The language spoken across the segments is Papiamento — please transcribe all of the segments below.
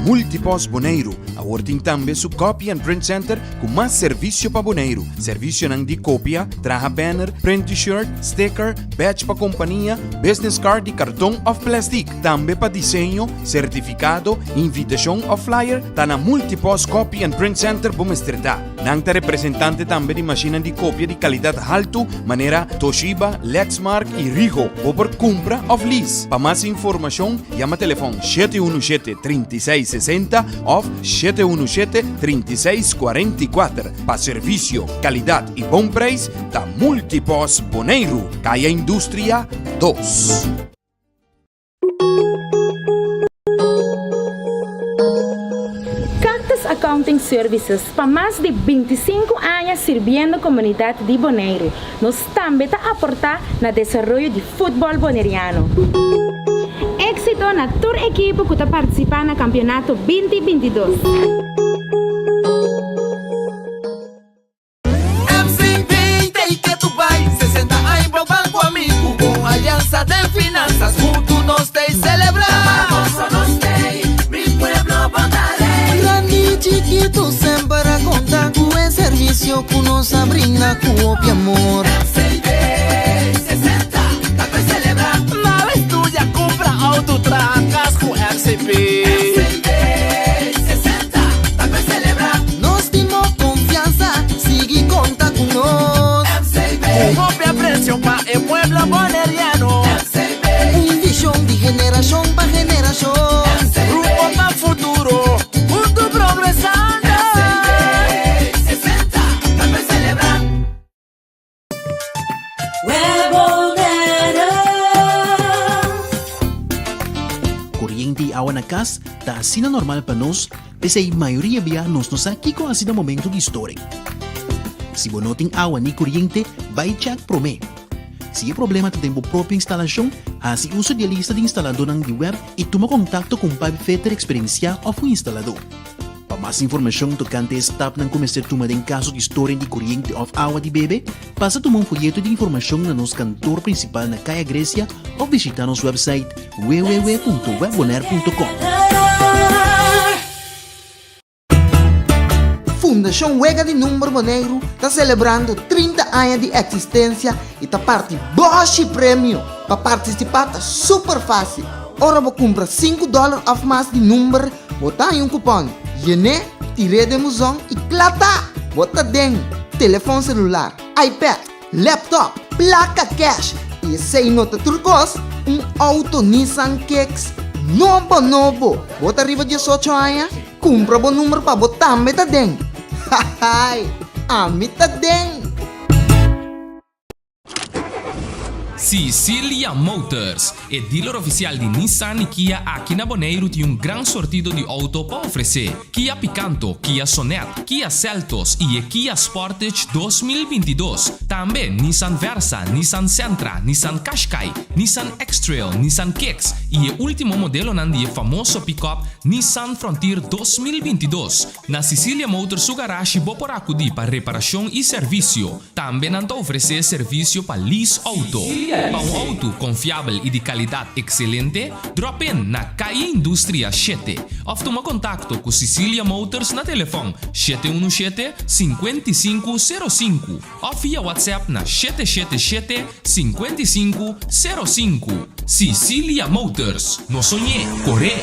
Multipost Boneiru awor tin tambe su Copy and Print Center ku mas servisio pa Boneiru. Servisionan di kopia, traha banner, print T-shirt, sticker, badge pa kompania, business card di karton òf plèstik. Tambe pa diseño, sertifikado, invitashon òf flyer, ta na Multipost Copy and Print Center bo mester ta. Nan ta representante tambe di mashinnan di kopia di kalidat haltu manera Toshiba, Lexmark i Ricoh. Bo por kumpra òf lease. Pa mas informashon yama telefòn 717 36 60 òf 717 36 44. Pa servisio, kalidat i bon preis ta Multipost Boneiru, Kaya Industria dos. Cactus Accounting Services pa mas di 25 aña sirbiendo komunidat di Boneiru. Nos tambe ta aportá na desaroyo di futbòl boneriano. Éksito na tur ekipo ku ta partisipá na kampionato 20 22. MCB ta y ke tu bai 60 aña bo ban cu ami Cu bon alianza den finanzas Hunto nos ta y celebra Pa gozo nos t'ey Mi pueblo bo ta rey. Grandi y chikitu semper a konta ku e servisio ku nos a brinda ku hopi amor. MCB 60 ta pa celebra. Na vez tuya kumpra auto traha kas ku MCB. MCB 60 ta pa celebra. Nos tin bo konfiansa, sigui konta ku nos. MCB. Ku hopi apresio pa e pueblo boneriano. MCB. Un vishon di generashon pa generashon. MCB. Rumbo pa futuro, huntu progresando. MCB 60 ta pa celebra. Koriente i awa na kas ta asina normal pa nos, p'esei mayoria bia nos no sa kiko hasi na momentu di storing. Si bo no tin awa ni koriente, bai chèk promé. Si e problema ta den bo propio instalashon, hasi uso di e lista di instaladónan di web i tuma kontakto ku un pipefitter eksperensiá òf un instaladó. Pa mas informashon tokante e stapnan ku mester tuma den kaso di storing di koriente òf awa di bebe, pasa tuma un foyeto di informashon na nos kantor prinsipal na Kaya Grecia òf bishitá nos wèpsait www.webbonaire.com. Fundashon Wega di Number Boneiru ta selebrando 30 aña di eksistensia i ta parti bòshi premio! Pa partisipá ta super fásil, ora bo kumpra sinku dòler òf mas di number, Bo ta haña un kupòn, yen'é, tir'é den buzon i kla ta! Bo ta den telefòn selular, iPad, laptop, plaka kèsh i esei no ta tur kos, un outo Nissan Kicks nobo nobo! Bo ta riba diesocho aña? Kumpra bo number pa bo tambe ta den! Hahaai! Ami ta den! Sicilia Motors, e dealer oficial di Nissan y Kia aki na Boneiru tin un gran sortido di auto pa ofrece. Kia Picanto, Kia Sonet, Kia Seltos y e Kia Sportage 2022. Tambe Nissan Versa, Nissan Sentra, Nissan Qashqai, Nissan X-Trail, Nissan Kicks y e ultimo modelonan di e famoso pick-up Nissan Frontier 2022. Na Sicilia Motors su garashi bo por acudi pa reparacion y servicio. Tambe nan ta ofresé servisio pa lease outo. Pa un outo konfiabel i di kalidat ekselente, drop in na Calle Industria shete òf tuma kontakto ku Sicilia Motors na telefòn 717 55 05 òf via WhatsApp na 777 55 05. Sicilia Motors, no soñ'é, kor'é!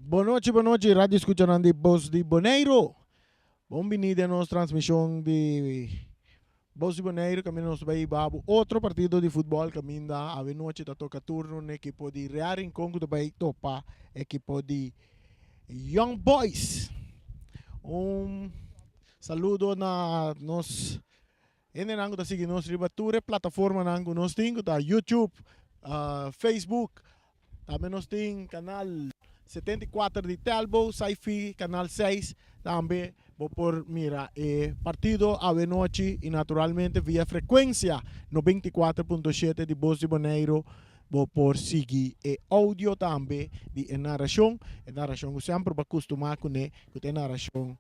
Bon nochi, bon nochi, radio escuchanan di Bos di Boneiro. Bon bini den nos transmision di Bos di Boneiru kaminda nos ta bai hiba bo otro partido di futbòl kaminda awenochi ta toka turno na ekipo di Real Rincon ku ta bai topa ekipo di Young Boys. Un saludo na nos hendenan ku ta sigui nos riba tur e plataformanan ku nos tin ku ta YouTube, Facebook, tambe nos tin kanal 74 di Telbo, Sci-Fi, kanal 6, tambe bo por mira e partido awe nochi i naturalmente via frekuensia 94.7 di Bos di Boneiru bo por sigui e audio tambe di e narashon, e narashon ku semper bo a kustumá kuné, ku ta e narashon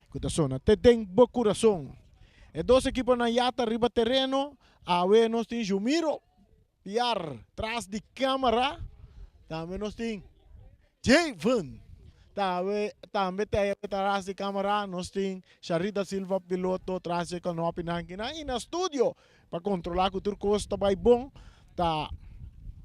ku ta sona te den bo kurason. E dos ekiponan ya ta riba tereno, awe nos tin Jumiro Piar tras di kámara, tambe nos tin Javen tambe tambe ta tras di kámara, nos tin Sharita Silva piloto tras di e kanopinan kinan i na studio Pa kontrolá ku tur kos ta bai bon ta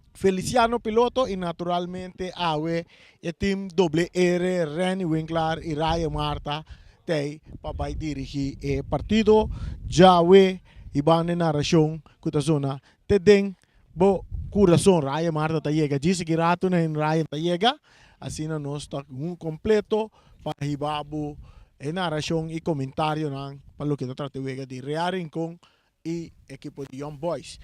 Feliciano Piloto i naturalmente awe e tim doble R, Renny Winklaar i Ryan Marta t'ei pa bai dirigí e partido djawe i banda e narashon ku ta zona te den bo kurason. Ryan Marta ta yega djis aki ratu na Ryan ta yega asina nos ta un kompleto pa hiba bo e narashon i komentarionan pa loke ta trata e wega di Real Rincon i ekipo di Young Boys.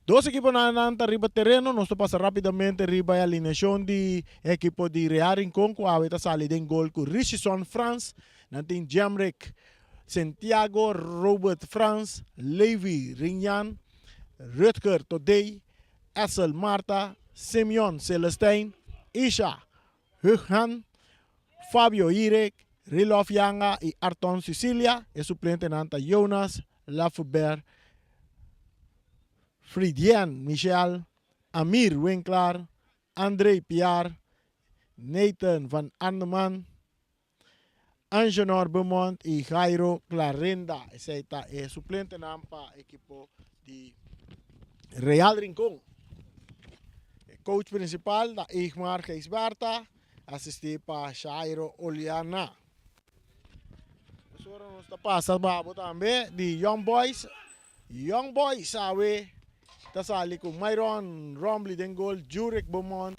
Dos ekiponan nan ta riba tereno, nos ta pasa rapidamente riba e alineashon di e ekipo di Real Rincon ku awe ta sali den gol ku Richison Frans, nan tin Jemrick Sentiago, Robert Frans, Levi Rinjan, Rutger Todey, Essel Marta, Simeon Celestijn, Isha Hughan, Fabio Irek, Rilof Yanga i Arton Cicilia. E suplentenan ta Jonas Lafeber, Fridien Michel, Amir Winklaar, André Piar, Nathan van Arneman, Angenor Beaumont i Jairo Clarenda. Esei ta e suplentenan pa ekipo di Real Rincon. E coach principal ta Igmar Gijsbertha, asisti pa Jairo Oliana. Ora nos ta pasa babo tambe di Young Boys. Young Boys awe ta sali ku Myron Rombley den gol, Jurek Beaumont,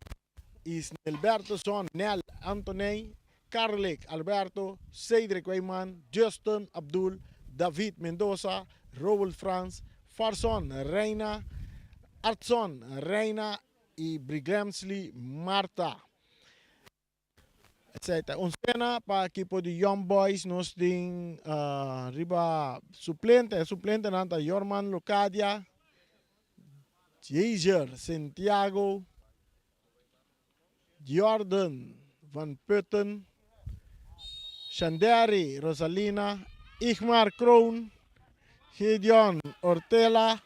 Isnelberto Son, Nel Antoney, Carlick Alberto, Cedric Weyman, Justin Abdul, David Mendoza, Roel Frans, Farson Reina, Artson Reina y Briglemsley Martha. Esey ta un cena pa ekipo di Young Boys. Nos tin riba suplente. E suplentenan ta Yorman Locadia, Jazier Santiago, Jordan van Putten, Shanderi Rosalina, Igmar Kroon, Gideon Ortela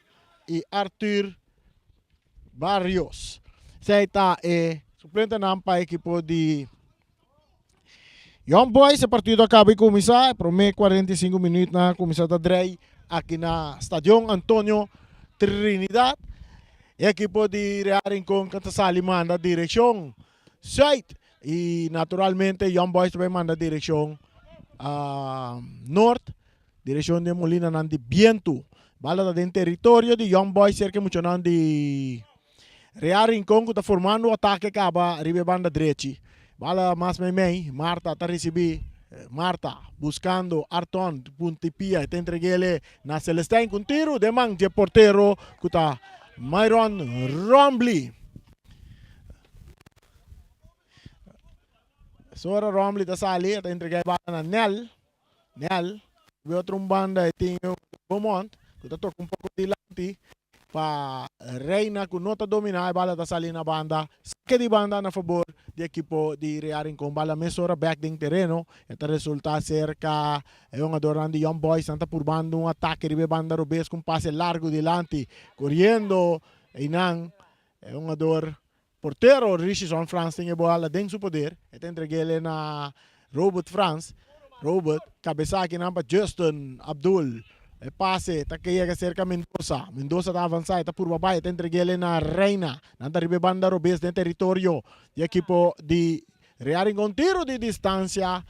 y Arthur Barrios. Esey ta e suplentenan pa ekipo di Young Boys. E partido a caba y cuminsa. E prome 45 minuutnan a cuminsa ta drei aki na Stadion Antonio Trinidad. E ekipo di Real Rincon ta sali manda direccion zuid y naturalmente Young Boys ta bay manda direccion noord. Direccion di e molinanan di bientu. Bala ta den teritorio di Young Boys cerca e muchanan di Real Rincon cu ta formando atake caba riba e banda drechi. Bala mas meimei, Marta ta ricibi. Marta buscando Arton punti pia e ta entregele na Celestijn cu un tiro den man dje portero cu ta Myron Rombley. Sora Rombley ta sali e ta entrega e bala na Nel. Nel, riba otro un banda e tin Beaumont cu ta toca un poco dilanti pa Reina cu no ta domina e bala ta sali na banda. Saque di banda na fabor di ekipo di Real Rincon. Bala mesora bek den tereno e ta resulta cerca e hungadornan di Young Boys. Nan ta purbando un atake riba e banda robes cu un pase largo dilanti coriendo eynan e hungador Portero Richison Frans tin e bola den su poder. E ta entreg'el na Robert Frans. Robert kabesá akinan pa Justin Abdul. E pase ta yega serka Mendoza. Mendoza ta avansá, e ta purba bai, e ta entreg'el na Reina. Nan ta riba e banda robes den teritorio di ekipo di Real Rincon. Tiro di distansia.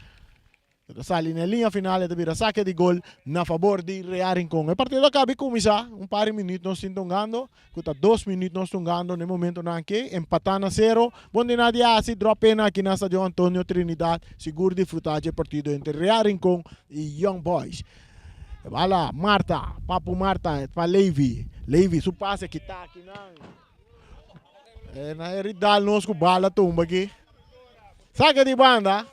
Ku ta sali na e liña final e ta bira sake di gol na fabor di Real Rincon. E partido a kabi kuminsá un par di minüt nos tin tungando ku ta dos minüt nos tungando na e momentonan aki empatá na sero. Bon di na di hasi drop in aki na Stadion Antonio Trinidad sigur disfrutá dje partido entre Real Rincon i Young Boys. E bala Marta, Papu Marta pa Levy. Levy su pase kita akinan. E na e ridal nos ku bala tumba aki. Sake di banda.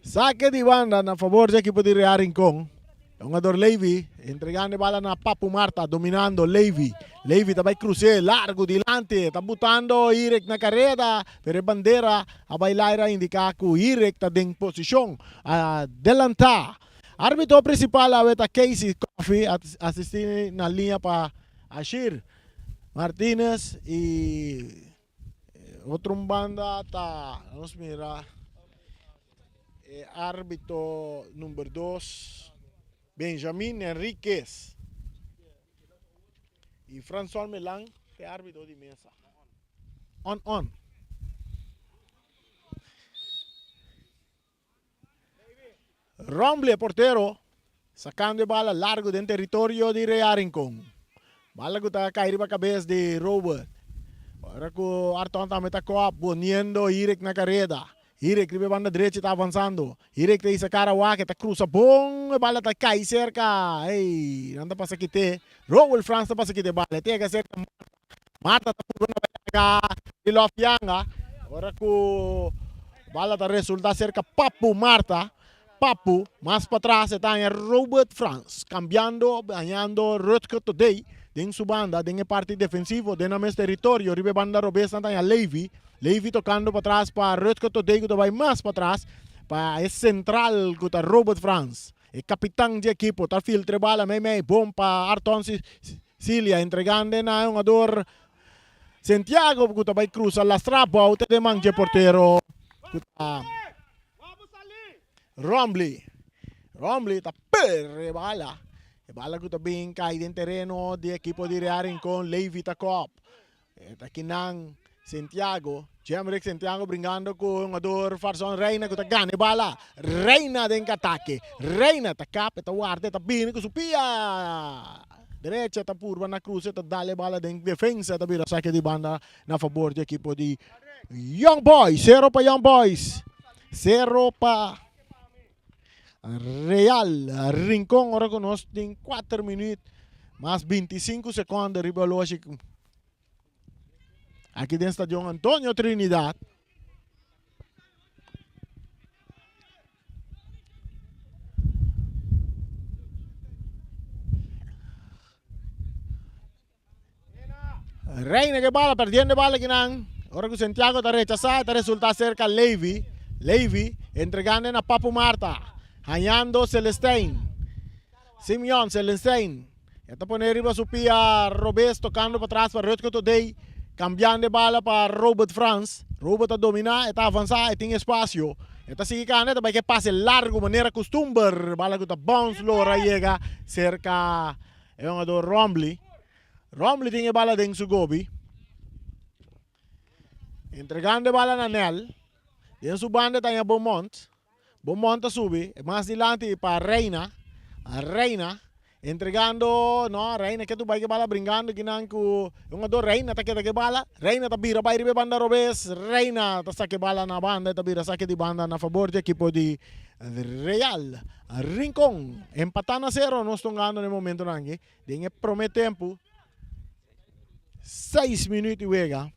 Sake di banda na favor di ekipo di Real Rincon. E hungador Levy entregando e bala na Papu Marta, dominando Levy. Levy ta bai cruce largo dilanti, ta butando Irek na careda, pero e bandera a bai laira a indica cu Irek ta den posicion adelanta. Arbitro principal awe ta Casey Coffey, asisti na liña pa Ashir Martinez y Otro un banda ta nos mira e arbitro number dos Benjamin Enriquez y Francois Melan e arbitro di mesa. On on. Rombley e portero sacando e bala largo den territorio di Real Rincon. Bala cu ta cay riba cabes di Robert. Ora cu Arton tambe ta cop poniendo Hirek na careda. Hirek riba e banda drechi ta avanzando. Hirek ta hisa cara wak e ta cruza bon e bala ta cay cerca. Ey nan ta pasa kite. Rowel Frans ta pasa kite e bala. E ta yega cerca Marta. Marta ta purba na bayaga di Lof Yanga. Ora ku bala ta resulta serka Papu Marta. Papu mas patras e ta haña Robert Frans. Kambiando, hañando Rutger Todey den su banda, den e parti defensivo, den nan mes teritorio. Riba e banda robes nan ta haña Levy. Levy tokando patras pa Rutger Todey ku ta bai mas patras pa e sentral ku ta Robert Frans. E kapitan di ekipo ta filtra e bala meimei bon pa Arton Cilia entregando na e hungador Santiago ku ta bai krusa lastra bou te den man dje portero ku ta Rombley. Rombley ta perde bala. E bala ku ta bin kai den tereno di ekipo di Real Rincon. Levy ta kop. E ta kinan Santiago. Jemrick Santiago bringando ku hungador Farson Reina ku ta gana e bala. Reina den atake. Reina ta kap, e ta warda, e ta bini ku su pia derecha, ta purba na krusa, e ta dal e bala den defensa, ta bira sake di banda na fabor di ekipo di Young Boys. Sero pa Young Boys. Sero pa Real Rincon ora ku nos tin kuater minuut mas 25 sekonde riba oloshi. Aki den Stadion Antonio Trinidad. Reina ke bala, perdiendo e bala kinan. Ora ku Santiago ta rechasá, ta resulta serka Levy. Levy entregando na Papu Marta. Hañando Celestein. Simeon Celestein. E ta pone riba su pia robes tocando patras pa Rutger Todey. Cambiando e bala pa Robert Frans. Robert ta domina, e ta avansa, e tin espacio. E ta sigui cana, e ta bay ke pase largo manera custumber. Bala cu ta bounce lora yega cerca e hungador Rombley. Rombley tin e bala den su gobi. Entregando e bala na Nel. Den su banda ta haña Beaumont. Beaumont ta subi mas dilanti pa Reina. Reina entregando, no, Reina ke tu bai ke bala bringando kinan ku e hungador Reina ta keda ke bala. Reina ta bira bai riba e banda robes. Reina ta saka e bala na banda, e ta bira sake di banda na fabor di ekipo di Real Rincon. Empatá na sero nos tongando na e momentonan aki den e prome tempu. Seis minuut di wega.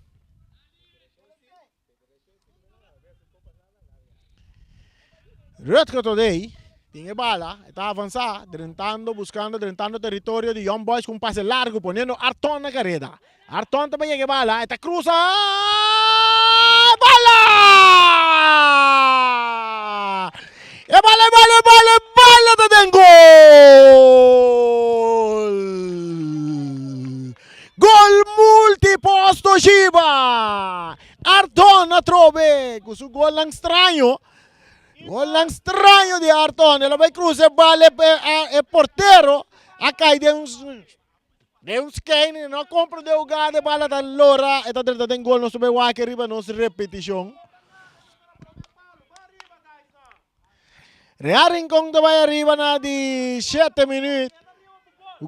Rutger Todey tin e bala, e ta avansa, drentando, buscando, drentando territorio di Young Boys cu un pase largo, poniendo Arton na careda. Arton ta yega e bala, e ta cruza, bala! E bala, e bala, e bala, e bala ta den gol! Gol multiposto Shiba! Arton atrobe ku su golnan straño. Golnan straño di Arton. El a bai cruza e bal e, e portero a kai den un den un skein e no a comprende hugada e bala ta lora e ta drenta den gol. Nos ta bai wak riba nos repeticion. Real Rincon ta bai ariba na di shete minuut.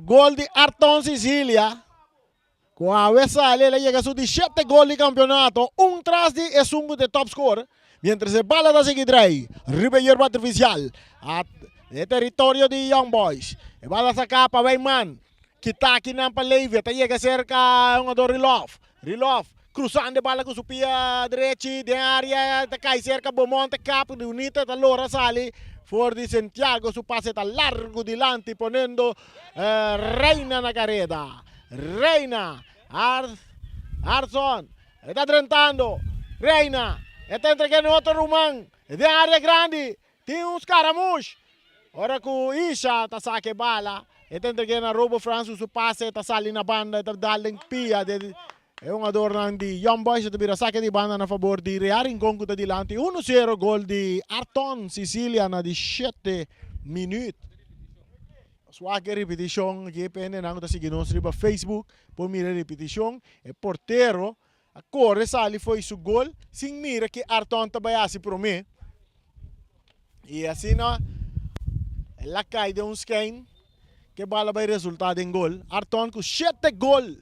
Gol di Arton Sicilia. Ku awe sali el a yega su di shete gol di kampeonato, un tras di esun ku ta e top scorer. Mientras e bala ta sigui drai riba e yerba artifisial e teritorio di Young Boys. E bala saká pa Wijman. Kita akinan pa Levy. E ta yega serka hungador Rilov. Rilov krusando e bala ku su pia drechi den área. E ta kai serka Beaumont kap. Unita ta lora sali for di Santiago. Su pase ta largu dilanti ponendo Reina na kareda. Reina. Arson. E ta drentando. Reina. E ta entrega na otro ruman. Den área grandi. Tin un skaramush. Ora ku Isha ta saka e bala, e ta entreg'é na Robo Frans ku su pase ta sali na banda, e ta dal den pia di e hungadornan di Young Boys. E ta bira sake di banda na fabor di Real Rincon ku ta dilanti uno sero. Gol di Arton Sicilia na di shete minuut. Swak e ripitishon aki pa hendenan ku ta sigui nos riba Facebook por mira e ripitishon. E portero A kore sali fo'i su gol sin mira ki Arton ta bai hasi promé. I asina el a kai den un skein ku e bala bai resultá den gol. Arton ku shete gol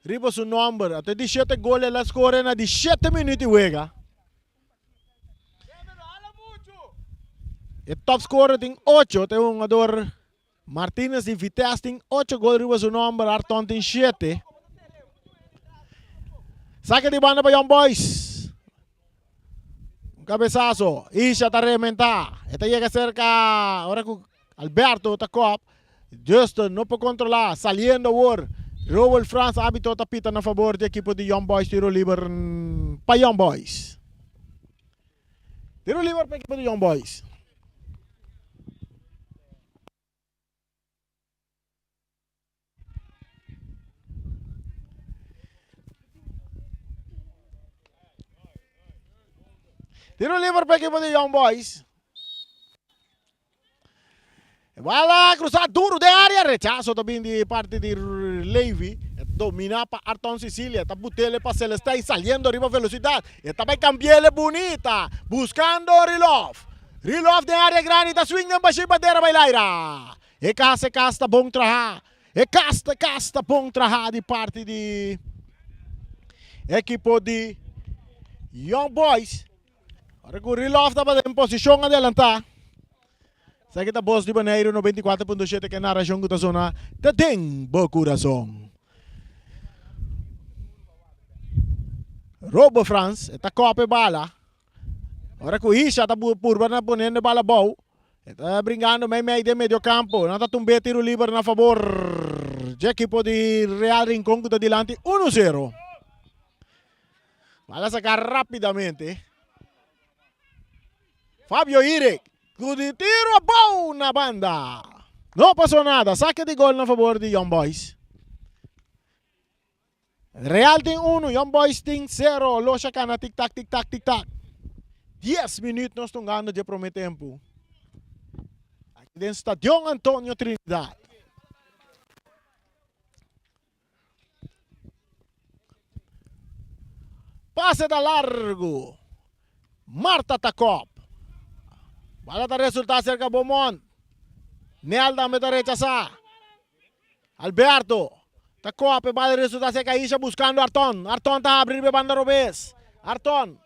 riba su nòmber. Ata di shete gol el a skore na di shete minüt di wega. E top scorer tin ocho, ta e hungador Martinez di Vitesse tin ocho gol riba su nomber, Arton tin shete. Sake di banda pa Young Boys. Un cabezazo. Isha ta rementa. E ta yega cerca ora cu Alberto ta kop. Justin no por controla. Saliendo awor. Roel Frans arbitro ta pita na favor di ekipo di Young Boys. Tiro liber pa Young Boys. Tiro liber pa ekipo di Young Boys. Tiro liber pa ekipo di Young Boys. Bala cruza duro den area, rechazo ta bin di parti di Levy. E domina pa Arton Sicilia, ta butele pa Celestijn saliendo riba velocidad. E ta bay cambiele bunita, buscando Rilov. Rilov den area grandi ta swing den bashi bandera bay laira. E cas e cas ta bon traha. E cas ta cas ta bon traha di parti di ekipo di Young Boys. Ora ku Rilov tabata den posishon adelantá. Esaki ta Bos di Boneiru 94.7 ku e narashon ku ta sona ta den bo kurason. Robo Frans e ta kòp e bala. Ora ku Isha ta purba na poniendo e bala abou. E ta bringando mei mei den medio kampo. Nan ta tumb'é tiro liber na fabor dje ekipo di Real Rincon ku ta dilanti uno sero. Bala saca rapidamente. Fabio Irek cu di tiro abou na banda. No pasó nada. Saque di gol na favor di Young Boys. Real tin uno, Young Boys tin cero. Losha cana tik tak tik tak tik tak. 10 minuut nos tungando dje prome tempo. Aki den Stadion Antonio Trinidad. Pase ta largu. Marta ta kop. Bala ta resulta serka Beaumont. Nel tambe ta rechasá. Alberto ta kop e bala resulta serka Isha buskando Arton. Arton ta habri riba e banda robes. Arton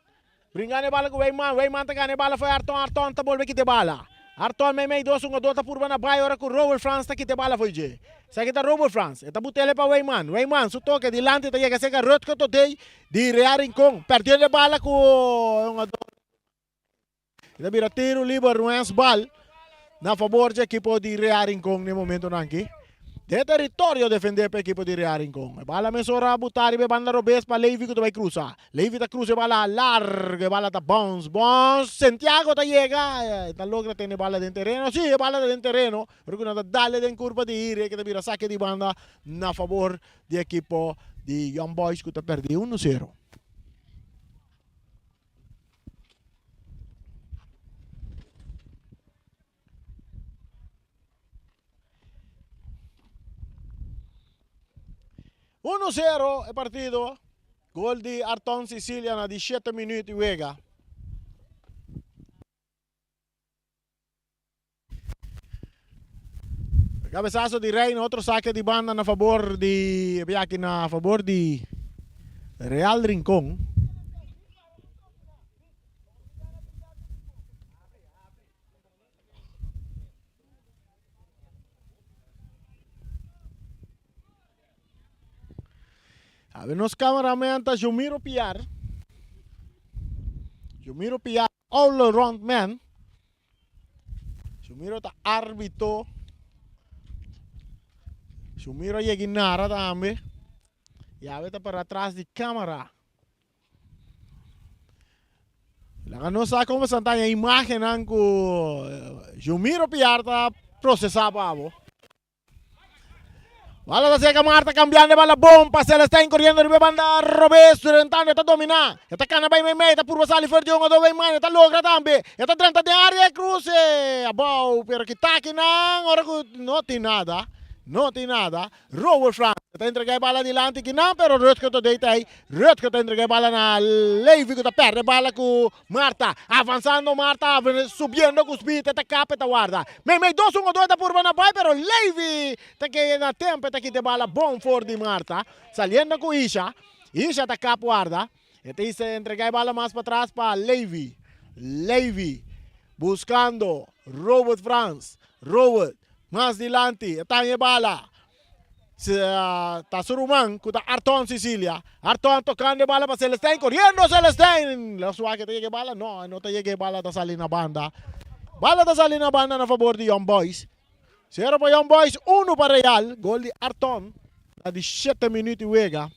Bringando e bala ku Weyman, Weyman ta gana e bala fo'i Arton, Arton ta bolbe kita e bala. Arton meimei dos hungador ta purba na bai ora ku Roel Frans ta kita e bala fo'i dje. Esaki ta Roel Frans, e ta butele pa Weyman, Weyman su toke dilanti ta yega serka Rutger Todey di Real Rincon, perdiendo e bala ku e hungador. E ta bira tiro liber Ruens bal na fabor dje ekipo di Real Rincon na e momentonan aki. Den teritorio defendé pa ekipo di Real Rincon. E bala mesora a butá riba e banda robes pa Levy ku ta bai krusa. Levy ta krusa e bala largu, e bala ta bounce, bounce. Santiago ta yega, e ta logra tene e bala den tereno. Sí, e bala ta den tereno, pero ku nan ta dale den kurpa di Ire ku ta bira sake di banda na fabor di ekipo di Young Boys ku ta pèrdí uno sero. Uno sero e partido. Gol di Arton Sicilia na di shete minuut di wega. Cabezazo di Reina, otro saque di banda na fabor di biaki na fabor di Real Rincon. A nos cameraman ta Jomiro Piar. Jomiro Piar, all around man. Jomiro ta arbitro. Jomiro a yega nara tambe. Y awe ta para atras di camera. Laga nos sa kon boso ta haña imágennan ku Jumiro Piar ta prosesá pa bo. Bala ta seka Marta kambiando e bala bon pa Celestijn koriendo riba e banda robes drentando e ta dominá. E ta kana bai meimei e ta purba sali for di un odo bai man e ta logra tambe. E ta drenta den área e kruse abou pero kita akinan ora ku no tin nada no tin nada. Robert Frans ta entrega e bala dilanti kinan pero Rutger ta deita ei. Rutger ta entrega e bala na Levi ku ta perde e bala ku Marta. Avansando Marta subiendo ku speed e ta kap e ta warda. Meimei dos un odo e ta purba na bai pero Levi ta keda na tempo e ta kita e bala bon for di Marta. Saliendo ku Isha. Isha ta kap warda. E ta hisa entrega e bala mas patras pa Levi. Levi buscando Robert Frans. Robert mas dilanti e ta haña e bala. Ta su ruman cu ta Arton Cecilia. Arton tocando e bala pa Celestijn. Coriendo Celestijn. Lo suak e ta yega e bala? No, e no ta yega e bala ta sali na banda. Bala ta sali na banda na fabor di Young Boys. Cero pa Young Boys, uno pa Real. Gol di Arton na di shete minuut di wega.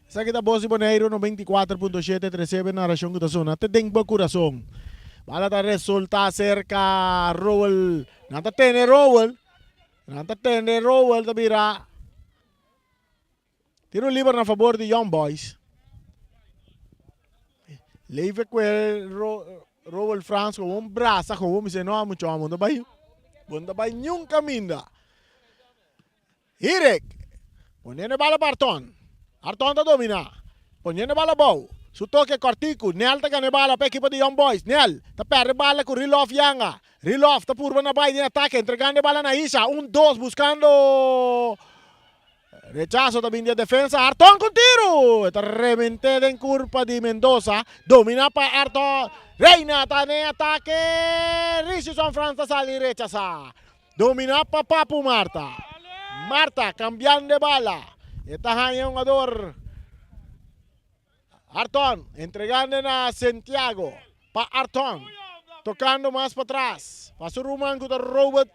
Esaki ta Bos di Boneiru 94.7 Tresebe narashon ku ta sona te den bo kurason. Bala ta resulta serka Rowel. Nan ta tene Rowel. Nan ta tene Rowel ta bira tiro liber na fabor di Young Boys. Leive kue Rowel Frans gewoon brasa gewoon mi se no mucho amo no bai bo no ta bai niun kaminda. Hirik, poniendo e bala pa Arton. Arton ta domina, poniendo e bala abou. Su toke kòrtiku, Nel ta gana e bala pa ekipo di Young Boys. Nel ta pèrdè e bala ku Rilof Yanga. Rilof ta purba na bai den atake, entregando e bala na Isha. Un dos buskando rechaso ta bin di e defensa. Arton ku tiru! E ta rement'é den kurpa di Mendoza. Domina pa Arton. Reina ta den atake. Richardson Frans ta sali rechasá. Dominá pa Papu Marta. Marta kambiando e bala. E ta haña e hungador Arton entregando na Santiago pa Arton. Tokando mas patras pa su ruman ku ta Robert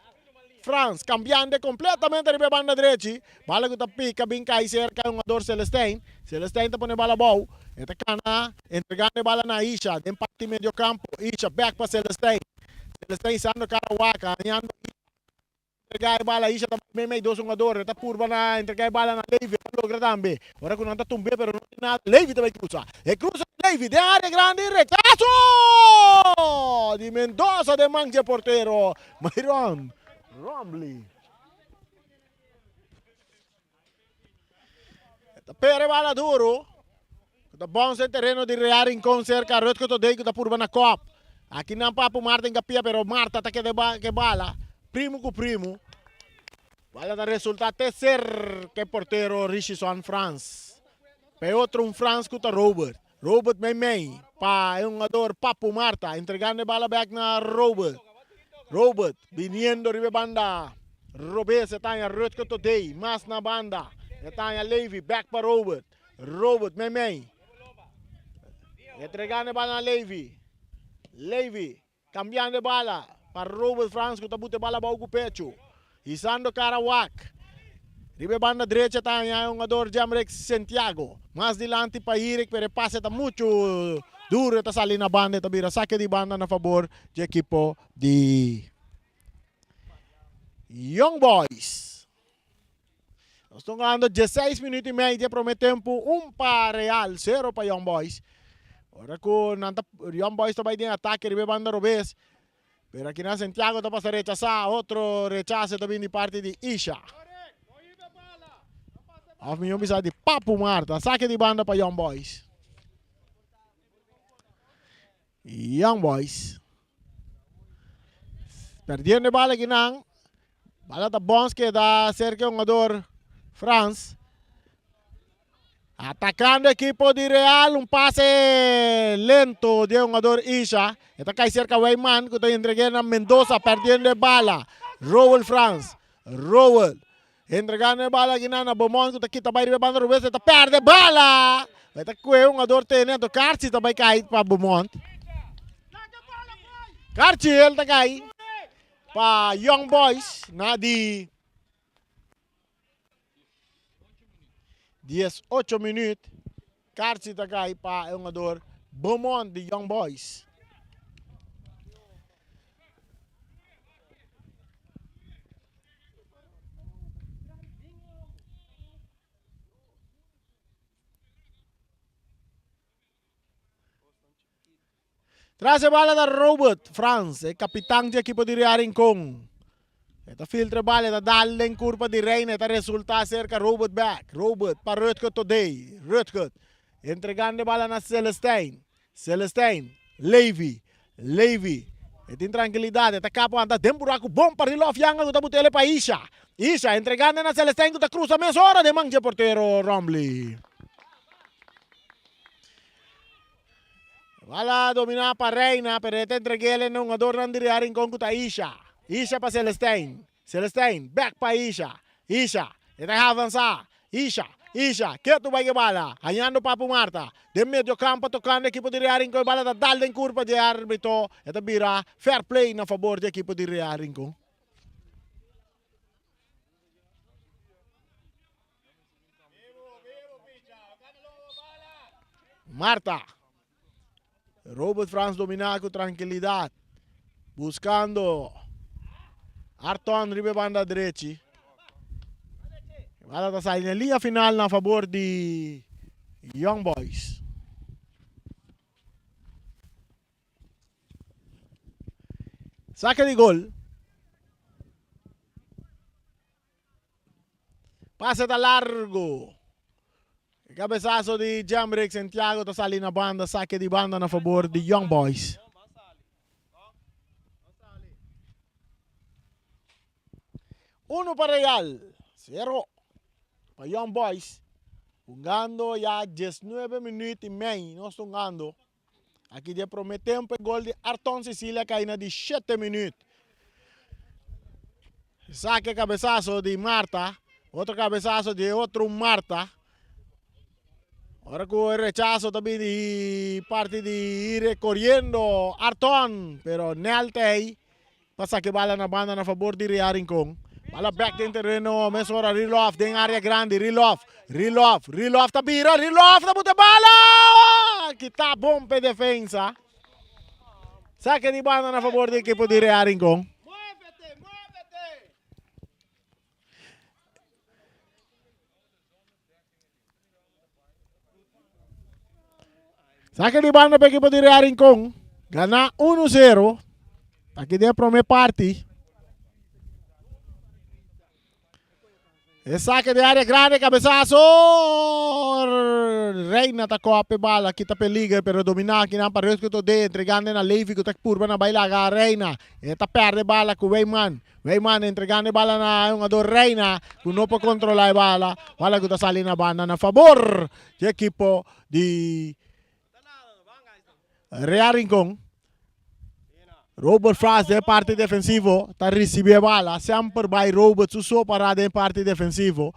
Frans. Kambiando kompletamente riba e banda drechi. Bala ku ta pika bin kai serka e hungador Celestijn. Celestijn ta pone bala abou. E ta kana entregando e bala na Isha den parti medio kampo. Isha bek pa Celestijn. Celestijn sando cara waka, hañando entrega e bala, Isha ta bai meimei dos hungador, e ta purba na entrega e bala na Levi, e ta logra tambe. Ora ku nan ta tumbe pero no tin nada, Levi ta bai krusa. E krusa di Levi den area grandi, rechaso di Mendoza den man dje portero Myron Rombley. E ta pere bala duro. Ku ta bounce den tereno di Real Rincon serka Rutger Todey ku ta purba na kop. Aki nan Papu Martin Gapia pero Marta ta keda ke bala. Primo ku primo. Bala ta resulta te serka e portero Richison Frans. Pa e otro un Frans ku ta Robert. Robert meimei pa e hungador Papu Marta entregando e bala bek na Robert. Robert biniendo riba e banda robes e ta haña Rutger Todey mas na banda e ta haña Levi bek pa Robert. Robert meimei entregando e bala na Levi. Levi Cambiando e bala pa Robert Frans cu ta buta e bala abao cu pecho. Hisando cara wak. Riba e banda drecha ta haña e hungador Jamrick Santiago. Mas dilanti pa Hirik pero e pase ta mucho duro e ta sali na banda e ta bira sake di banda na fabor dje ekipo di Young Boys. Nos ta hungando dieseis minuut y media prome tempo, un pa Real, cero pa Young Boys. Ora cu nan ta, Young Boys ta bay den atake riba e banda robes, pero akinan Santiago ta pasa rechasa, otro rechase ta bin di parti di Isha. Of mijo bisa di Papu Marta, sake di banda pa Young Boys. Young Boys. Perdiendo e bala akinan. Bala ta bons keda serka e hungador Frans. Atacando ekipo di Real, un pase lento di e hungador Isha. E ta kai serka Wijman ku ta entreg'é na Mendoza, perdiendo e bala. Rowel Frans, Rowel entregando e bala akinan na Beaumont ku ta kita bai riba e banda robes, e ta perde bala. E ta kue e hungador tene, anto Karchi ta bai kai pa Beaumont. Karchi el ta kai pa Young Boys na di 18 minuut. Karchi ta kai pa e hungador Beaumont di Young Boys. Tras e bala ta Robert Frans, e kapitan di ekipo di Real Rincon. E ta filtra e bala, e ta dal den kurpa di Reina, e ta resulta serka Robert bek. Robert pa Rutger Todey. Rutger entregando e bala na Celestijn. Celestijn, Levy, Levy. E tin trankilidat, e ta kap wanta den buraku bon pa Rilof Yanga ku ta but'el pa Isha. Isha entregando na Celestijn ku ta krusa mesora den man dje portero Rombley. Bala dominá pa Reina, pero e ta entreg'el na hungadornan di Real Rincon ku ta Isha. Isha pa Celestijn. Celestijn, bèk pa Isha. Isha, e ta avansá. Isha, Isha, ketu bai ku e bala. Hañando Papu Marta. Den medio kampo tokando ekipo di Real Rincon. E bala ta dal den kurpa di e árbitro. E ta bira fair play na fabor di ekipo di Real Rincon. Marta. Robert Frans domina ku trankilidat. Buskando Arton riba e banda drechi. Bala ta sali na liña final na fabor di Young Boys. Sake di gol. Pase ta largo. E cabezazo di Jamrick Santiago ta sali na banda, sake di banda na favor di Young Boys. Uno pa Real, cero pa Young Boys. Hungando ya 19 minuut y mei nos ta hungando. Aki di e prome tempo e gol di Arton Cecilia kai na di shete minuut. Sake cabezazo di Marta, otro cabezazo di otro Marta. Ora cu e rechazo ta bin di parti di Ire corriendo Arton, pero Nel ta ey Pa saki bala na banda na fabor di Real Rincon. Bala bek den tereno mesora Rilof den area grandi Rilof, Rilof, Rilof ta bira, Rilof ta buta bala! Kita bon p'e defensa. Sake di banda na fabor di ekipo di Real Rincon. Sake di banda pa ekipo di Real Rincon. Gana 1-0. Aki den prome parti. E sake di area grande, cabezazo. Reina ta kope bala, kita peliger, pero domina aki nan pa Rutger Todé, entregando na Levi ku ta purba na bai laga Reina. E ta perde bala ku Weyman. Weyman entregando e bala na e hungador Reina ku no por kontrola e bala. Bala ku ta sali na banda na fabor di ekipo di Real Rincon. Robert Fras den parti defensivo ta risibi e bala. Semper bai Robert su so para den parti defensivo.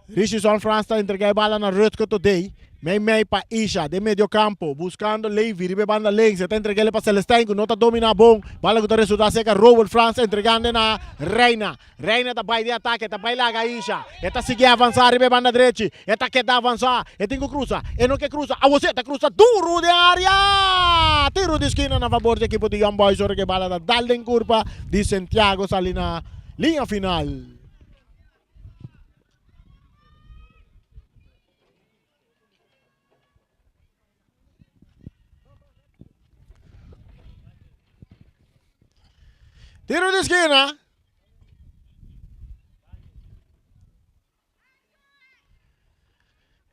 Richardson Frans ta entrega e bala na Rutger Todey. Mei mei pa Isha den medio campo buscando Levy riba e banda links. E ta entreg'ele pa Celestijn cu no ta domina bon. Bala cu ta resulta cerca Robert Frans entregando na Reina. Reina ta bai den atake, ta bai laga Isha. E ta sigui avansa riba e banda drechi. E ta keda avansa. E tin cu crusa. E no ke crusa. Awor si e ta crusa duro den area! Tiro di skina na fabor di ekipo di Young Boys ora cu e bala ta dal den curpa di Santiago sali na liña final. Tiro di esquina.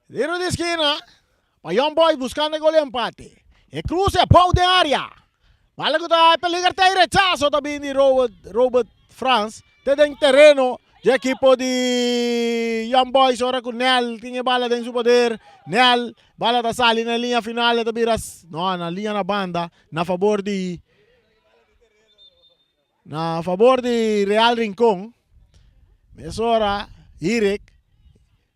Tiro di esquina. Pa Young Boys buscando e gol di empate. E cruce bou den area. Bala ku ta peliger ta e rechaso ta bin di Robert, Robert Frans te den tereno di ekipo di Young Boys ora ku Nel tin e bala den su poder. Nel, bala ta sali na e liña final e ta bira no na liña na banda na fabor di na fabor di Real Rincon. Mesora Hirik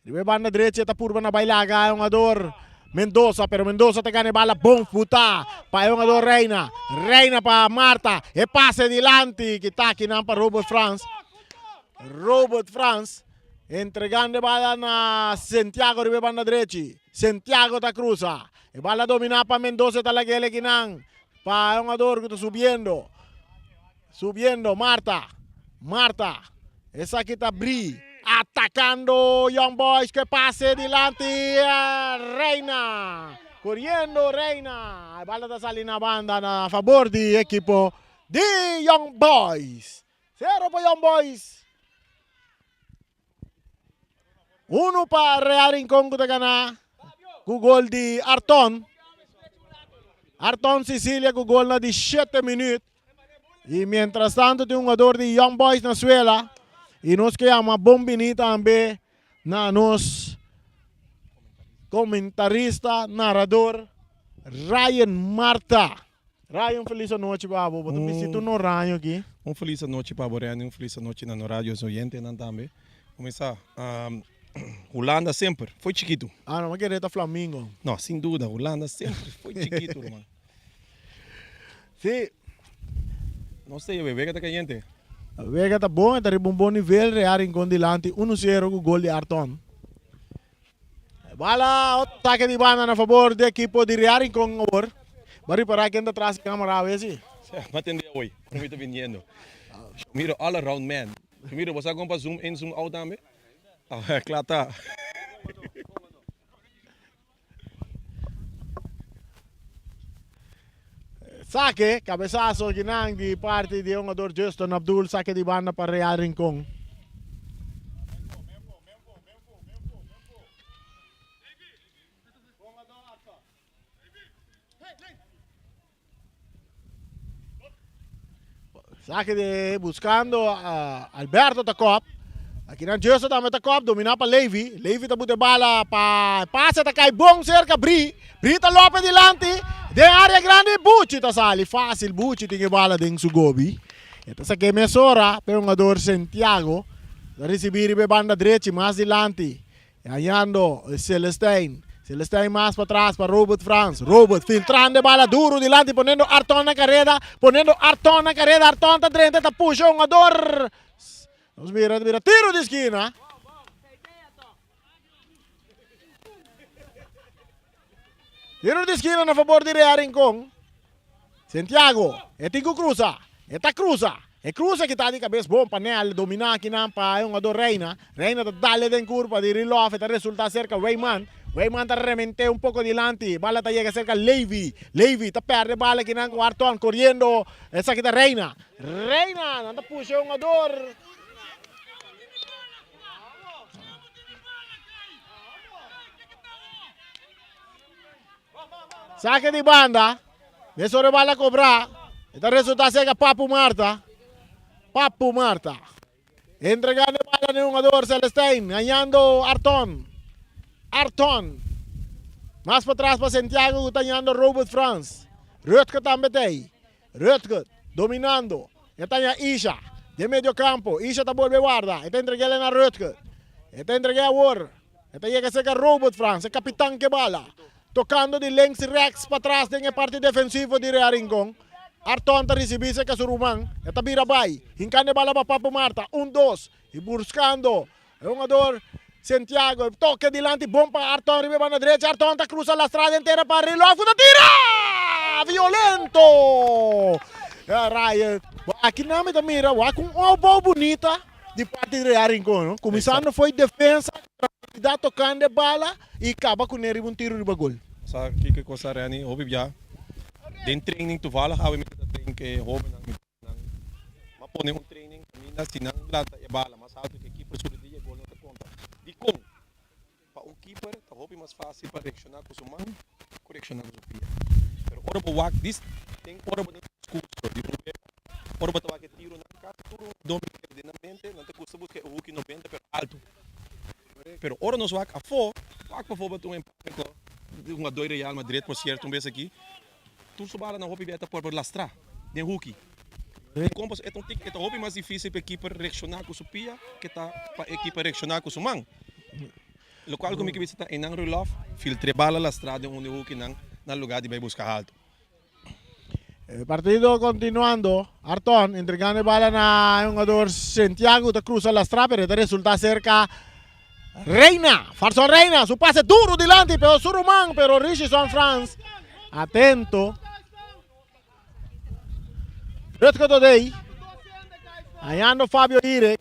Riba e banda drechi e ta purba na bai laga e hungador Mendoza, pero Mendoza ta gana e bala bon futa pa e hungador Reina. Reina pa Marta, e pase dilanti kita akinan pa Robert Frans. Robert Frans entregando e bala na Santiago riba e banda drechi. Santiago ta cruza. E bala domina pa Mendoza e ta lag'el akinan pa e hungador cu ta subiendo. Subiendo Marta, Marta, esaki ta Bri, atacando Young Boys cu e pase dilanti Reina, coriendo Reina, e bala ta sali na banda na fabor di ekipo di Young Boys. Cero pa Young Boys, uno pa Real Rincon cu ta gana cu gol di Arton. Arton Cecilia cu gol na di shete minuut. Y mientras tanto tin un jugador di Young Boys na suela. Y nos ke yama bon bini tambe na nos comentarista, narrador Ryan Marta. Ryan, feliz anochi pa bo. Bo ta bisti tur no raño aki. Un feliz anochi pa bo Randy, un feliz anochi na no radio oyentenan tambe. Cuminsa, Hulanda semper foi chikitu. Ah, no, mi a kere ta Flamingo. No, sin duda, Hulanda semper foi chikitu, ruman. Sí. No sé, we, wega ta cayente. Wega ta bon, e ta riba un bon nivel, Real Rincon dilanti uno sero cu gol di Arton. Bala, atake di banda na fabor di ekipo di Real Rincon awor. Bo a ripara ken ta tras di camera awe si? Mi a tende awe, ora mi ta biniendo. Miro all around man. Miro, bo sa con pa zoom in, zoom out tambe? Cla ta. Sake, cabesazo kinan di parti di e hungador Justin Abdul, sake di banda pa Real Rincon. Sake di buscando Alberto ta kop. Aki nan Justin tambe ta kop, domina pa Levi. Levi ta bute bala pa pase ta kai bon cerca Bri. Bri ta lope dilanti den area grandi Buchi ta sali facil. Buchi tin e bala den su gobi. E ta sake mesora pa e hungador Santiago. Ta ricibi riba e banda drechi mas dilanti. Hañando Celestijn. Celestijn mas patras pa Robert Frans. Robert filtrando e bala duro dilanti poniendo Arton na careda. Poniendo Arton na careda. Arton ta drenta ta pusha hungador. Nos mira mira tiro di esquina. Tiro di esquina na favor di Real Rincon. Santiago, e tin ku krusa. E ta krusa. E krusa kita di kabes bon pa Nel dominá akinan pa e hungadó Reina. Reina ta dale den kurpa di Rilof. E ta resultá serka Weyman. Weyman ta rement'é un poko dilanti. Bala ta yega serka Levy. Levy ta pèrdè bala akinan ku Arton koriendo. Esaki ta Reina. Reina! Nan ta pusha e hungador. Sake di banda. Mesora e bala kobra. E ta resulta seka Papu Marta. Papu Marta. Entregando e bala na e hungador Celestijn. Gañando Arton. Arton. Mas patras pa Santiago ku ta gañando Robert Frans. Rutger tambe ta ei. Rutger dominando. E ta haña Isha den medio kampo. Isha ta bolbe warda. E ta entreg'el na Rutger. E ta entreg'é awor. E ta yega serka Robert Frans, e kapitan ke bala. Tokando di links rèks patras den e parti defensivo di Real Rincon. Arton ta risibí serka su ruman. E ta bira bai. Hinkando e bala pa Papu Marta. Un dos. I buskando e hungador Santiago. E toke dilanti bon pa Arton riba e banda drecha. Arton ta krusa la strada entera pa Rilof ku ta tira! Violento! Ryan. Aki nan mi ta mira wak un opbouw bunita. Di parti di Real Rincon, no? Kuminsando foi defensa, tranquilidad tokando e bala i kaba kuné riba un tiro riba gol. Sa kiko e cosa Renny, hopi bia den training toevallig awe mi ta train ku e hobennan mi nan a pone un training kaminda si nan lanta e bala mas alto ku e keeper su rodilla e gol no ta konta. Dikon? Pa un keeper ta hopi mas fácil pa reakshoná ku su man ku reakshoná ku su pia. Pero ora bo wak dis den ora bo den ku. Ora bo ta wak e tironan kasi tur un domi den nan mente nan ta gusta buska e huki 90 pero alto. Pero ora nos wak afó, wak bijvoorbeeld un empate ku hungadó di Real Madrid por sierto un bes aki, tur su balanan hopi bia ta por por lastrá den huki. Dikon? Pasobra e ta un tik, e ta hopi mas difísil pa e kiper reakshoná ku su pia ke ta pa e kiper reakshoná ku su man. Lokual ku mi ke bisa ta einan Roelof filtr'é bala lastrá den un di hukinan na lugá di bai buska haltu. E partido continuando, Arton entregando e bala na e hungador Santiago ta cruza lastra pero e ta resulta cerca Reina. Farson Reina, su pase duro dilanti pero su ruman pero Richison Frans atento. Rutger Dodey hallando Fabio Irek.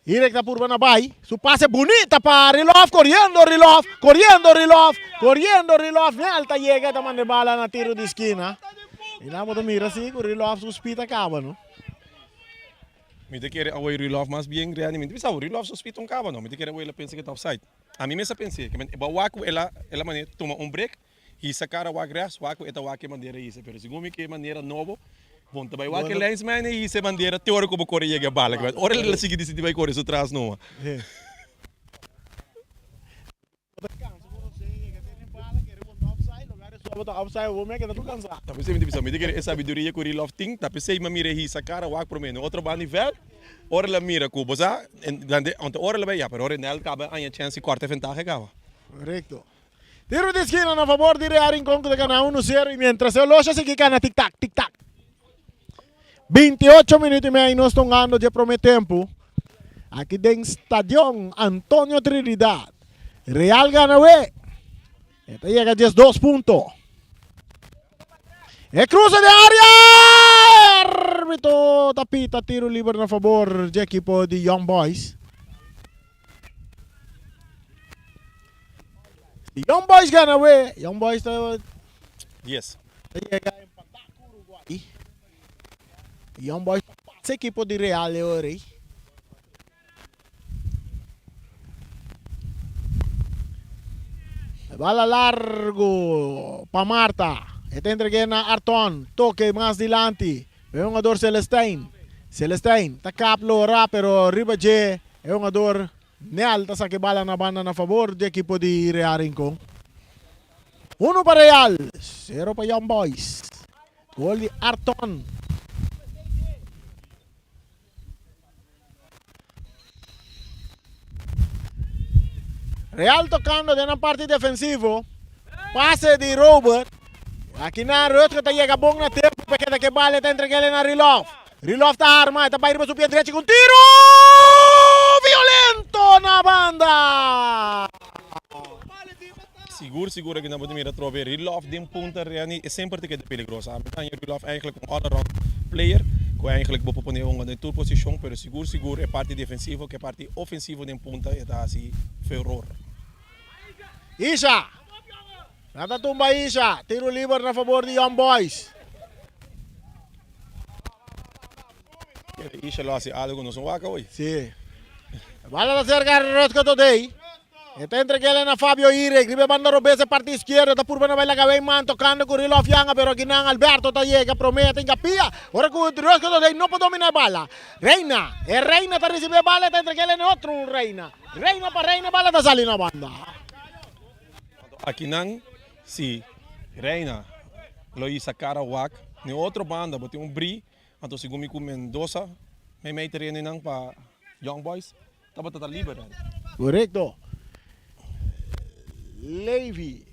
Irek ta purba na bai. Su pase bunita pa Rilov. Coriendo Rilov. Coriendo Rilov. Coriendo Rilov. Nel ta yega ta manda e bala na tiro di skina. Y nan bo ta mira si cu Rilov su speed a caba no. Mi ta kere awor Rilov mas bien reani. Mi ta bisa Rilov su speed un caba no. Mi ta kere awor el a pensa cu ta offside. Ami mes a pens'e. E bo a wak cu el a el a mane tuma un break. Hisa kara wak rechts, wak ku e ta wak e bandera hisa. Pero segun mi ke e manera nobo, bon ta bai wak e linesman e hisa e bandera te ora ku bo kore yega e bala. Ora el a sigui disidi bai kore su tras numa. Ta p'esei mi ta bisa, mi ta kere e sabiduria ku Rilov tin, ta p'esei mi a mira e hisa kara wak promé. Na otro banda di vèlt, ora el a mira ku bo sa, ante ora el a bai ya, pero ora Nel kaba a haña chèns di kòrta e ventaha e kaba. Korekto. Tiro di eskina na fabor di Real Rincon ku ta gana uno sero i mientras e oloshi a sigui kana tik tak, tik tak. 28 minuut i mei nos ta hungando dje prome tempu aki den Stadion Antonio Trinidad. Real gana we. E ta yega 12 punto. E cruza den area! Arbitro ta pita tiro liber na fabor dje ekipo di Young Boys. Si Young Boys gana we, Young Boys ta Yes. ta yega empatá ku Uruguay. Young Boys ta pasa ekipo di Real e ora ei. E bala largo pa Marta. E ta entreg'é na Arton. Toke mas dilanti. E hungador Celestijn. Celestijn ta kap lora pero riba dje e hungador Nel ta saka e bala na banda na fabor di ekipo di Real Rincon. Uno pa Real, sero pa Young Boys. Gol di Arton. Real tocando den nan parti defensivo. Pase di Robert. Aki nan Rutger ta yega bon na tempo pa keda ke bal e ta entreg'el na Rilov. Rilov ta arma, e ta bai riba su pie drechi ku un tiro violento na banda. Sigur sigur aki nan bo ta mira atrobe Rilov den punta Reni e semper ta keda peligroso. Ami ta haña Rilov eigenlijk un all around player ku eigenlijk bo por pone hunga den tur posishon pero sigur sigur e parti defensivo ku e parti ofensivo den punta e ta hasi furor. Isha. Nan ta tumba Isha. Tiro liber na fabor di Young Boys. Isha lo hasi algo nos no wak hoy. Si. Bala ta cerca Rutger Todey. E ta entreg'el na Fabio Irek. Riba e banda robes e parti izquierdo. Ta purba na bai laga Weyman tocando cu Rilov Yanga. Pero akinan Alberto ta yega prome. Ta hinca pia. Ora cu Rutger Todey no por domina e bala. Reina. E Reina ta ricibi e bala. E ta entreg'el na otro Reina. Reina pa Reina e bala ta sali na banda. Akinan si Reina lo hisa cara wak. Na e otro banda bo tin un bri. Anto segun mi ku Mendoza meimei tereno einan pa Young Boys tabata ta liber. Korekto. Levy.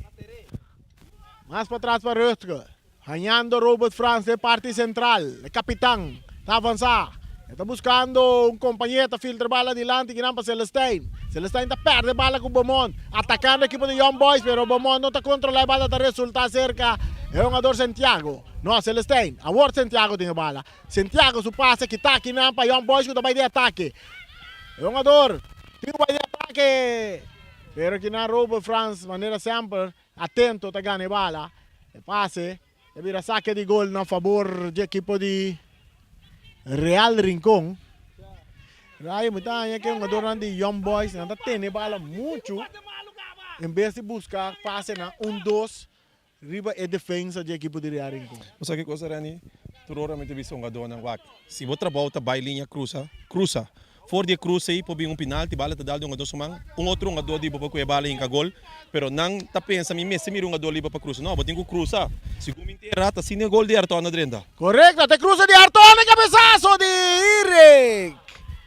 Mas patras pa Rutger. Hañando Robert Frans den parti sentral. E kapitan ta avansá. E ta buskando un kompañer ta filtra bala dilanti kinan pa Celestijn. Celestijn ta pèrdè bala ku Beaumont. Atakando ekipo di Young Boys pero Beaumont no ta kontrolá e bala ta resultá serka e hungador Santiago. No, Celestijn. Awor Santiago tin e bala. Santiago su pase kita kinan pa Young Boys ku ta bai den atake. E hungador tin ku bai den atake pero kinan Robert Frans manera semper Atento ta gana e bala. E pase ta bira sake di gol na fabor dje ekipo di Real Rincon. Rayo mi ta haña ke hungadornan di Young Boys nan ta tene e bala muchu en bes di buska pasenan un dos riba e defensa dje ekipo di Real Rincon. Bo sa ki cosa Renny? Tur ora mi ta bisa hungadónan, Wak, si bo trabou ta bai liña krusa, krusa. For di e krus ei por bin un pinalti, bala ta dal di un hungadó su man, un otro hungadó di bo por kohe bala hinka gol, pero nan ta pensa mi mester mira un hungadó liber pa krusa. No, bo tin ku krusa. Segun mi ntera ta asina e gol di Ayrton a drenta. Korekto, ta e krusa di Ayrton, e kabesaso di Erik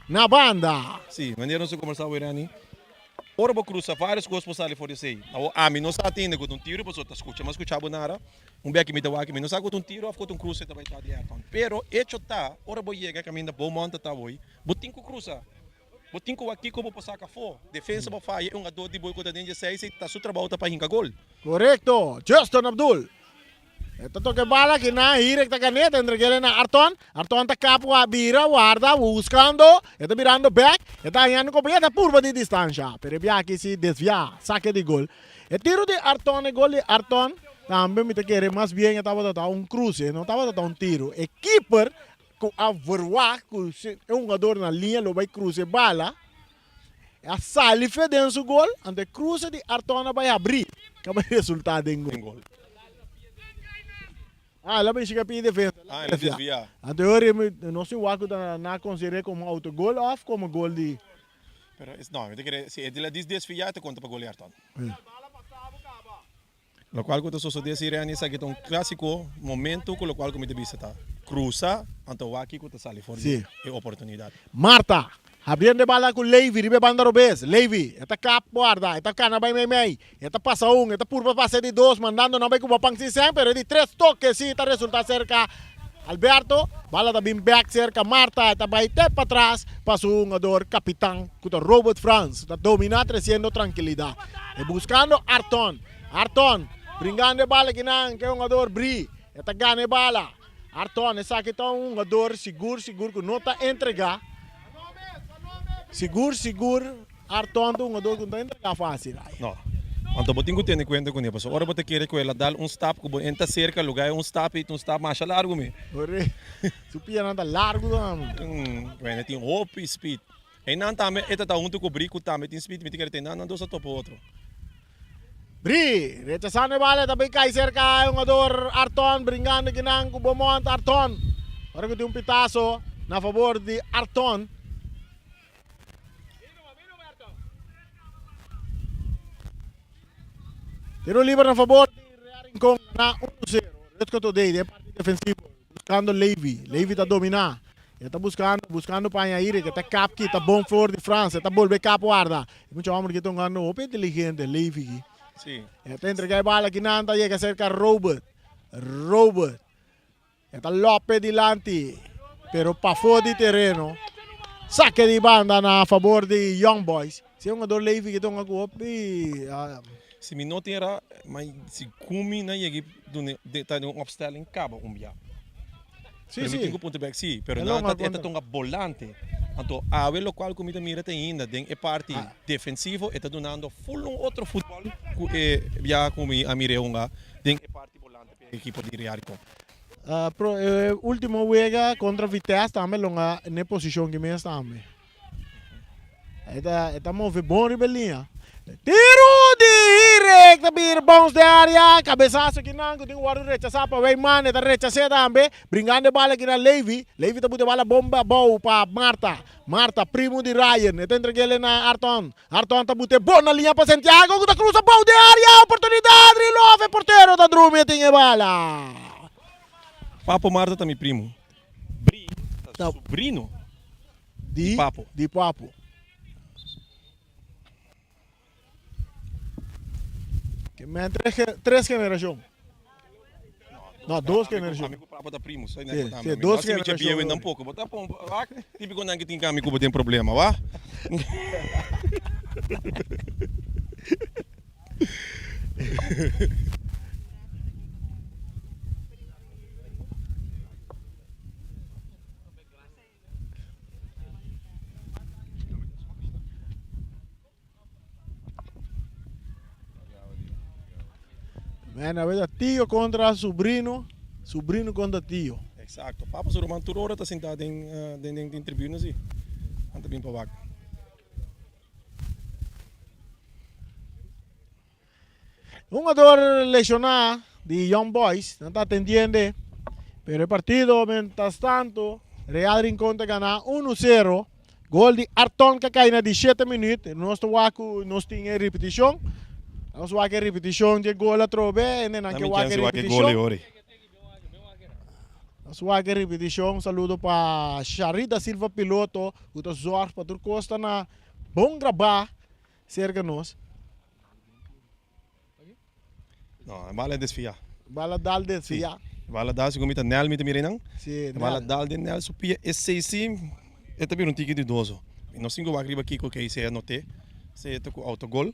na banda. Si, manera nos a kombersá awor Reni, ora bo krusa vários kos por sali for di esei. Awor ami no sa tende ku ta un tiro pasobra ta skucha, mi a skucha bo nara. Un beki mi ta wak, mi no sa ku ta un tiro òf ku ta un kruse ta bai ta di Ayrton. Pero echo ta, ora bo yega kaminda bo monta ta awor, bo tin ku krusa. Bo tin ku wak kiko bo por saka afó. Defensa bo faya, e hungadó di bo ku ta den dieseis ei ta su trabou ta pa hinka gol. Korekto, Justin Abdul. E ta toka e bala aki na Hirek ta gan'é, ta entreg'é na Arton. Arton ta kap wa bira, warda, buskando. E ta birando bèk, e ta hañando kompania, ta purba di distansha. Pero e biaha aki si desviá, sake di gol. E tiro di Arton, e gol di Arton, tambe mi ta kere mas bien e tabata ta un cruce, no tabata ta un tiro. E keeper cu a verwacht cu e hungador na linea lo bay cruce e bala, a sali fe den su gol, anto e cruce di Arton a bay habri, cu a bay resulta den gol. Ah, el a bay shiga pidi defensa, el a desvia. Anto e ora no si wak cu ta na considere como autogol of como gol di. Pero es no, mi ta kere si e la dis desviá ta konta pa gol Ayrton. Lokual ku ta sosodé si Renny esaki ta un klásiko momento ku lokual ku mi ta bisa ta krusa anto wak kiko ta sali for di e oportunidat. Marta, habriendo e bala ku Levy riba e banda robes. Levy, e ta kap guarda, e ta kana bai meimei, e ta pasa un, e ta purba pasa e di dos, mandando nan bai ku Bapang sin sèn, pero e di tres toke si ta resultá serka Alberto, bala ta bin bek serka Marta, e ta bai te patras pa su hungador kapitan ku ta Robert Frans, ta domina tresiendo trankilidat. E buskando Arton, Arton bringando e bala kinan ke hungador Bri, e ta gana e bala. Arton, esaki ta un hungador sigur sigur ku no ta entrega. Sigur sigur Arton ta un hungador ku no ta entrega fásil. No. Anto bo tin ku tene kuenta kuné, pasobra ora bo ta kere ku el a dal un stap ku bo enta serka lugá e un stap ei ta un stap masha largu mi. Ore, su pianan ta largu tambe. Bueno, e tin hopi speed. Einan tambe e ta ta huntu ku Bri ku tambe tin speed, mi ta kere te nan nan dos a topa otro. Bri, rechasando e bala ta bay kai serka e hungador Arton, bringando kinan ku Beaumont. Arton, ora ku tin un pitaso na fabor di Arton. Tiro liber na fabor di Real Rincon na 1-0. Rutger Todey den parti defensivo buscando Levy. Levy ta domina. E ta buscando, buscando pa haña aire. Ke ta kap kita bon for di Frans. E ta bolbe kap warda. E mucha homber ki ta hungando hopi inteligente Levy ki. Sí. E ta entrega e bala kinan ta yega cerca Robert. Robert. E ta lope dilanti, pero pafó di tereno. Sake di banda na fabor di Young Boys. Si e hungador Levy ki ta hunga ku hopi. Si mi no tin era, ma si ku mi na yegi dune ta den un opstelling kaba un bia. Si, Pero mi si. tin ku punta bek si, pero E nan lo ta e ta hunga tunga bolante. Anto awe lokual ku mi ta mira ta ainda den e parti defensivo e ta dunando ful un otro futbòl ku e bia ku mi a mir'é hunga den e parti bolante. Ekipo di Real Rincon. Pro e ultimo wega kontra Vitesse tambe lo nga n'e posishon ki mes tambe. E ta e ta move bon riba e liña. Tiru di Hirek ta bira bounce den area. Kabesaso kinan ku tin ku wòrdu rechasá pa Wijman. E ta rechas'é tambe. Bringando e bala kinan Levy. Levy ta buta e bala bon abou pa Marta. Marta primu di Ryan. E ta entreg'é na Arton. Arton ta bute bon na liña pa Santiago ku ta krusa bou den área. Oportunidat, Rilov, e portero ta drumi e tin e bala. Papo Marta ta mi primu. Bri ta subrino di Papo. Di Papo. Ke men tres generashon. No, dos generashon. Ami ku Papo ta primu. Sí, sí, dos generashon. Tampoco. Bo ta pon, wak, típico nan ki tin kami ku bo tin problema, wa? Man, a veces tío contra sobrino, sobrino contra tío. Exacto. Papa su ruman tur ora ta sintá den, eh, den, den, den tribuna si. Nan ta bin pa wak. Hungador lesioná di Young Boys, nan ta atendiende. Pero e partido mientras tanto Real Rincon ta gana uno sero. Gol di Arton ka kai na di shete minuut. Nos ta wak ku nos tin e ripitishon. Nos wak e ripitishon di e gol atrobe. Hende nan ke wak e ripitishon. Nos wak e ripitishon. Saludo pa Sharida Silva Piloto ku ta zorg pa tur kos ta na bon grabá serka nos. No, e bala desvia. Bala dal desvia. Si, bala dal segun mi ta Nel mi ta mira einan. Si, Nel. Bala dal den Nel su pia esei si e ta bira un tiki dudoso. Mi no singu wak riba kiko ke esei a note, si e ta ku autogol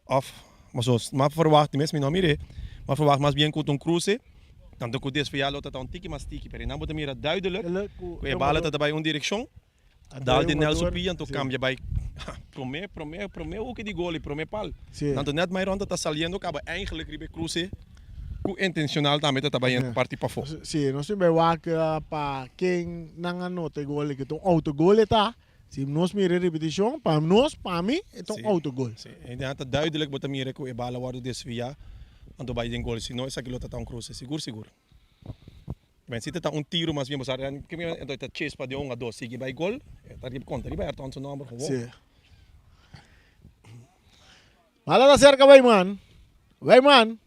of paso m'a verwacht mes mi no a mir'é, m'a verwacht mas bien ku ta un kruse, tanto ku desvia lo ta ta un tiki mas tiki, pero einan bo ta mira duidelijk ku e bala ta ta bai un direkshon. Dal di Nelson Pia anto cambia bay prome prome prome hoek di gol y prome pal. Anto net Myron ta ta saliendo caba eigenlijk riba e cruce cu intencional tambe ta ta bay parti pafo. Si, nos tin bay wak pa ken nan a nota e gol aki. Ta un autogol e ta. Si nos mira e repeticion, pa nos, pa mi, e ta un autogol. Si, e ta duidelijk bo ta mira cu e bala wordo desvia anto bay den gol. Si no esaki lo ta ta un cruce, sigur sigur. Ben si ta ta un tiro mas bien bo sa enton ta chispa di un a dos sigui bai gol e ta riba konta riba Ayrton su nomber gewoon. Si. Bala ta serka Weyman. Weyman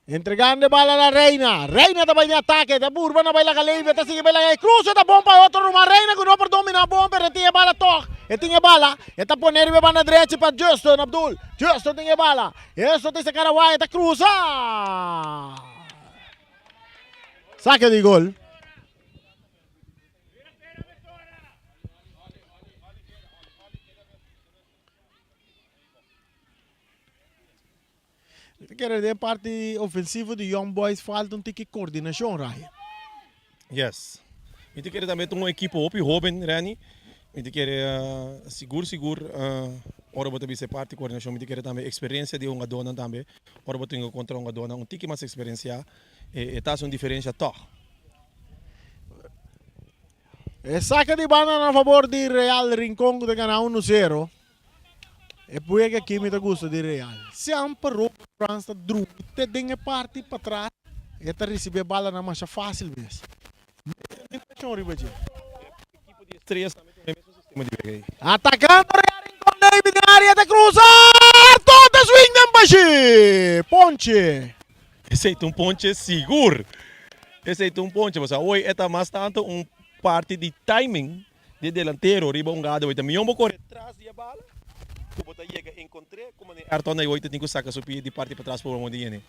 entregando e bala na Reina. Reina ta bai den atake, ta burba na bai laga Levy, ta sigui bai laga e cruce ta bon pa otro ruman Reina ku no por domina bon pero e tin e bala tog. E tin e bala, e ta pone riba e banda drechi pa Justin Abdul. Justin tin e bala. Justin tin se kara waya ta cruza. Sake di gol. Kere den parti ofensivo di Young Boys falta un tiki coordinacion, Ryan. Yes. Mi ta kere tambe ta un ekipo hopi hoben, Renny. Mi ta kere sigur sigur ora bo ta bisa e parti coordinacion mi ta kere tambe experiencia di e hungadornan tambe. Ora bo tin kontra un hungadónan un tiki mas eksperensiá, e ta hasi un diferensha tòg. E saka di banda na fabor di Real Rincon ku ta gana uno sero. E wega aki mi ta gusta di Real. Semper Robert Frans ta drumi te den e parti patras. E ta risibi e balanan masha fásil mes. Determinashon riba dje. Ekipo di Estrellas tambe tin e mesun sistema di wega ei. Atacando Real Rincon David den area ta cruza Arthur ta swing den bashi Ponche. Esei ta un ponche sigur. Esei ta un ponche pasobra awor e ta mas tanto un parti di timing di e delantero riba un gado. Ta mihó bo kore tras di e bala ku bo ta yega enkontr'é ku manera Ayrton awor ta tin ku saka su pia di parti patras pa bo yega.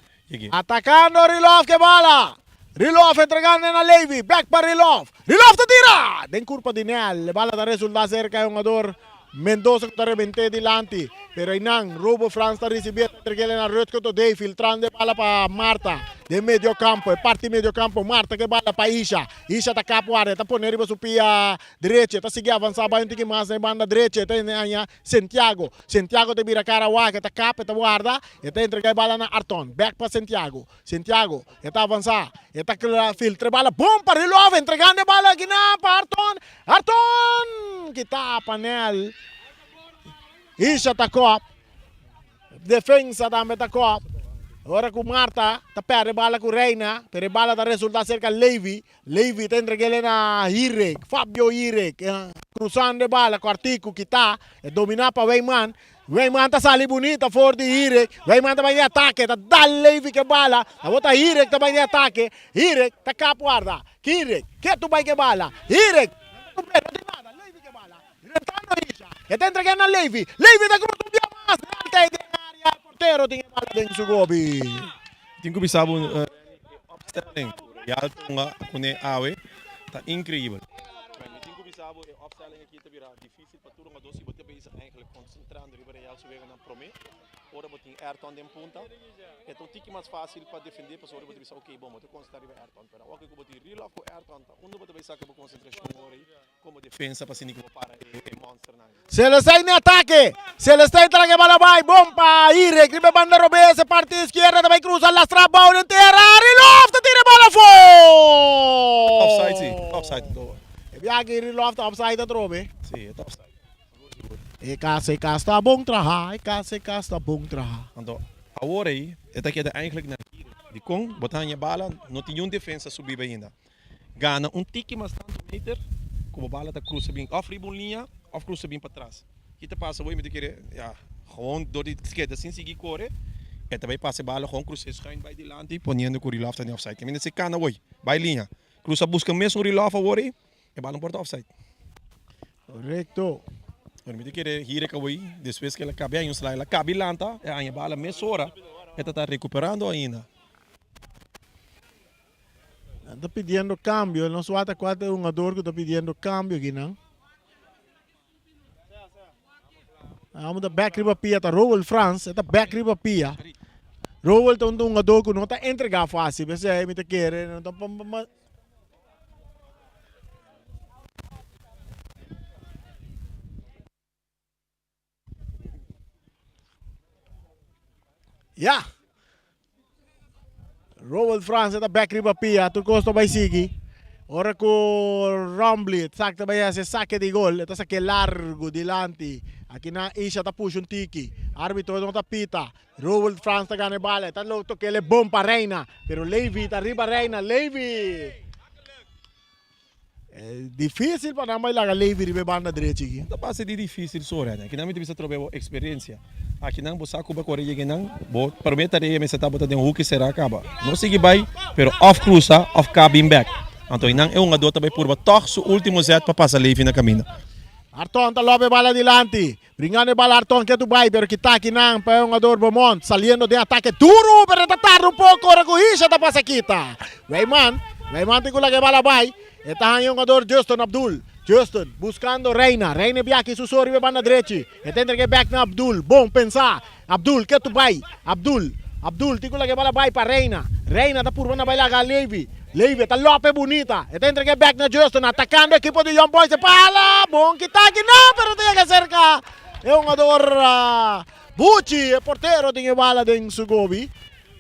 Atacando Rilov ke bala. Rilov entregando na Levy. Bek pa Rilov. Rilov ta tira! Den curpa di Nel. E bala ta resulta cerca e hungador Mendoza cu ta rebente dilanti. Pero eynan Robo Frans ta ricibi e ta entreg'el na Rutger Todey filtrando e bala pa Marta den medio campo. E parti medio campo Marta ke bala pa Isha. Isha ta kap warda. E ta pone riba su pia drechi. E ta sigui avansa bay un tiki mas na e banda drechi. E ta haña Sentiago. Sentiago ta bira kara wak, e ta kap, e ta warda, e ta entrega e bala na Arton. Bek pa Sentiago. Sentiago, e ta avansá, e ta filtra e bala bon pa Rilov, entregando e bala akinan pa Arton. Arton! Kita panel. Isha ta kop. Defensa tambe ta kop. Ora ku Marta ta pèrdè e bala ku Reina, pero e bala ta resultá serka Levy. Levy ta entreg'el na Hirek, Fabio Hirek, cruzando e bala cortico kita, e domina pa Weyman, Weyman ta sali bunita for di Hirek, Weyman ta bai den atake, ta dal Levy ke bala, awor ta Hirek ta bai den atake, Hirek ta kap warda, Hirek ketu bai ke bala, Hirek no tin nada, Levy ke bala, rentando Isha, e ta entreg'el na Levy, Levy ta cruza un bia mas, Delta e den area, e portero tin e bala den su gobi. Tin ku bisa bo e opstelling ku Real tunga kuné awe ta increibel. Mi tin ku bisa bo e opstelling aki ta bira dificil pa tur hungadó si bo ta bezig eigenlijk concentrando riba Real su weganan promé. Ora bo tin Ayrton den punta e ta un tiki mas facil pa defende pasobra bo ta bisa ok bon bo ta concentra riba Ayrton pero awor ku bo tin Rilov ku Ayrton ta unda bo ta bay saca bo concentracion ora ei Como defensa pa sinti ku bo para e monsternan. Celestijn den atake. Celestijn ta laga e bala bai. Bon pa Irek riba e banda robes. E parti izquierda ta bai cruza lastra abao den tera. Rilov ta tira e bala afo. Offside si, offside to. E biaha aki Rilov ta offside atrobe. Si, e ta offside. Sigur sigur. E kas e kas ta bon traha, e kas e kas ta bon traha. Anto awor ei e ta keda eigenlijk na Irek. Dikon bo ta haña e bala no tin niun defensa subi ainda. Gana un tiki mas tantu meter ku bo bala ta krusa bin òf riba un liña òf krusa bin patras. Ki ta pasa awor mi ta kere ya gewoon dor di keda sin sigui kore e ta bai pasa e bala gewoon krus'é schuin bai dilanti poniendo ku Rilòf ta den òfside. Kaminda si kana awor bai liña krusa buska mesun Rilòf awor ei e bala no por ta òfside. Korekto. Bueno mi ta kere hira e awor despues ku el a kabi haña un slide el a kabi lanta e haña e bala mesora e ta ta rekuperando ainda. Nan ta pidiendo cambio. Nos wata cua ta e hungador cu ta pidiendo cambio aki nan. Amo ta back riba pia ta Rowel Frans. E ta back riba pia. Rowel ta un hungador cu no ta entrega facil. P'esei mi ta kere no ta Ya. Robert Frans ta bek riba pia, tur kos ta bai sigui. Ora ku Rombley sak ta bai hasi sake di gol, e ta sake largu dilanti. Aki nan Isha ta pusha un tiki. Arbitro no ta pita. Robert Frans ta gana e bala, e ta lo tok'el e bon pa Reina, pero Levy ta riba Reina. Levy! Difícil pa nan bai laga Levi riba e banda drechi aki. Ta pasa di difícil so Rene. Akinan mi ta bisa trobe bo experiencia. Akinan bo sa cu bo kore yega nan, bo prome tarea mester ta bo ta den hoek y sera caba. No sigui bai, pero of cruza of ka bin bek. Anto einan e hungador ta bai purba tog su ultimo zet pa pasa Levi na caminda. Arton ta loba e bala dilanti. Bringando e bala Arton ke tu bai, pero kita akinan pa e hungador Beaumont saliendo den atake duru, pero e ta tarda un poko ora ku Isha ta pasa kita. Weyman, Weyman tin ku laga e bala bai, e ta haña e hungador Justin Abdul. Justin buskando Reina, Reina e biaha su so riba e banda drechi, e ta entrega e bek na Abdul, bon pensa, Abdul ke tu bai, Abdul, Abdul tin ku laga e bala bai pa Reina, Reina ta purba na bai laga Levy, Levy ta lope bunita, e ta entrega e bek na Justin, atakando ekipo di Young Boys, e pala, bon kitaki, no, pero ta yega serka e hungador Buchi, e portero tin e bala den su gobi,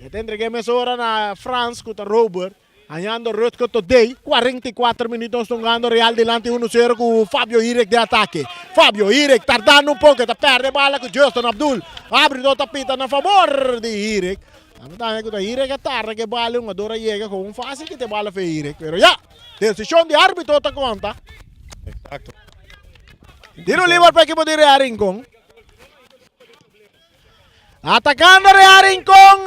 e ta entrega e mesora na Frans ku ta Robert. Hañando Rutger Todey, 44 minuut nos tungando Real dilanti 1 zero ku Fabio Hirek den atake. Fabio Hirek tardando un poko, ta perde bala ku Justin Abdul. Arbitro ta pita na fabor di Hirek. Ami ta haña ku ta Hirek a tarda ku e bala, e hungador a yega kon fásil kita e bala fe Hirek. Pero ya, desishon di arbitro ta konta. Exacto. Tiro liber pa ekipo di Real Rincon. Atacando Real Rincon.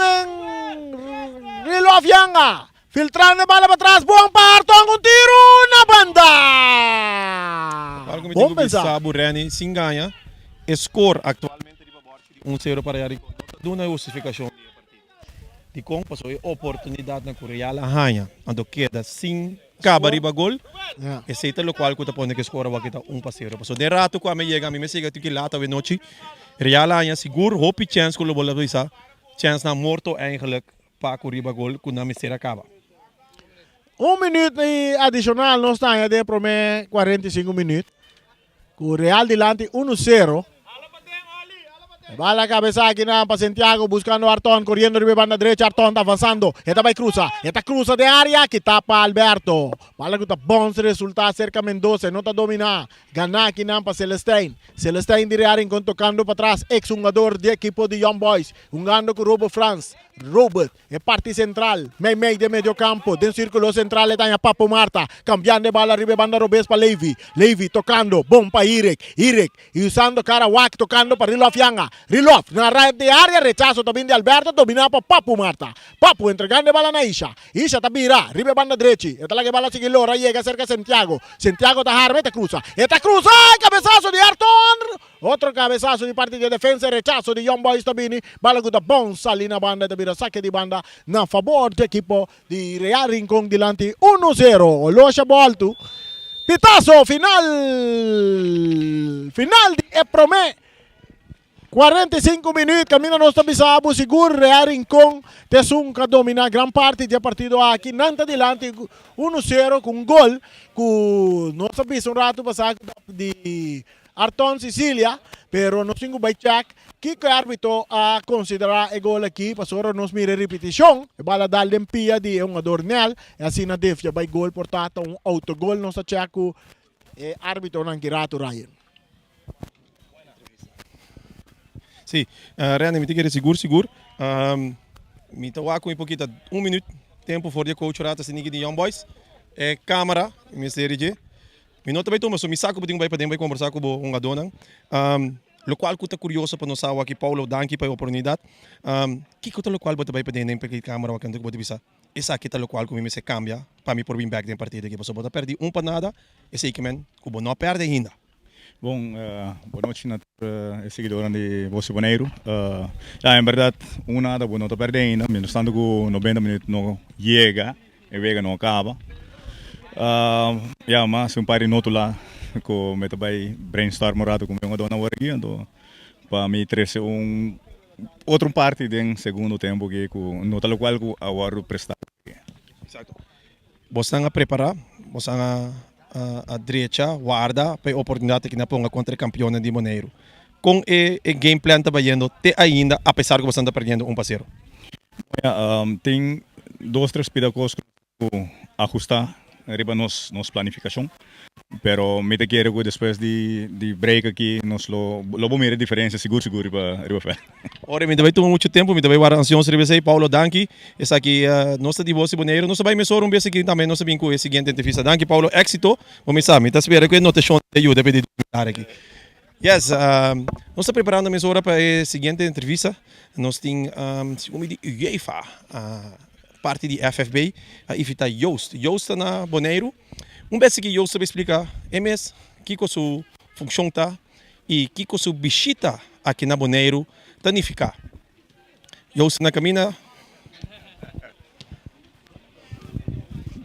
Rilof Yanga. Filtrando e bala para trás. Bom pa Arton. Un tiro na banda. Algo mi Bom tin ku pensar. bisa bo Renny sin gaña e score actualmente riba bòrchi di un sero pa Real Rincon no ta duna e hustifikashon di e partido. Dikon? Pasobra e oportunidatnan ku Real a haña anto keda sin kaba riba gol, esei ta lokual ku ta pone ku e skor awor ta un pa sero. Pasobra den rato ku ami yega ami mester yega tuki lat awenochi, Real a haña sigur hopi chèns ku lo bo la bisa chènsnan morto eigenlik pa ku riba gol ku nan mester a kaba. Un minüt adishonal nos ta haña den e promé 45 minüt. Ku Real dilanti uno sero. E bala kabesa akinan pa Santiago buskando Arton koriendo riba e banda drecha Arton ta avansando e ta bai krusa e ta krusa den area kita pa Alberto bala ku ta bons resulta serka Mendoza e no ta domina gana akinan pa Celestijn Celestijn di Real Rincon tokando patras ex hungador di ekipo di Young Boys hungando ku Robo Frans Robert E parti sentral, meimei den mediokampo, den sirkulo sentral e ta haña Papo Marta, kambiando e bala riba e banda robes pa Levy. Levy tokando, bon pa Hirek. Hirek i usando kara wak tokando pa Rilof Yanga. Rilof na rait di área, rechaso ta bin di Alberto, dominá pa Papu Marta. Papu entregando e bala na Isha. Isha ta bira riba e banda drechi, e ta laga e bala sigui lora yega serka Santiago. Santiago ta harma e ta krusa. E ta krusa! Kabesaso di Ayrton! Otro cabezazo di parti di e defensa e rechazo di Young Boys ta bini, bala cu ta bon sali na banda e ta bira sake di banda na fabor di ekipo di Real Rincon dilanti uno zero. Olosha boltu. Pitazo final final di e prome 45 minuut caminda nos ta bisa bo sigur Real Rincon ta esun cu a domina gran parti di e partido aki. Nan ta dilanti uno zero cu un gol cu nos a bisa un rato pasa di Arton Cicilia, pero nos tin ku bai chèk kiko e árbitro a konsiderá e gol aki, pasobra nos mira e ripitishon, e bala a dal den pia di e hungador Nel, e asina defia bai gol, por ta ta un autogol, nos ta chèk ku e árbitonan ki ratu, Ryan. Sí, Rene, mi ta kere sigur sigur. Mi ta wak un pokito un minüt tempu for di e coach rato asina di Young Boys. E camera, mi mester di dje. Mi no ta bai tuma, so mi sa ku bo tin ku bai paden bai kombersá ku bo hungadónan. Lokual ku ta kurioso pa nos sa awor aki, Paulo, danki pa e oportunidat. Kiko ta lokual bo ta bai paden den e camera awor ku bo ta bisa, esaki ta lokual ku mi mester kambia pa mi por bin bèk den e partido aki? Pasobra bo ta pèrdí un pa nada, esei ke men ku bo no a pèrdè ainda. Bon, bon nochi na tur e siguidornan di Bos di Boneiru. Ya, en bèrdat un nada bo no ta pèrdè ainda, mientras tanto ku nobenta minüt no yega, e wega no a kaba. Ya, mas un par di notula ku mi ta bai brainstorm un ratu ku mi hungadónan awor aki, anto pa mi trese un otro parti den segundo tempu aki ku no ta lokual ku a wòrdu prestá. Exacto. Bosnan a prepara, bosnan a a drecha, warda pa e oportunidad aki na ponga contra e campeonnan di Boneiru. Con e e game plan ta bayendo te ainda apesar cu bosnan ta perdiendo un pa cero? Ya, tin dos tres pida cos cu nos tin cu ahusta riba nos nos planificacion. Pero mi ta kere ku despues di di break aki nos lo lo bo mira e diferencia sigur sigur riba riba veld. Ora mi ta bai tuma mucho tempo, mi ta bai warda ansioso riba esei. Paulo, danki. Esaki nos ta di Bos di Boneiru. Nos ta bai mesora un bes aki tambe nos ta bin ku e siguiente entrevista. Danki Paulo, éxito. Bo mi sa, mi ta spera ku e notashon ta yuda pa e di documentar aki. Yes, nos ta preparando mesora pa e siguiente entrevista. Nos tin segun mi di UEFA, parti di FFB, a invita Joost. Joost ta na Boneiru. Un bes aki Joost ta bay splica e mes kico su funcion ta y kico su bishita aki na Boneiru ta nifica. Joost na camina.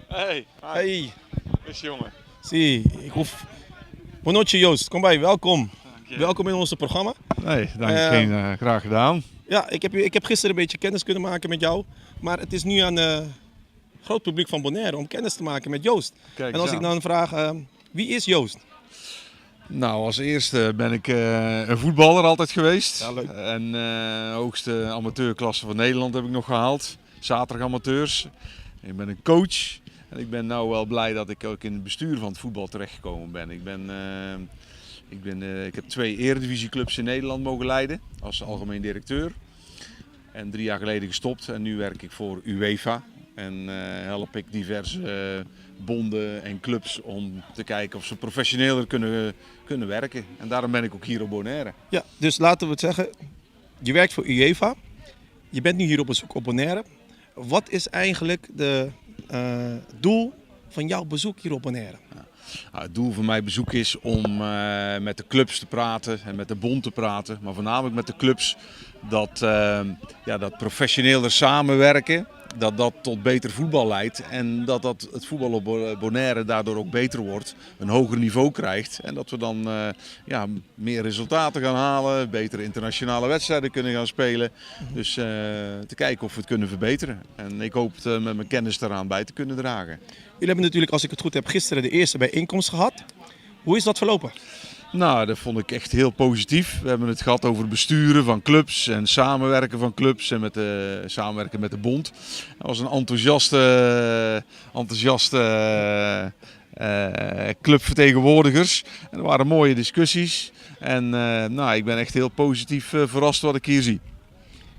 Hey, Hey. Is jongen. Si, ik hoef. Bon nochi Joost, kom bij, welkom. Welkom in ons programma. Hey, dank je, geen, graag gedaan. Ja, ik heb, ik heb gisteren een beetje kennis kunnen maken met jou. Maar het is nu aan de groot publiek van Bonaire om kennis te maken met Joost. Kijk en als eens ik dan vraag, eh, wie is Joost? Nou, als eerste ben ik eh, een voetballer altijd geweest. Ja, leuk. En eh, hoogste amateurklasse van Nederland heb ik nog gehaald. Zaterdag amateurs. Ik ben een coach. En ik ben nou wel blij dat ik ook in het bestuur van het voetbal terechtgekomen ben. Ik, ben, eh, ik, ben, eh, ik heb twee eredivisieclubs in Nederland mogen leiden als algemeen directeur. En drie jaar geleden gestopt en nu werk ik voor UEFA. En eh, help ik diverse eh, bonden en clubs om te kijken of ze professioneler kunnen, kunnen werken. En daarom ben ik ook hier op Bonaire. Ja, dus laten we het zeggen, je werkt voor UEFA. Je bent nu hier op bezoek op Bonaire. Wat is eigenlijk het uh, doel van jouw bezoek hier op Bonaire? Nou, het doel van mijn bezoek is om uh, met de clubs te praten en met de bond te praten. Maar voornamelijk met de clubs dat, uh, ja, dat professioneler samenwerken, dat dat tot beter voetbal leidt. En dat, dat het voetbal op Bonaire daardoor ook beter wordt, een hoger niveau krijgt. En dat we dan uh, ja, meer resultaten gaan halen, betere internationale wedstrijden kunnen gaan spelen. Dus uh, te kijken of we het kunnen verbeteren. En ik hoop het met mijn kennis daaraan bij te kunnen dragen. Jullie hebben natuurlijk, als ik het goed heb, gisteren de eerste bijeenkomst gehad. Hoe is dat verlopen? Nou, dat vond ik echt heel positief. We hebben het gehad over besturen van clubs en samenwerken van clubs en met de, samenwerken met de bond. Dat was een enthousiaste, enthousiaste uh, clubvertegenwoordigers. En er waren mooie discussies. En uh, nou, ik ben echt heel positief uh, verrast wat ik hier zie.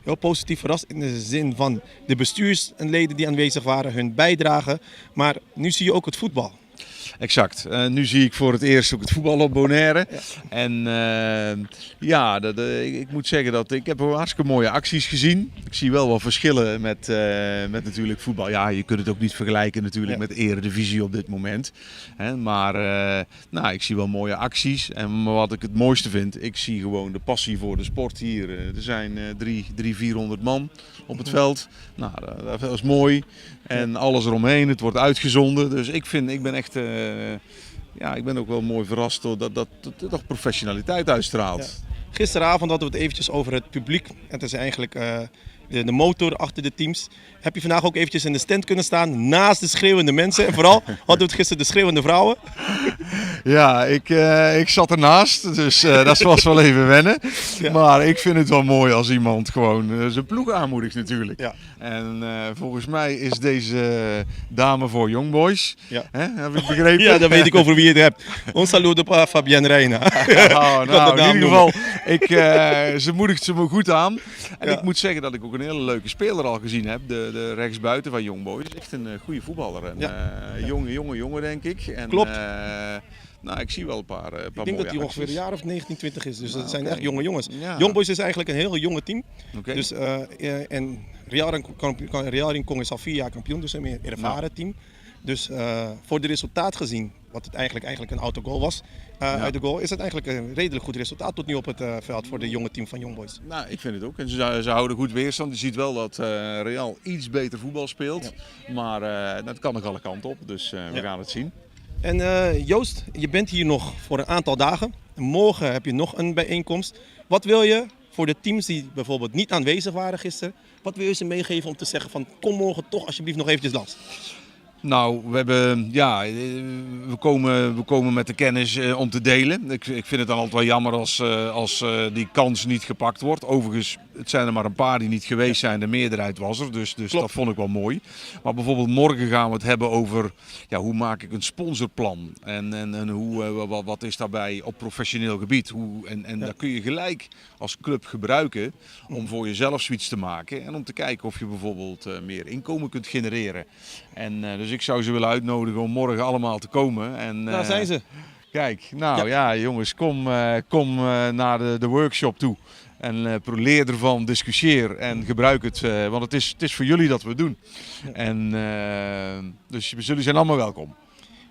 Heel positief verrast in de zin van de bestuursleden die aanwezig waren, hun bijdrage. Maar nu zie je ook het voetbal. Exact. Uh, nu zie ik voor het eerst ook het voetbal op Bonaire. Ja. En uh, ja, dat, uh, ik, ik, moet zeggen dat ik heb hartstikke mooie acties gezien. Ik zie wel wat verschillen met, met natuurlijk voetbal. Ja, je kunt het ook niet vergelijken natuurlijk ja. met eredivisie op dit moment. Hè, maar nou, ik zie wel mooie acties. En wat ik het mooiste vind, ik zie gewoon de passie voor de sport hier. Er zijn drie, drie, 400 man op het veld. Nou, dat, dat is mooi. En alles eromheen, het wordt uitgezonden. Dus ik vind, ik ben echt, uh, ja, ik ben ook wel mooi verrast door dat dat, dat, toch professionaliteit uitstraalt. Ja. Gisteravond hadden we het eventjes over het publiek. Het is eigenlijk uh, de, de motor achter de teams. Heb je vandaag ook eventjes in de stand kunnen staan naast de schreeuwende mensen? En vooral hadden we het gisteren de schreeuwende vrouwen. Ja, ik, uh, ik zat ernaast, dus uh, dat was wel even wennen. Ja. Maar ik vind het wel mooi als iemand gewoon uh, zijn ploeg aanmoedigt natuurlijk. Ja. En volgens mij is deze dame voor Young Boys, ja. Hè, heb ik begrepen? Ja, dan weet ik over wie je het hebt. Un saludo para Fabienne Reina. Oh, nou, in ieder geval, ik, ze moedigt ze me goed aan. En ja. ik moet zeggen dat ik ook ook een hele leuke speler al gezien heb. De, de rechtsbuiten van Young Boys. Echt een goede voetballer. En, Ja. Jonge, jonge jongen denk ik. En, Klopt. Nou, ik zie wel een paar, paar Ik denk mooie dat hij ongeveer een acties. jaar of 19, 20 is. Dus Nou, dat zijn oké. echt jonge jongens. Ja. Young Boys is eigenlijk een heel jonge team. Oké. Dus, en Real Rincon, Real Rincon is al 4 jaar kampioen, dus een meer ervaren team. Dus voor de resultaat gezien, wat het eigenlijk een autogoal was uit de goal, is het eigenlijk een redelijk goed resultaat tot nu op het veld voor de jonge team van Young Boys. Nou, ik vind het ook. En ze houden goed weerstand. Je ziet wel dat Real iets beter voetbal speelt. Maar dat kan nog alle kanten op, dus we gaan het zien. En Joost, je bent hier nog voor een aantal dagen. Morgen heb je nog een bijeenkomst. Wat wil je voor de teams die bijvoorbeeld niet aanwezig waren gisteren, wat wil je ze meegeven om te zeggen van kom morgen toch alsjeblieft nog eventjes langs? Nou, we hebben, ja, we komen, we komen met de kennis om te delen. Ik vind het dan altijd wel jammer als die kans niet gepakt wordt. Overigens, het zijn er maar een paar die niet geweest zijn. De meerderheid was er, dus dat vond ik wel mooi. Maar bijvoorbeeld morgen gaan we het hebben over, ja, hoe maak ik een sponsorplan? En wat is daarbij op professioneel gebied? En dat kun je gelijk als club gebruiken om voor jezelf zoiets te maken. En om te kijken of je bijvoorbeeld meer inkomen kunt genereren. En dus ik zou ze willen uitnodigen om morgen allemaal te komen. Daar zijn ze. Kijk, nou ja, jongens, kom naar de workshop toe. En leer ervan, discussieer en gebruik het. Want het is voor jullie dat we het doen. En dus jullie zijn allemaal welkom.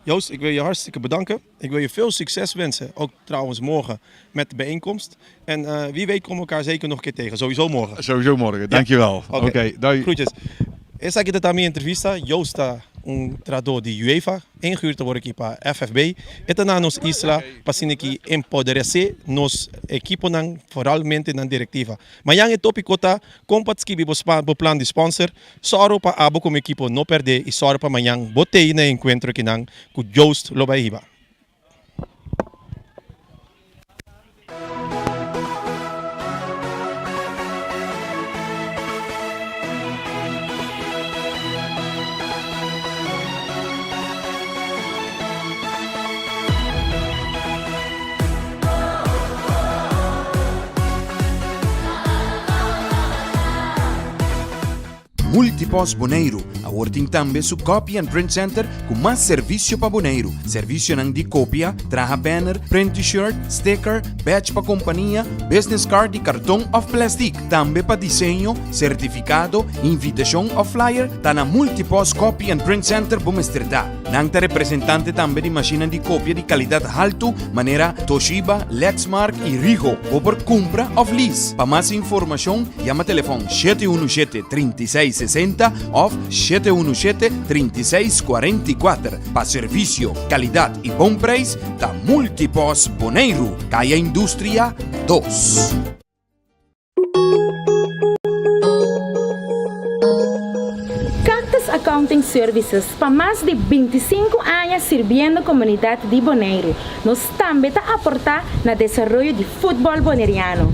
Joost, ik wil je hartstikke bedanken. Ik wil je veel succes wensen. Ook trouwens morgen met de bijeenkomst. En wie weet komen we elkaar zeker nog een keer tegen. Sowieso morgen. Sowieso morgen, dankjewel. Oké, doei. Groetjes. Esaki ta mi entrevista. Joost ta un trahadó di UEFA, ingehuurd te worden pa FFB. E ta na nos isla pa asina aki empoderesé nos ekiponan, vooralmente nan direktiva. Mañan e tópiko ta kon pa skibi bo plan di sponsor, sòru pa abo komo ekipo no pèrdè i sòru pa mañan bo tei na e enkuentro akinan ku Joost lo bai hiba. Multipost Boneiru awor tin tambe su Copy and Print Center ku mas servisio pa Boneiru. Servisionan di kopia, traha banner, print t-shirt, sticker, badge pa kompania, business card di karton òf plèstik. Tambe pa diseño, sertifikado, invitashon òf flyer, ta na Multipost Copy and Print Center bo mester ta. Nan ta representante tambe di mashinan di kopia di kalidat haltu manera Toshiba, Lexmark i Rigo. Bo por kumpra òf lease. Pa mas informashon yama telefòn 717 36 60 òf 717 36 44. Pa servisio, kalidat i bon preis ta Multipost Boneiru, Kaya Industria 2. Cactus Accounting Services pa mas di 25 aña sirbiendo komunidat di Boneiru. Nos tambe ta aportá na desaroyo di futbòl boneriano.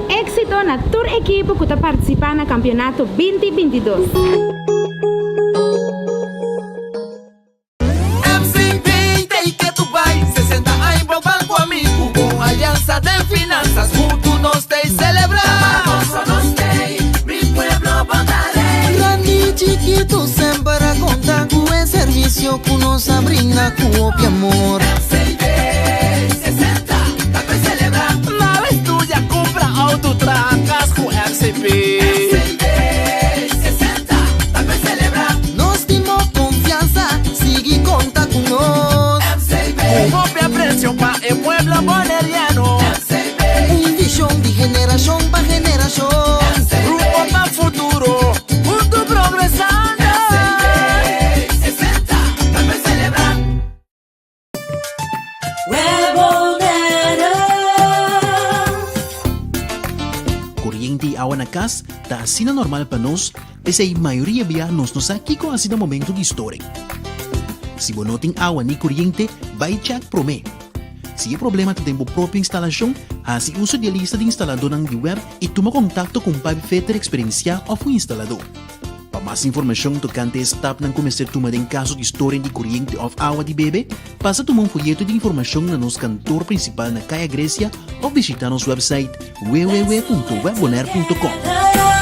Éksito na tur ekipo ku ta partisipá na kampionato 2022. MCB t'ei ke tu bai 60 aña bo ban ku ami ku bon aliansa den finansas huntu nos t'ei selebrá. Nos nos t'ei, mi pueblo bo ta rei. Grandi chikitu semper a konta ku e servisio ku nos a brinda ku hopi amor. MCB 60 ta pe selebrá. Na vez tuya kumpra outo traha kas ku MCB. MCB 60 ta pe selebrá. Nos tin bo konfiansa, sigui konta ku nos. MCB. Ku hopi apresio pa e pueblo boneriano. MCB. Un vishon di generashon pa generashon. MCB. Rumbo pa futuro, huntu progresando. MCB 60 ta pe selebrá. Koriente i awa na kas ta asina normal pa nos, p'esei mayoria bia nos no sa kiko hasi na momento di storing. Si bo no tin awa ni koriente, bai chèk promé. Si e problema ta den bo propio instalashon, hasi uso di e lista di instaladónan di web i tuma kontakto ku un pipefitter eksperensiá òf un instaladó. Pa mas informashon tokante e stapnan ku mester tuma den kaso di storing di koriente òf awa di bebe, pasa tuma un foyeto di informashon na nos kantor prinsipal na Kaya Grecia òf bishitá nos website www.webbonaire.com.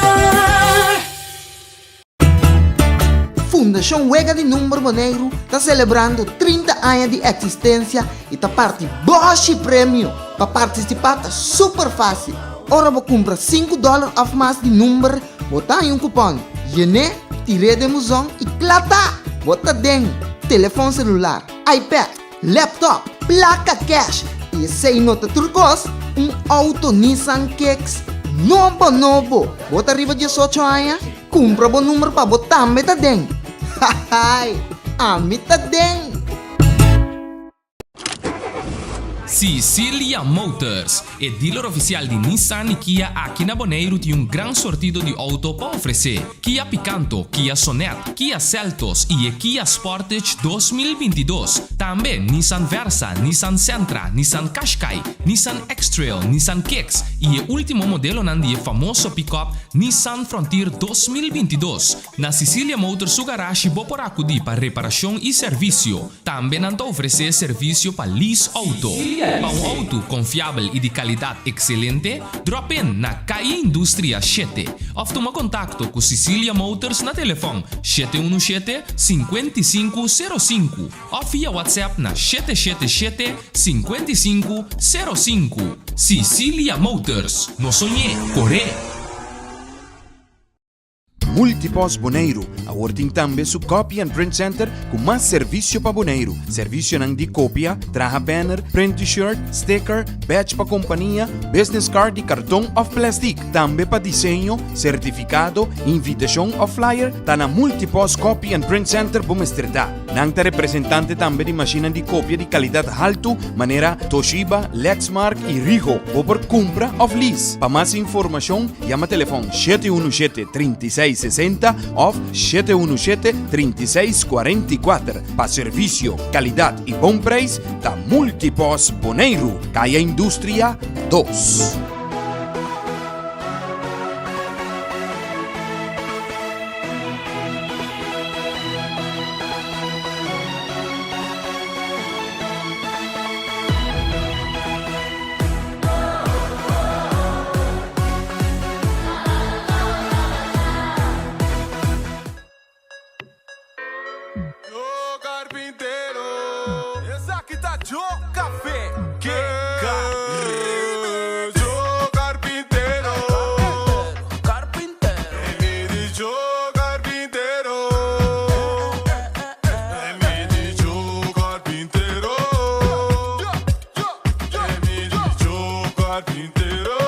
Fundashon Wega di Number Boneiru ta selebrando 30 aña di eksistensia i ta parti bòshi premio. Pa partisipá ta super fásil. Ora bo kumpra sinku dòler òf mas di number, bo ta haña un kupòn. Yen'é, tir'é den buzon i kla ta! Bo ta den telefòn selular, iPad, laptop, plaka kèsh i esei no ta tur kos, un outo Nissan Kicks nobo nobo! Bo ta riba diesocho aña? Kumpra bo number pa bo tambe ta den! Hahaai! Ami ta den! Sicilia Motors, e dealer oficial di Nissan y Kia aki na Boneiru tin un gran sortido di auto pa ofrece. Kia Picanto, Kia Sonet, Kia Seltos y e Kia Sportage 2022. Tambe Nissan Versa, Nissan Sentra, Nissan Qashqai, Nissan X-Trail, Nissan Kicks y e ultimo modelonan di e famoso pick-up Nissan Frontier 2022. Na Sicilia Motors su garashi bo por acudi pa reparacion y servicio. Tambe nan ta ofresé servisio pa lease outo. Pa un outo konfiabel i di kalidat ekselente, drop in na Calle Industria shete òf tuma kontakto ku Sicilia Motors na telefòn 717 55 05 òf via WhatsApp na 777 55 05. Sicilia Motors, no soñ'é, kor'é! Multipost Boneiru awor tin tambe su Copy and Print Center ku mas servisio pa Boneiru. Servisionan di kopia, traha banner, print T-shirt, sticker, badge pa kompania, business card di karton òf plèstik. Tambe pa diseño, sertifikado, invitashon òf flyer ta na Multipost Copy and Print Center bo mester ta. Nan ta representante tambe di mashinnan di kopia di kalidat haltu manera Toshiba, Lexmark i Ricoh. Bo por kumpra òf lease. Pa mas informashon yama telefòn 717 36 60 òf 717 36 44. Pa servisio, kalidat i bon preis ta Multipos Boneiru, Kaya Industria 2. Yo carpintero. Esaki ta Joe Café. Ke Caribe. Joe carpintero. Carpintero. Mi di Joe carpintero. Mi di Joe carpintero. Mi di Joe carpintero.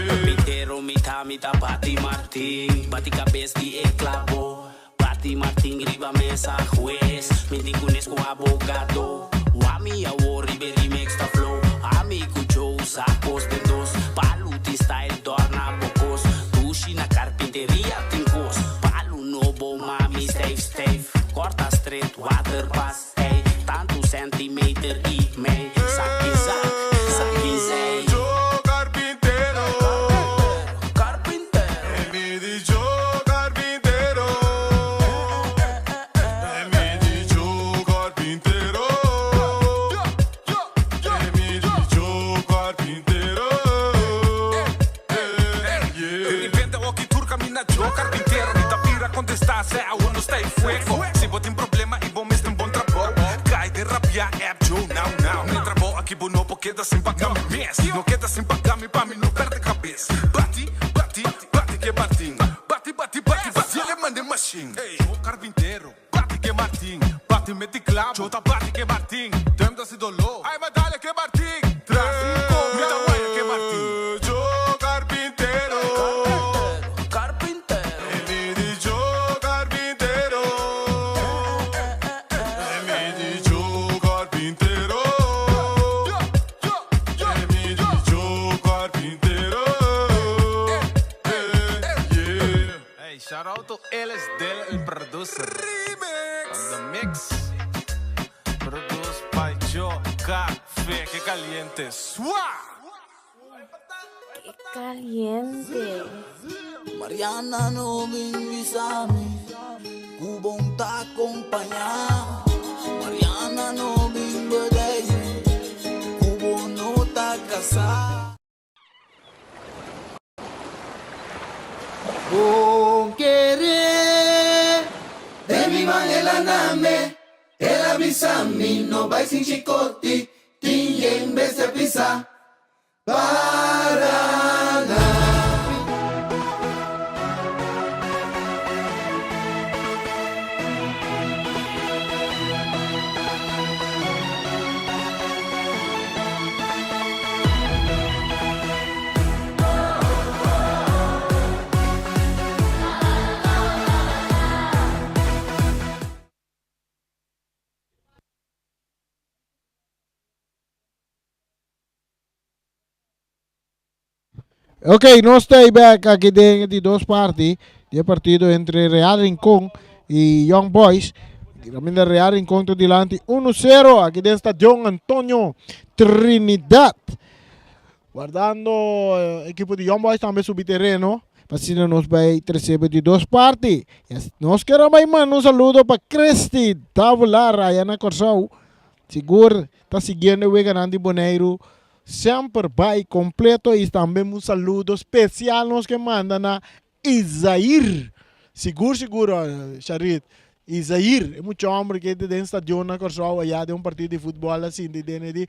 Carpintero mi ta mi ta bati martin Bati cabes di e clabo Bati martin riba mesa hues Mi tin cunes cu abogado Wami awor riba e remix ta flow Ami cu Joe sa cos den dos Palu tin style dorna bo cos Dushi na carpinteria tin cos Palu nobo mami stijf stijf Corta straight water pas Ey, tantu centimeter i mei Saki zak, saki zei. Joe carpintero, Carpintero. Mi di Joe carpintero, Mi di Joe carpintero, Mi di Joe carpintero. Di repente oki tur camina Joe carpintero Mi ta bira contesta se awor no sta e fuego Si bo tin problema y bo mester un bon trabou Cay den rabia app Joe now now Mi trabou aki bo no por keda sin paga mi mes No keda sin paga mi pa mi no perde cabes Bati, bati, bati ke Martin Bati, bati, bati, bati el e mande machine Joe carpintero Bati ke Martin Bati meti clavo Joe ta bati ke Martin Duim ta si dolor Ay ma dale ke Martin Tras mi ta waya ke Martin. Joe carpintero Carpintero. Mi di Joe carpintero Mi di Joe carpintero Mi di Joe carpintero Hey, shout out to Ellis Del, el producer. Remix. On the mix. Produced by Joe Café. Que caliente. Swa! Qué caliente. Mariana no bin bisami Ku bon ta acompaña Mariana no bin bedei Ku bo no ta casa. bisa na me, el a bisa mi no bai sin chikoti, tin yen bestia pisa. Paraná. Ok, nos ta back aki den di dos parti di e partido entre Real Rincon y Young Boys. Kaminda Real Rincon ta dilanti 1-0 aki den Stadion Antonio Trinidad. Guardando eh, equipo di Young Boys tambe subi terreno. Pa asina nos bai trece di dos parti. Nos quiero bai manda un saludo pa Christy Davular allá na Corsou. Sigur ta siguiendo e weganan di Boneiru semper bai completo y tambe un saludo special nos ke manda na Izair. Sigur sigur Sharit, Izair e mucha homber ke ta den stadion na Corsou aya den un partido di futbol a sinti den e di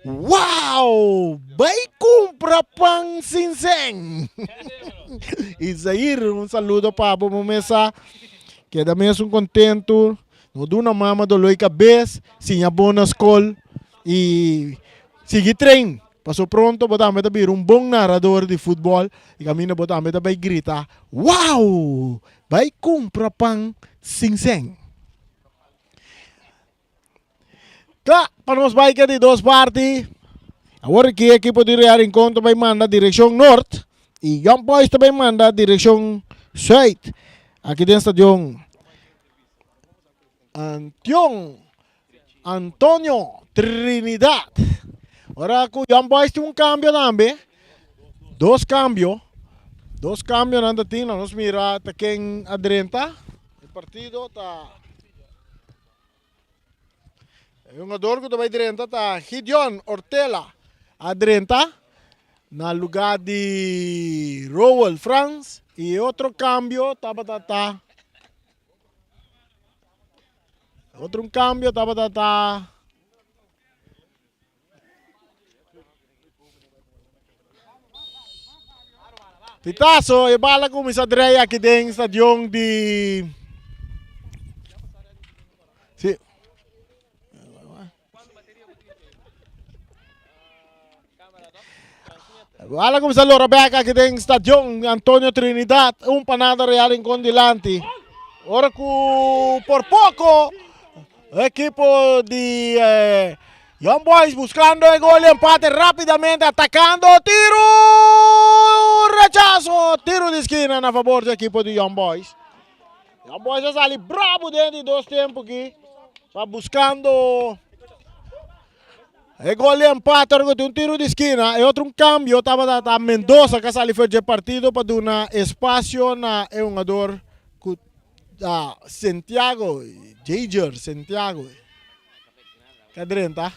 wow! Bai cumpra pan sin sen! Izair un saludo pa bo bo mesa keda mesun contento. No duna mama doloi kabes, siña bon na skol i sigui train. Paso pronto bo tambe ta bira un bon narador di futbol i kaminda bo tambe ta bai grita, Wow! Bai kumpra pan sin sen. Kla pa nos bai ke di dos parti. Awor aki ekipo di Real Rincon ta bai manda direkshon nort i Young Boys ta bai manda direkshon sùit. Aki den stadion Antion Antonio Trinidad. Ora ku Young Boys tin un kambio tambe. Dos kambio. Dos kambio nan ta tin. Nos mira ta ken a drenta. E partido ta E hungador ku ta bai drenta ta Gideon Ortela. A drenta na lugar di Rowell Frans. I e otro kambio tabata ta Otro un cambio tabata ta Pitazo, e bala cuminsa drei aki den stadion di Si. Bala cuminsa lora bek aki den stadion Antonio Trinidad. Un pa nada Real Rincon dilanti. Ora cu por poco equipo di eh, Young Boys buscando e gol di empate rapidamente atacando tiro rechazo tiro di esquina na favor di equipo di Young Boys. Young Boys a sali bravo den di dos tempo aki pa buscando e gol di empate ora cu tin un tiro di esquina e otro un cambio tabata ta Mendoza cu a sali for dje partido pa duna espacio na e hungador cu ta Santiago Jager Santiago cu a drenta.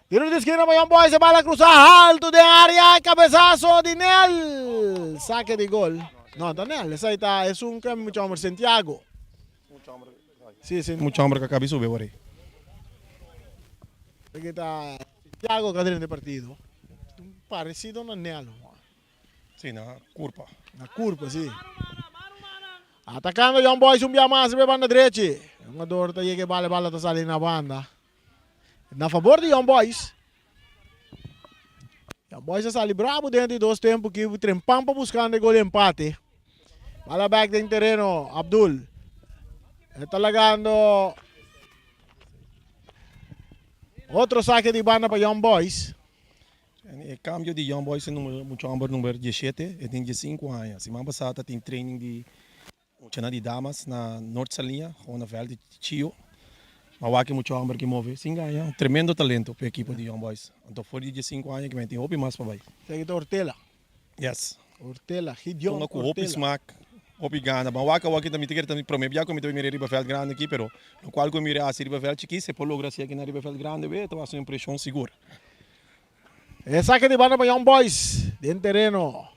Tiro di esquina pa Young Boys e bala cruza alto den area cabezazo di Nel saque di gol no ta Nel esai ta esun cu mucha homber Santiago. Si, si. Mucha homber cu a cabi sube wor. Aki ta Santiago cu a drenta e partido. Parecido na Nel. Si, na curpa. Na curpa, si. Atacando Young Boys un bia mas riba e banda drechi. E hungador ta yega e bala, e bala ta sali na banda. Na favor di Young Boys. Young Boys a sali brabo den di dos tempo ki trempan pa buscando e gol di empate. Bala back den tereno Abdul. E ta lagando otro saque di banda pa Young Boys. E cambio di Young Boys e numero mucho homber numero 17 e tin 15 aña. Siman pasada ta tin training di Muchanan di damas na Noord Saliña, gewoon na veld di Chio. Ma wak e mucha homber ki move sin gaña. Un tremendo talento p'e ekipo di Young Boys. Anto for di diesinku aña ki men tin hopi mas pa bai. Esaki ta Ortela. Yes. Ortela, Gideon Hunga ku hopi Ortela. smak, hopi gana. Ban wak awor ki ta mi ta kere ta mi prome bia ku mi ta bai mira riba veld grandi aki, pero lokual ku mi mira hasi riba veld chikí, si e por logra hasi aki na riba veld grandi we, ta wak un impreshon sigur. Esaki di banda pa Young Boys den tereno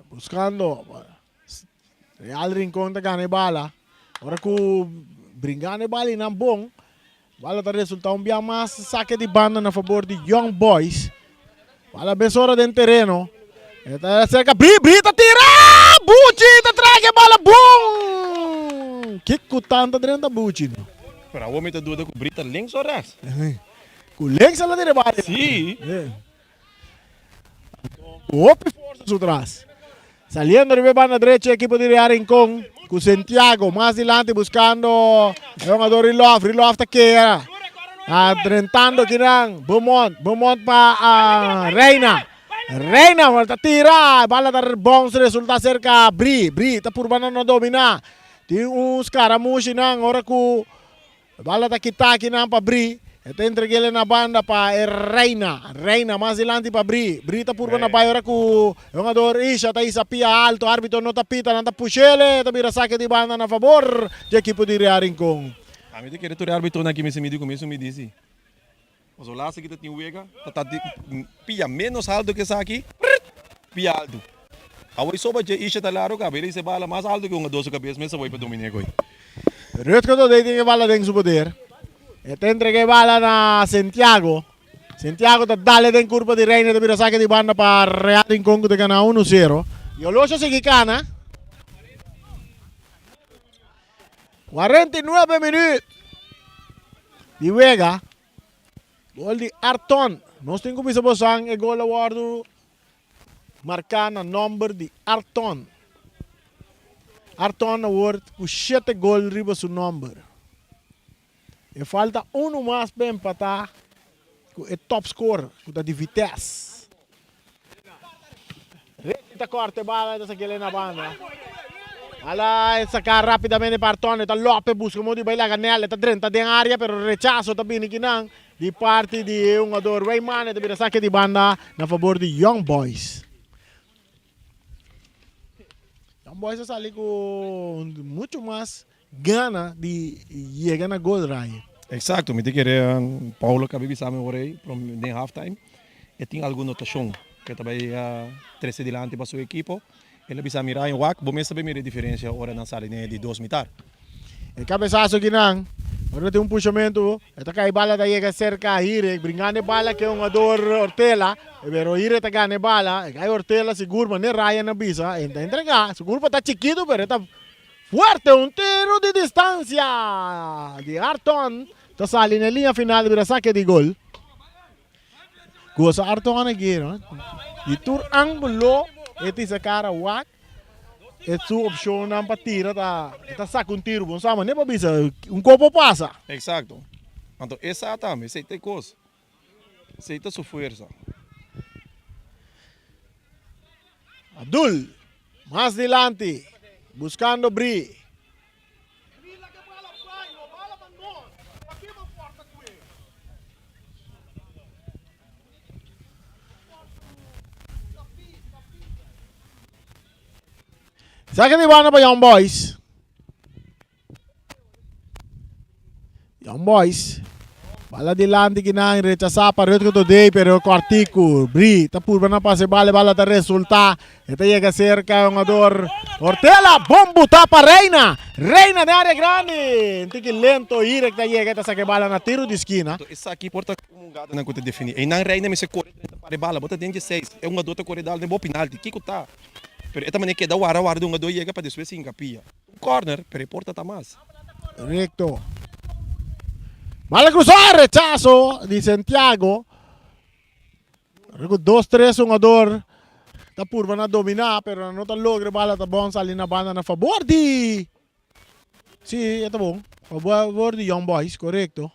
buscando. Real Rincon ta gana e bala. Ora ku bringando e bala einan bon, bala ta resulta un bia mas sake di banda na fabor di Young Boys. Bala mesora den tereno. E ta acerca Bri, Bri ta tira! Buchi ta traga e bala bon! Kiko tanta drenta Buchi no? Pero awor mi ta duda ku Bri ta links o rechts? Ku links a la tira e bala. Si. Ku hopi forsa su tras. Saliendo riba e banda drecho e ekipo di Real Rincon ku Santiago mas dilanti buskando e hungador Rilof. Rilof ta kera drentando kinan Beaumont. Beaumont pa Reina. Reina ta tira. E bala ta bounce resulta serka Bri. Bri ta purba na no domina. Tin un skaramushi nan ora ku E bala ta kita akinan pa Bri. E ta entreg'el na banda pa e Reina. Reina mas dilanti pa Bri. Bri ta purba na bai ora ku e hungador Isha ta hisa pia alto. Arbitro no ta pita, nan ta push'el. E ta bira sake di banda na fabor di ekipo di Real Rincon. Ami ta kere tur e arbitronan aki mester midi ku mesun midi si. Pasobra laatste ki ta tin wega ta ta di pia menos alto ke esaki, prrt, pia alto. Awor soba dje Isha ta laro kaba, el a hisa e bala mas alto ke hungador su kabes mes a woi pa dominé koe. Rutger Dodé tin e bala den su poder. E ta entrega e bala na Santiago. Santiago ta dale den kurpa di Reina ta bira sake di banda pa Real Rincon ku ta gana uno sero. Yolosho a sigui kana. 49 minuut di wega. Gol di Arton. Nos tin ku bisa bosan e gol a wòrdu marká na nòmber di Arton. Arton awor ku shete gol riba su nòmber. E falta unu mas pa empatá ku e top scorer ku ta di Vitesse. Richie ta kòrta e bala e ta sak'el na banda. Bala e saká rápidamente pa Arton. E ta lòp e buska modo di bai laga nèl. E ta drenta den área pero rechaso ta bini kinan di parti di e hungador Weyman. E ta bira sake di banda na fabor di Young Boys. Young Boys a sali ku muchu mas gana di yega na gol Ryan. Exacto, mi ta kere Paulo kabi bisa mi ora ei den half time e tin algun notashon ku e ta bai trese dilanti pa su ekipo. El a bisa mi Ryan wak bo mes ta bai mira e diferensia ora nan sali den e di dos mitar. E kabesaso kinan, ora tin un pushamentu e ta kai bala ta yega serka Hirek bringando e bala ke hungador Ortela pero Hirek ta gana e bala e kai Ortela sigur manera Ryan a bisa e ta entrega sigur pa ta chikitu pero e ta Fuerte un tiro di distancia di Arton ta sali na e liña final di bira sake di gol. Gosa Arton aki no. Di tur angulo e tisa cara wak e su opcionnan pa tira ta e ta saka un tiro bon sa mane pa bisa un kopo pasa. Exacto. Anto e sa tambe esey ta e cos. Esey ta su fuerza. Abdul mas dilanti buscando Bri. Saka di banda pa Young Boys. Young Boys. Bala dilanti kinan rechasá pa Rutger Todey pero kòrtiku. Bri ta purba na pasa e bala, e bala ta resultá. E ta yega serka e hungador Ortela. Bon butá pa Reina. Reina den área grandi. Un tiki lento Irek ta yega e ta saka e bala na tiru di skina. Esaki por ta un hungadanan ku ta definí. Einan Reina mester kore drenta para e bala. Bo ta den dieseis. E hungador ta kore dal den bo pinalti. Kiko ta? Pero e ta manera keda wara wara di hungador yega pa despues hinka pia. Un corner, pero e porta ta mas. Recto. Bala cruzá, rechazo di Santiago. Rico dos tres hungador ta purba na dominá, pero no ta logra. Bala ta bon sali na banda na favor di Sí, e ta bon. Favor di Young Boys, correcto.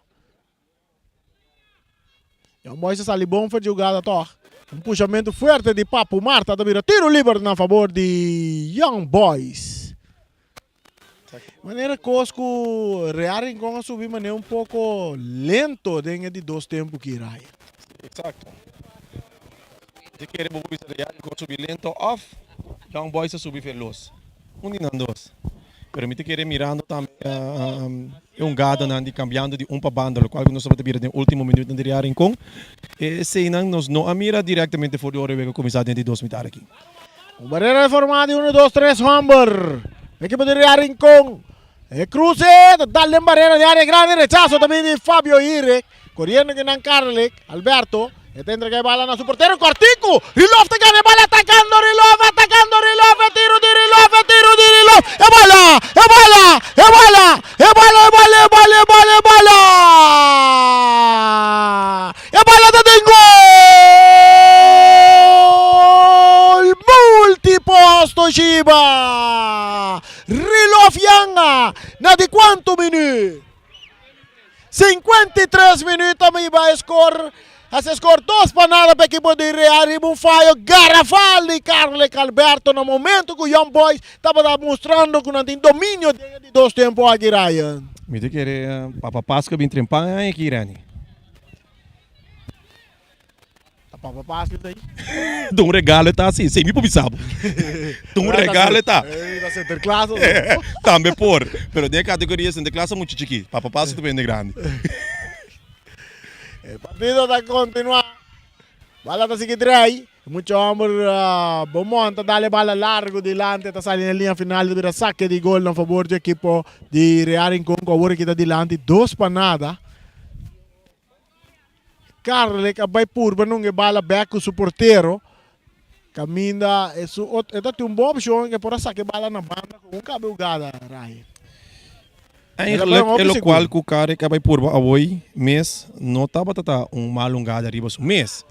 Young Boys a sali bon for di jugada tog. Un pushamentu fuerte di Papu Marta ta bira tiro liber na favor di Young Boys. Manera kos ku Real Rincon a subi manera un poko lento den e di dos tempu ki Ryan. Exacto. Di kere bo por bisa Real Rincon a subi lento of Young Boys a subi veloz. Un di nan dos. Pero mi ta kere mirando tambe e hungadonan di cambiando di un pa banda, locual cu nos tabata bira den ultimo minuutnan di Real Rincon. E eseynan nos no a mira directamente for di ora e wega cuminsa den di dos mitar aki. Un barera formá di uno, dos, tres homber. Ekipo di Real Rincon. E cruce ta dal den barrera di area grandi, rechazo ta bini di Fabio Irek, coriendo cu nan Karlik, Alberto, e ta entrega e bala na su portero Cortico, Rilov ta gana e bala atacando Rilov, atacando Rilov, e tiro di Rilov, e tiro di Rilov, e bala, e bala, e bala, e bala, e bala, e bala, e bala, e bala, e bala ta den gol! Multiposto Shiba! Rilov Yanga na di cuanto minuut? 53 minuut ta miba e score. Hace score 2 pa nada pa equipo di Real riba un fallo garrafal di Carlek Alberto na momento cu Young Boys tabata mostrando cu nan tin dominio den e di dos tempo aki Ryan. Mi ta kere Papa Pascu a bin trempan aña aki Renny. Ta papa Pascu ta ahí. Ta un regalo e ta si, si mi por bisa bo. Ta un regalo e ta. Ey, ta Sinterklaas o Tambe por, pero den e categoria Sinterklaas ta mucho chikí, Papa Pascu ta bende grandi. E partido ta continua. Bala ta sigui drei. Mucho homber Beaumont ta dale bala largo dilanti, ta sali na linea final, ta bira saque di gol na favor di equipo di Real Rincon cu awor aki ta dilanti dos pa nada. Karlek a bai purba nunga e bala bek ku su portero. Kaminda e su ot e ta tin un bon opshon e por a saka e bala na banda ku un kabe hugada Ryan. El a bai Eigenlijk e hopi lokual sigur. ku Karlek a bai purba awoi mes no tabata ta un mal hungada riba su mes.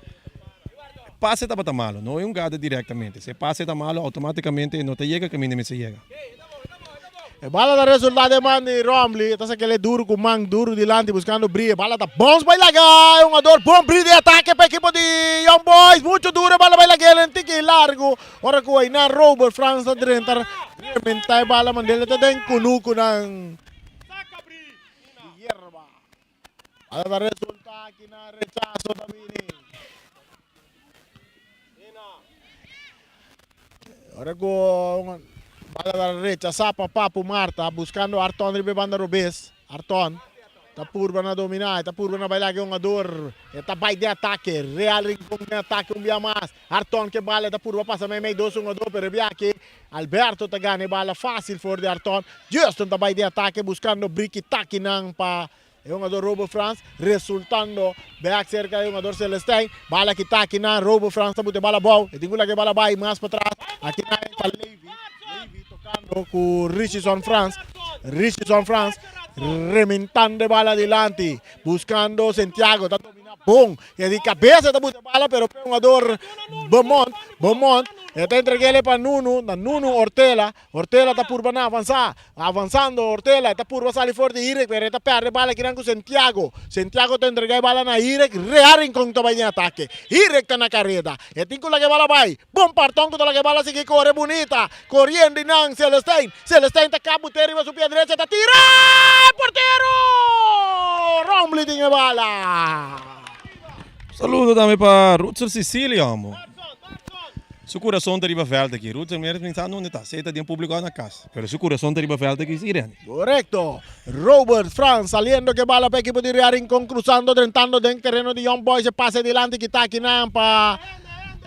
E pase tabata malo, no e hungada direktamente. Si e pase ta malo outomatikamente e no ta yega kaminda e mester yega. E bala ta resulta den man di Romley. E ta sakele duru ku man duru dilanti buskando Brie. E bala ta bons bai laga e hungador. Bon Brie di atake pa ekipo di Young Boys. Mucho duru e bala bai lag'el en tiki largu. Ora ku einan Robert Frans ta drenta rementa e bala mand'el ta den kunukunan di yerba. Bala ta resulta aki na rechaso ta bini. Ora ku bala ta rechasá pa Papu Marta buskando Arton riba e banda robes. Arton ta purba na dominá, e ta purba na baila ku e hungador. E ta bai den atake. Real Rincon den atake un bia mas. Arton ke bala e ta purba pasa meimei dos hungador pero e bia aki Alberto ta gana e bala fásil for di Arton. Justin ta bai den atake buskando briki takinan pa E hungador Robo Frans resultando bek serka e hungador Celestijn. Bala kita akinan Robo Frans ta buta e bala abou. E tin ku laga e bala bai mas patras. Akinan e ta Levy. Levy tokando ku Richison Frans. Richison Frans rementando e bala dilanti. Buskando Santiago ta domina bon. E di kabesa ta buta e bala pero e hungador Beaumont. Beaumont e ta entreg'el pa Nunu. Na Nunu Ortela. Ortela ta purba na avansá. Avansando Ortela ta purba sali for di Irek pero e ta pèrdè e bala kinan ku Sentiago. Sentiago ta entregá e bala na Irek. Rea Rincon ta bai den atake. Irek ta na kareda. E tin ku laga e bala bai. Bon parton ku ta laga e bala sigui kore bunita. Koriendo i nan Celestijn. Celestijn ta kabut'é riba su pia drecha ta tira! E portero! Rombley tin e bala. Saludo tambe pa Rutser Cecilia amo. Su kurason ta riba vèlt aki. Rutser mira pensa unda ta. Si e ta den públiko òf na kas. Pero su kurason ta riba vèlt aki si Rene. Korekto. Robert Frans saliendo ke bala pa ekipo di Real Rincon krusando drentando den tereno di Young Boys e pase dilanti kita akinan pa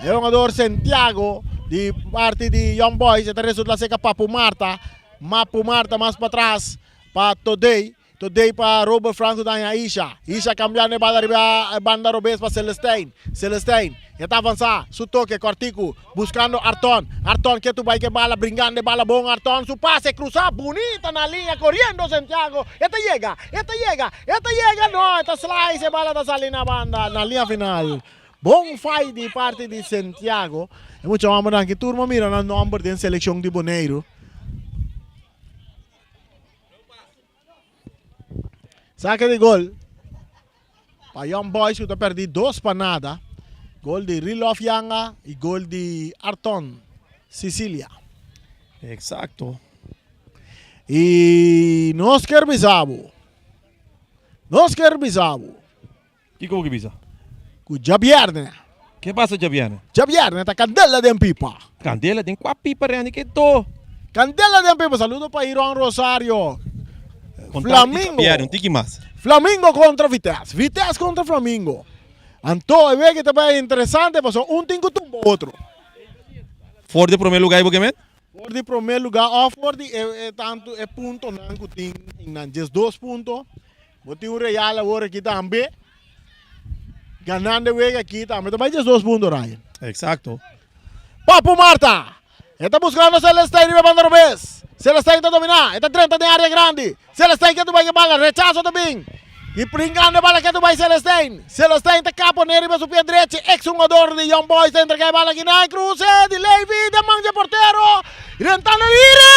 e hungador Santiago di parti di Young Boys e ta resulta seka Papu Marta. Mapu Marta mas patras pa Todey. Today pa Robert Frans cu daña Isha. Isha cambiando e bala riba e banda robes pa Celestijn. Celestijn e ta avansa. Su toke cortico buscando Arton. Arton ke tu bay ke bala bringando e bala bon Arton su pase cruza bunita na liña coriendo Santiago. E ta yega, e ta yega, e ta yega no e ta slice e bala ta sali na banda na liña final. Bon fight di parti di Santiago. E mucha hombernan aki tur bo mira nan nomber den seleccion di Boneiru. Sake di gol pa Young Boys ku ta perdi dos pa nada. Gol di Rilof Yanga i gol di Arton Sicilia. Exacto. I nos kier bisa bo, nos kier bisa bo. Kiko bo ke bisa? Ku djabièrnè. Ke pasa djabièrnè? Djabièrnè ta kandela den pipa. Kandela den kua pipa Renny ke to? Kandela den pipa. Saludo pa Iron Rosario. Konta di djabièrnè un tiki mas. Flamingo kontra Vitesse. Vitesse kontra Flamingo. Anto e wega ta bai interesante pasobra un tin ku tumba otro. For di promé lugá ei bo ke met? For di promé lugá òf for di e tantu e puntonan ku tin nan 12 punto. Bo tin un Real awor aki tambe. Ganando e wega aki tambe ta bai 12 punto, Ryan. Exacto. Papu Marta. E ta buscando Celestijn riba banda robes. Celestijn ta domina. E ta drenta den area grandi. Celestijn ke bai ke bala. Rechazo ta bin. Y pringando e bala ke bai Celestijn. Celestijn ta kapo ne riba su pie drechi. Ex jugador di Young Boys ta entrega e bala aki na cruce di Levy. Den man dje portero. Rentando libre.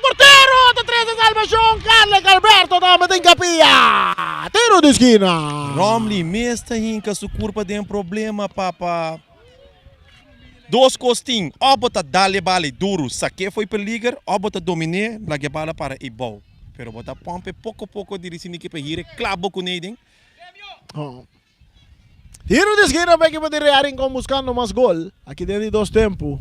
Portero ta trece salvacion. Carlek Alberto tambe ta hincapia. Tiro di skina. Romley mes ta hinca su curpa den problema papa. Dos kos tin, òf bo ta dal e bala duru sak'é fo'i peliger, òf bo ta domin'é laga e bala para ei bou. Pero bo ta pòmp e poko poko di risini ki pa hira e klabo kuné den. Tiro di skina pa ekipo di Real Rincon buskando mas gol aki den di dos tempu.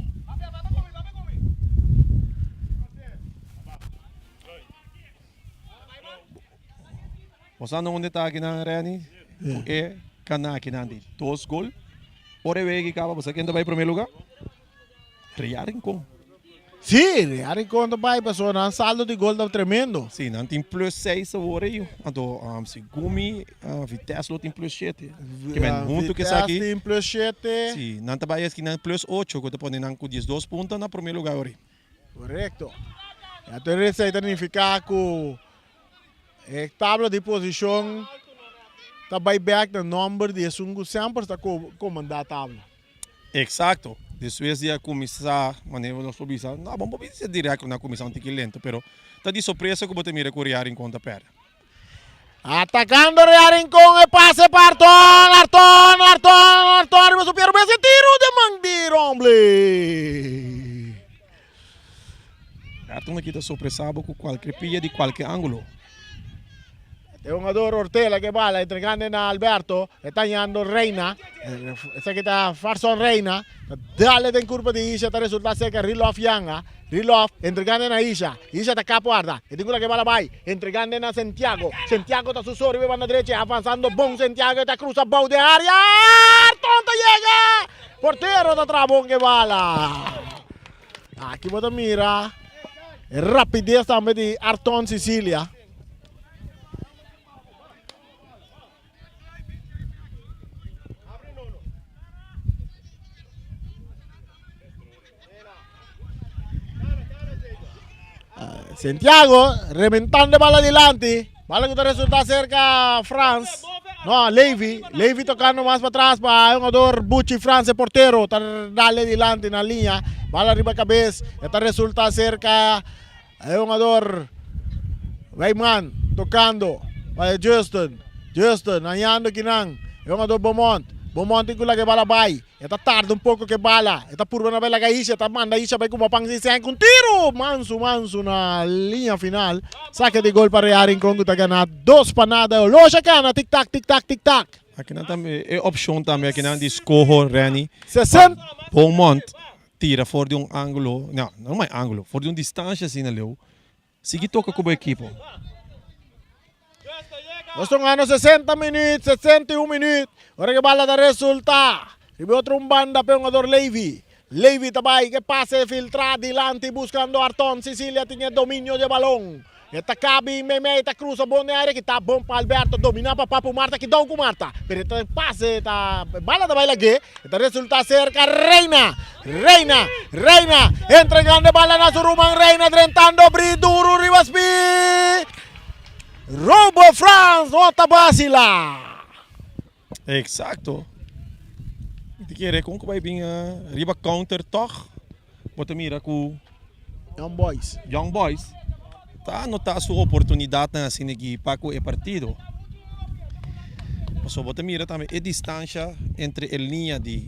Bo sa na unda ta akinan Renny? Ku e gana akinan di dos gol. Ora e wega aki kaba bo sa ken ta bai prome luga? Real Rincon. Sí, Real Rincon ta bai pasobra nan saldo di gol ta tremendo. Sí, nan tin plus seis awor ei. Anto segun mi Vitesse lo tin plus shete. Ke men huntu ku esaki. Vitesse tin plus shete. Sí, nan ta bai eski nan plus ocho ku ta pone nan ku 12 punto na prome luga awor ei. Korekto. Anto esei ta nifiká ku E tabla di posishon ta bai bek na nòmber di esun ku semper ta komandá tabla. Eksakto. Despues di a kuminsá, manera nos por bisa, no, bo no por bisa dirèkt ku nan a kuminsá un tiki lento, pero ta di sorpresa ku bo ta mira ku Real Rincon ta pèrdè. Atakando Real Rincon, e pase pa Arton, Arton, Arton, Arton riba su pie robes e tiru den man di Rombley. Arton aki ta sorpresa bo ku kualke pia di kualke ángulo. E hungador Ortela ke bala entregando na Alberto, e ta hañando Reina, esaki ta Farson Reina, ta dale den kurpa di Isha, ta resulta serka Rilof Yanga, Rilof entregando na Isha, Isha ta kap warda, e tin ku laga e bala bai, entregando na Santiago, Santiago ta su so riba e banda drechi, avansando bon Santiago, e ta krusa bou den área, Arton ta yega! Portero ta traha bon ke bala. Aki bo ta mira e rapidez tambe di Arton Cecilia. Santiago reventando e bala dilanti. Bala ku ta resulta serka Frans. No, Levi. Levi tocando mas pa tras pa e hungador Buchi Frans, e portero. Ta dale dilanti na liña. Bala riba kabes. E ta resulta serka e hungador Wijman tocando pa Justin. Justin hañando kinan. E hungador Beaumont. Beaumont tin ku laga e bala bai. E ta tarda un poko ku e bala. E ta purba na bai laga Isha. E ta manda Isha bai kuma pan sin sèn ku un tiru! Mansu, mansu na liña final. Sake di gol pa Real Rincon ku ta gana dos pa nada. Olosha kana, tik tak, tik tak, tik tak. Akinan tambe e opshon tambe akinan di skoho Renny pa Beaumont tira for di un angulo, no, no mai angulo, for di un distansha asina leu. Sigui toka ku bo ekipo. Nos ta hungando 60 minuut, 61 minuut. Ora ku e bala ta resulta riba e otro un banda pa e hungador Levy. Levy ta bai ku e pase filtra dilanti buskando Arton. Cicilia tin e dominio di e balon. E ta kabi meimei, ta krusa bon den area kita bon pa Alberto. Domina pa Papu Marta, kidou ku Marta. Pero e ta pase, ta bala ta bai lag'é. E ta resulta cerca Reina. Reina, Reina, entregando e bala na su ruman Reina, drentando bri duro riba spi. Robo Frans no ta basila. Exacto. Mi ta kere kon ku bai bin riba counter tog bo ta mira ku Young Boys. Young Boys ta anota su oportunidadnan asina aki pa ku e partido. Pasobra bo ta mira tambe e distansha entre e liña di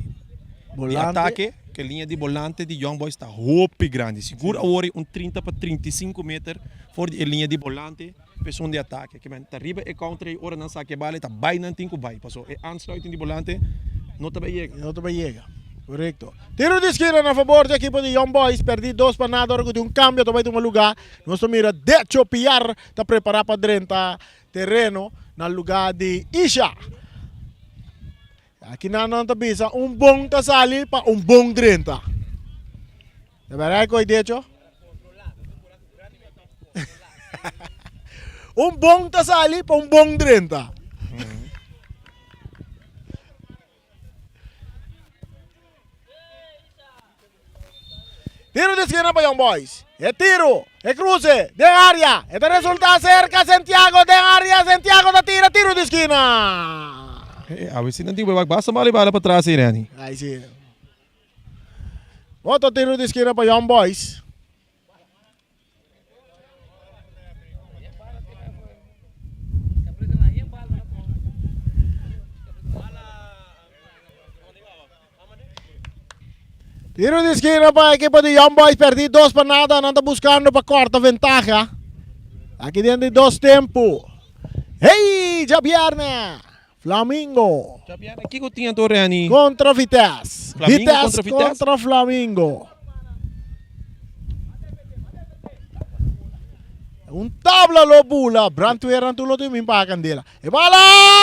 di atake ku e liña di bolante di Young Boys ta hopi grandi. Sigur awor un 30 pa 35 meter for di e liña di bolante pa esun di atake. Ke men ta riba e counter ei ora nan saka e bala e ta bai nan tin ku bai pasobra e aansluiting di bolante no ta bai yega. No ta bai yega. Korekto. Tiro di skina na fabor di ekipo di Young Boys. Perdi dos pa nada ora ku tin un kambio ta bai tuma luga. Nos ta mira Decho Piar ta prepara pa drenta tereno na luga di Isha. Aki nan nan ta bisa un bon ta sali pa un bon drenta. De verdad que hoy de hecho. Un bon ta sali pa un bon drenta. Tiro di esquina pa Young Boys. E tiro, e cruce, den área. E ta resulta cerca Santiago, den área. Santiago ta tira, tiro di esquina. Eh, a si nan tin wak basta mal e bala pa tras ei, Renny. Ai si. Otro tiro di esquina pa Young Boys. Tiro di esquina pa equipo di Young Boys perdi dos pa nada. Nan ta buscando pa corta ventaja. Aki den di dos tempo. Hey, djabierne. Flamingo. Djabierne kiko tin anto Renny? Contra Vitesse. Flamingo Vitesse contra Vitesse? contra Flamingo. Un tabla lo bula. Brandweer nan tur lo tin bin paga candela. E bala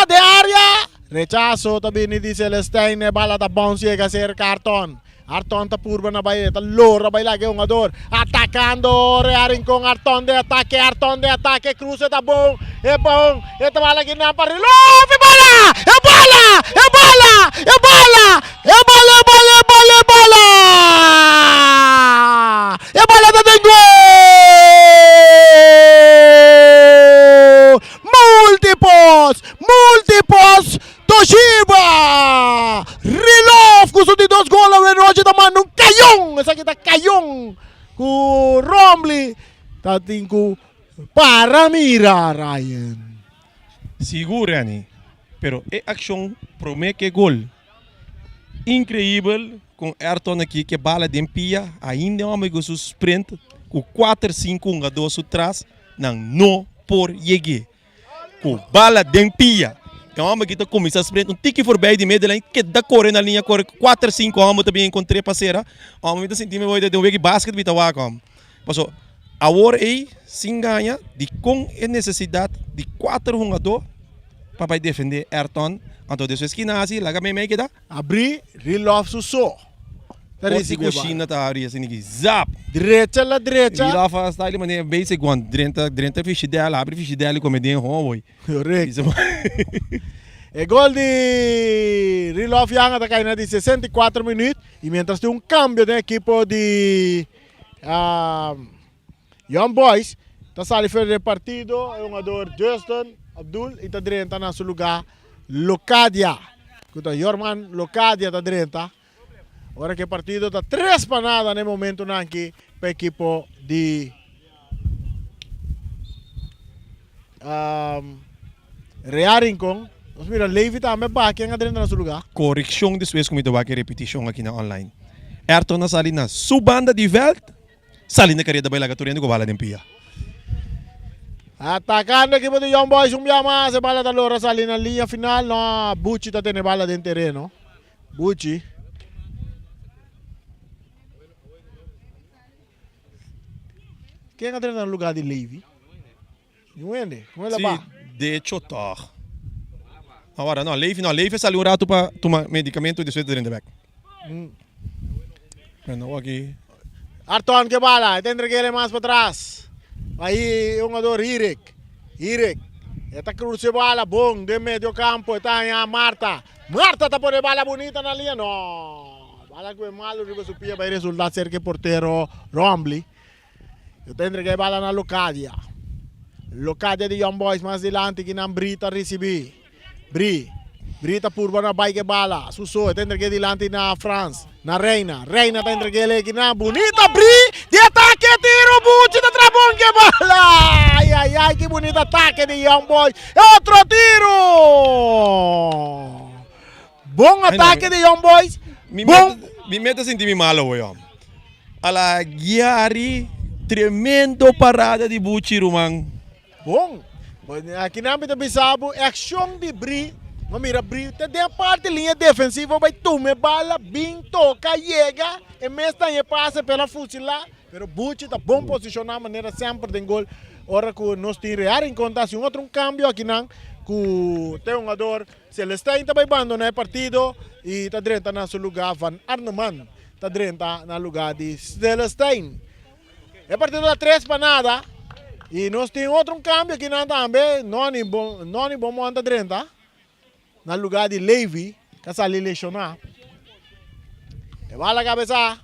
den area. Rechazo ta bini di Celestijn. E bala ta bounce yega cerca Arton. Arton ta purba na bai, ta lora bai laga e hungador. Atacando Rea Rincon, Arton den atake, Arton den atake, cruce ta bon, e bon, e ta bala kinan pa Rilov, e bala! E bala! E bala! E bala! E bala, e bala, e bala, e bala! E bala ta den gol! Multipos! Multipos! Toshiba! Rilov ku su di dos gol awe nochi ta manda un kayon! Esaki ta kayon ku Rombley ta tin ku para mira Ryan. Sigur Renny, pero e akshon prome ke gol. Inkreibel kon Ayrton aki ke bala den pia, ainda e homber ku su sprint ku kuater sinku hungadó su tras nan no por yeg'é. Ku bala den pia. E homber aki ta kuminsá sprint un tiki forbij di middenlijn, keda kore na liña, kore kuater sinku homber ta bin enkontr'é pa sera. Homber mi ta sinti mi hoy den un wega di basket mi ta wak homber. Paso awor ei sin gaña dikon e nesesidat di kuater hungadó pa bai defendé Ayrton, anto despues kina hasi laga meimei keda. Abrí Rilov su so. Ta Porti ricibi e bala. kushina ta abri asina ki zap! Drecha la drecha. Rilov a style manera basic one, drenta drenta fishidel, abri fishidel i kome den hooi. Correcto. E gol di Rilov Yanga ta kai na di 64 minuut y mientras tin un cambio den ekipo di Young Boys ta sali fuera den partido e hungador Justin Abdul y ta drenta na su lugar Locadia cu ta Yorman Locadia ta drenta ora cu e partido ta tres pa nada na e momentonan aki pa ekipo di Real Rincon. Nos mira Levy tambe baha ken a drenta na su lugar. Correccion despues cu mi ta wak e repeticion aki na online. Ayrton a sali na su banda di veld. Sali na kareda bai laga tur hende ku bala den pia. Atakando ekipo di Young Boys un bia mas e bala ta lora sali na liña final no Buchi ta tene bala den tereno Buchi. Ken a drenta na lugar di Levy? Niun hende. Kon el a Sí, ba? de hecho tog. Awor no, Levi no, Levi a sali un rato pa tuma medicamento y despues ta drenta bek. Bueno, aki. Arton ke bala, e ta entreg'el mas patras. Ahi e hungador Hirik. Hirik. E ta cruza e bala bon den medio campo, e ta haña Marta. Marta ta pone bala bunita na liña. No! Bala cu e malo riba su pia bay resulta cerca e portero Rombley. Yo ta entrega e bala na Locadia. Locadia di Young Boys mas dilanti ki nan Bri ta ricibi. Bri. Bri ta purba na bai ke bala. Su so e ta entrega dilanti na Frans. Na Reina. Reina ta entrega ele ki nan. Bunita Bri di atake tiro Buchi ta tra bon ke bala. Ay ay ay ki bunita atake di Young Boys. Otro tiro. Bon atake di Young Boys. Bon. Mi meta sinti mi malo hoy hom. A la Gyari tremendo parada di Buchi ruman. Bon. Aki nan mi ta bisa bo e accion di Bri. Bo mira Bri ta den parti liña defensivo bay tuma e bala bin toca yega e mes ta e pase pero a fusila. Pero Buchi ta bon posiciona manera semper den gol ora cu nos tin Real Rincon ta haci un otro un cambio aki nan cu ta e hungador Celestijn ta bay bandona e partido y ta drenta na su lugar Van Arneman. ta drenta na lugá di Celestijn. E partido ta tres pa nada i nos tin otro un kambio akinan tambe, Nonny Nonny Beaumont ta drenta na lugá di Levy ku a sali leshoná. E bala kabesá.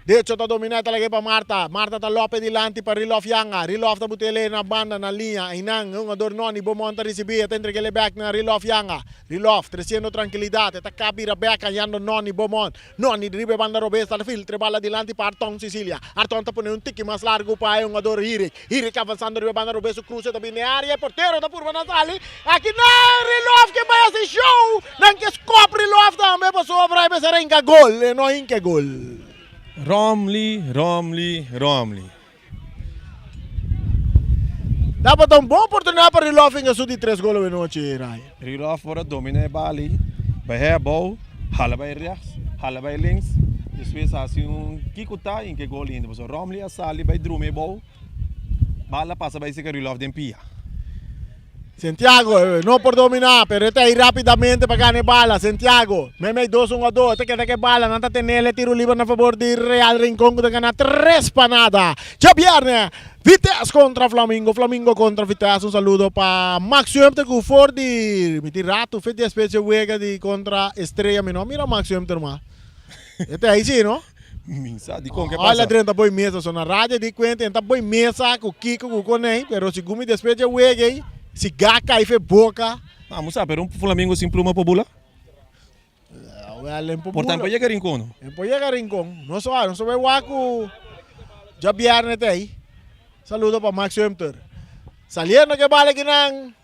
Decho ta dominá e ta lag'é pa Marta. Marta ta lòp e dilanti pa Rilof Yanga. Rilof ta but'é na banda na liña. Einan e hungador Nonny Beaumont ta risibí. E ta entreg'é bèk na Rilof Yanga. Rilof tresiendo trankilidat. E ta kap bira bèk hañando Nonny Beaumont. Nonny riba e banda robes ta filtra e bala dilanti pa Arton Cicilia. Arton ta pone un tiki mas largu pa e hungador Hirik. Hirik avansando riba e banda robes su kruse ta bini área. E portero ta purba na sali. Aki nan Rilof ke bai hasi show. Nan ke skop Rilof tambe pasobra e mester a hinka gol. E no a hinka e gol. Romley, Romley, Romley. Tabata un bon oportunidad pa Rilof hinka su di tres gol awenochi, Ryan. Rilof por a domina e bal ei, bai hei abou, hala bai rechts, hala bai links, despues hasi un kiko ta hinka e gol ainda. Pasobra Romley a sali bai drumi abou, bal a pasa bai seka Rilof den pia. Santiago no por dominá, pero e ta ei rápidamente pa gana e bala. Santiago, meimei dos hungadó, e ta keda ku e bala. Nan ta tenel e tiro liber na fabor di Real Rincon ku ta gana tres pa nada. Djabièrnè, Vitesse kontra Flamingo, Flamingo kontra Vitesse. Un saludo pa Max Humpter ku for di mi tin ratu fet di despues dje wega di kontra Estrella mi no a mira Max Humpter mas. E ta ei si no? Mi sa dikon ke pasa. Ela drenta boi mesa so na radio di kuenta e ta boi mesa ku kiko ku konei pero segun mi despues dje wega ei si ga kai fe boka. Ah mu sa pero un flamingo sin pluma por bula? Wel en por Por bula. tanto yega rincon no. En por yega rincon. No so no so bai wak ku djabierne ta ei. Saludo pa Max Humpter. Saliendo ke bala kinan.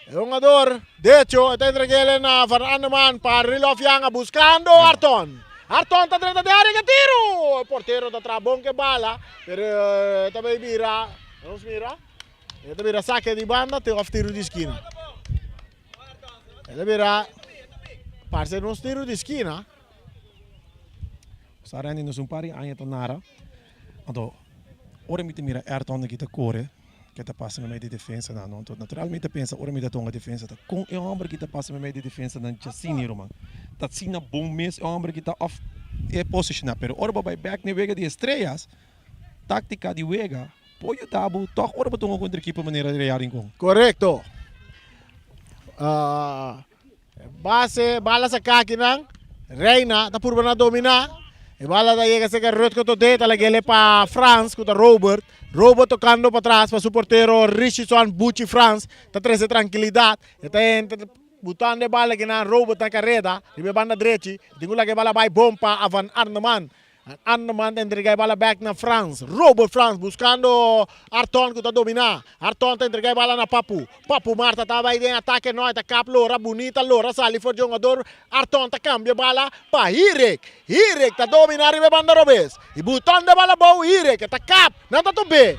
E hungador decho e ta entreg'el na Van Anneman pa Rilof Yanga buscando Arton. Arton ta drenta den area ke tiro! E portero ta traha bon ke bala pero e ta bay bira, nos mira, e ta bira sake di banda of tiro di skina. E ta bira parse nos tiro di skina. Sa Randy nos un par di aña ta nara anto ora mi ta mira Ayrton aki ta kore ke ta pasa meimei di defensanan no anto natural mi ta pensa ora mi ta tonga defensa ta kon e homber aki ta pasa meimei di defensanan djasini ruman ta asina bon mes e homber aki ta of e posiciona pero ora bo bai bek na e wega di estrellas taktika di wega por yuda bo tog ora bo tonga kontra ekipo manera Real Rincon. Korekto. Base, bala saká akinan. Reina ta purba na dominá. E bala ta yega serka Rutger Todé, ta lag'é pa Frans ku ta Robert. Robert tokando patras pa su portero Richardson Buchi Frans ta trese trankilidat. E ta entra butando e bala akinan Robert na kareda riba e banda drechi. Tin ku laga e bala bai bon pa Van Arneman. Anderman ta entrega e bala bek na Frans. Robert Frans buscando Arton cu ta domina. Arton ta entrega e bala na Papu. Papu Marta ta bay den atake no e ta kap Lora bunita. Lora sali for di hungador. Arton ta cambia e bala pa Hirik. Hirik ta domina riba e banda robes. Y buton de bala bou Hirik e ta kap. Nan ta tobe.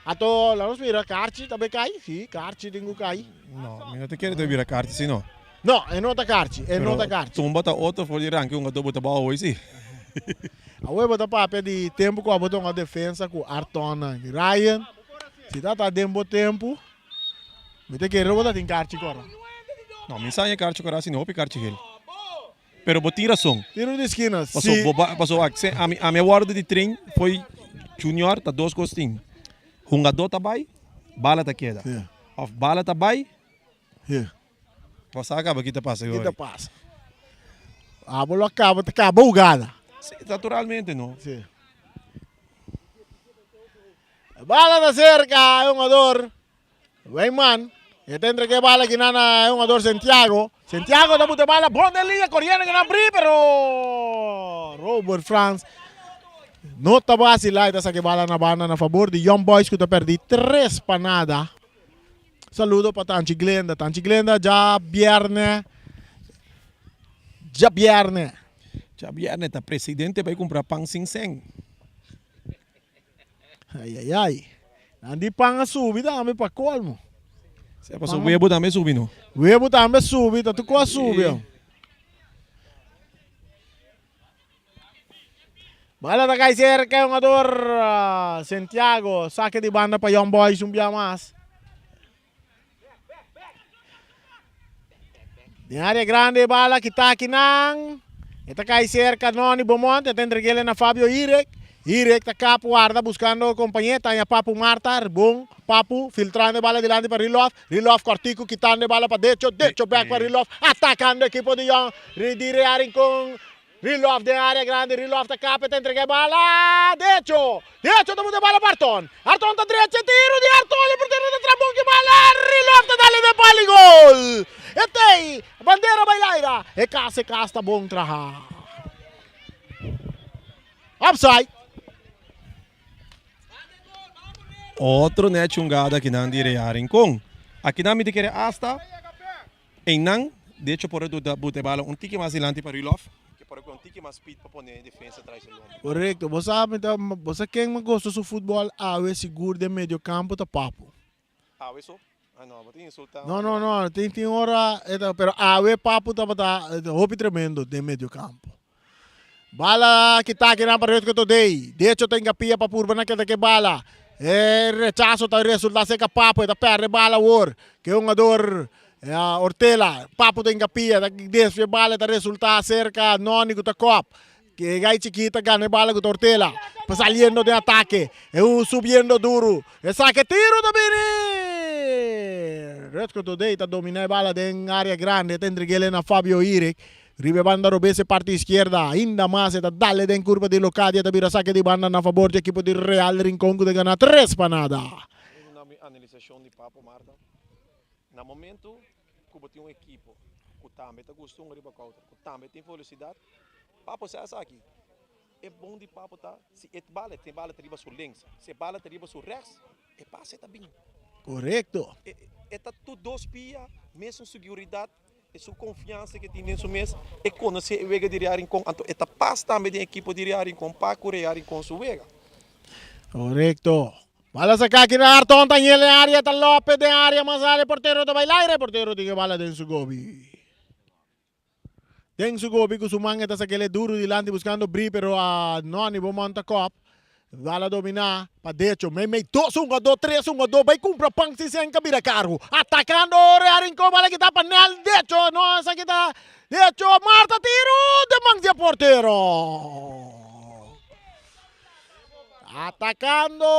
Ato la nos mira Karchi ta bay cay. Si Karchi tin cu cay. No, mi no ta kere ta bira Karchi si no. No, e no ta karchi, e no ta karchi. Tumba ta otro for di ranki hungadó bo ta bao hoy si. Awe bo ta papia di tempu ku abo tonga defensa ku Artonnan. Ryan, si ta ta den bo tempu, mi ta kere bo ta tin karchi kora. No, mi sa haña karchi kora si no hopi karchi hel. Pero bo tin rason. Tiro di skina, si. Paso bo ba, paso wak, se ami, ami a wòrdu di train fo'i junior ta dos kos tin. Hungadó ta bai, bala ta keda. Òf bala ta bai. Bo sa caba ki ta pasa Ki ta pasa? Abo lo caba ta caba hugada. Si, naturalmente no. Si. Bala ta cerca e hungador Weyman. E ta entrega e bala aki nan na e hungador Santiago. Santiago ta buta e bala bon den liña coriendo ki nan bri pero Robert Frans no ta vacila y ta saca e bala na banda na fabor di Young Boys cu ta perdi tres pa nada. Saludo pa Tanchi Glenda. Tanchi Glenda dja bierne. Dja bierne. Dja bierne ta presidente bai kumpra pan sin sen. Ai ai ai. Nan di pan a subi tambe pa kolmo. Se paso webo tambe subi no. Webo tambe subi, ta tur kos a subi. Bala ta kai cerca e hungador Santiago. Sake di banda pa Young Boys un bia mas. Den área grande bala kita akinan. E ta kai serka Noni Beaumont, e ta entreg'el na Fabio Irek. Irek ta kap warda buskando kompañé, ta haña Papu Marta, bon Papu filtrando e bala dilanti pa Rilof, Rilof kòrtiku kitando e bala pa Decho, Decho bèk pa Rilof, atakando ekipo di Jong di Real Rincon, Rilof den área grandi, Rilof ta kap e ta entreg'e bala Decho, Decho ta buta e bala pa Arton, Arton ta drecha e tiro di Arton, e portero ta traha bon ki bala, Rilof ta dal e den pal i gol! E tei, bandera bai laira, e kas e kas ta bon traha. Offside! Otro net chungada akinan di Real Rincon. Akinan mi ta kere asta einan, decho por a duda buta e bala un tiki mas dilanti pa Rilof, ke por a un tiki mas speed pa pone e defensa tras e lomba. Korekto, bo sa mi ta bo sa ken mi gosta su futbòl awe sigur den medio kampo ta Papu. Awe so? Ah no, bo ta insulta. No no no, tin tin ora e ta pero awe Papu tabata hopi tremendo den medio kampo. Bala kita kinan pa Rutger Todey. Decho ta hinga pia pa purba na keda ke bala. E rechaso ta resulta serka Papu, e ta perde bala awor. Ke hungador Ortela. Papu ta hinga pia, ta desvia e bala, e ta resulta serka Noni ku ta kop. Ke gai chikí ta gana e bala ku ta Ortela. Pa saliendo den atake. E un subiendo duru. E saka e tiro ta bini! Rutger Todey ta domina e bala den area grandi. E ta entreg'el na Fabio Irik. Riba e banda robes e parti izquierda ainda mas e ta dale den curva di Locadia ta bira sake di banda na fabor di ekipo di Real Rincon cu ta gana tres pa nada. Mi duna mi analisacion di Papo Marta. Na momento cu bo tin un ekipo cu tambe ta gusta hunga riba counter, cu tambe tin velocidad, Papo sa esaki. E bon di Papo ta si e bala tin bala ta riba su links, si e bala ta riba su rechts, e pase ta bin. Correcto. E ta tur dos pia, mesun seguridad. E su konfiansa ke tin den su mes, e konosé e wega di Real Rincon, anto e ta pas tambe den ekipo di Real Rincon pa ku Real Rincon su wega. Korekto. Bala saka aki na Arton ta ñel den área ta Lopez den área mas área portero ta bai laire portero tin e bala den su gobi. Den su gobi ku su man e ta sakele duru dilanti buskando Bri pero a Noni bo monta kop. Bala dominá pa Decho, meimei dos hungadó, tres hungadó bai kumpra pan sin sen ka bira kargu. Atakando Real Rincon, bala kita pa Nel Decho, no esaki ta Decho, Marta tiro den man di e portero. Atakando,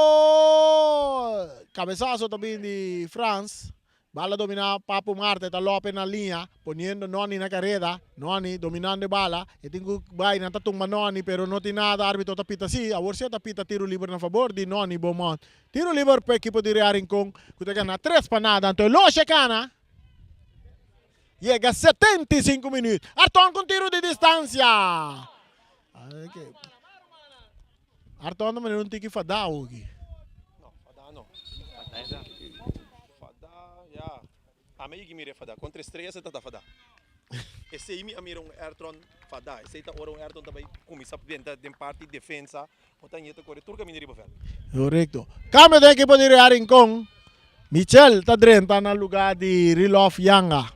kabesaso ta bin di Frans. Bala dominá Papu Marte ta Lope na liña poniendo Noni na kareda. Noni dominando e bala. E tin ku bai nan ta tumba Noni pero no tin nada arbitro ta pita si. Awor si e ta pita tiro liber na fabor di Noni Beaumont. Tiro liber pa ekipo di Real Rincon ku ta gana tres pa nada. Anto e loshi a kana. Yega 75 minuut. Arton ku un tiro di distansia. Arton ta manera un tiki fadá awoki. No, fadá no. Fadá, ya. Ami a yigi mira e fadá. Contra Estrella se ta fadá. Esei mi a mira un Airtron fadá. Esei ta ora un Airtron ta bai cuminsa benta den parti defensa. Bo ta ñeta core tur caminda riba veld. Correcto. Cambio den equipo di Real Rincon. Michel ta drenta na lugar di Rilof Yanga.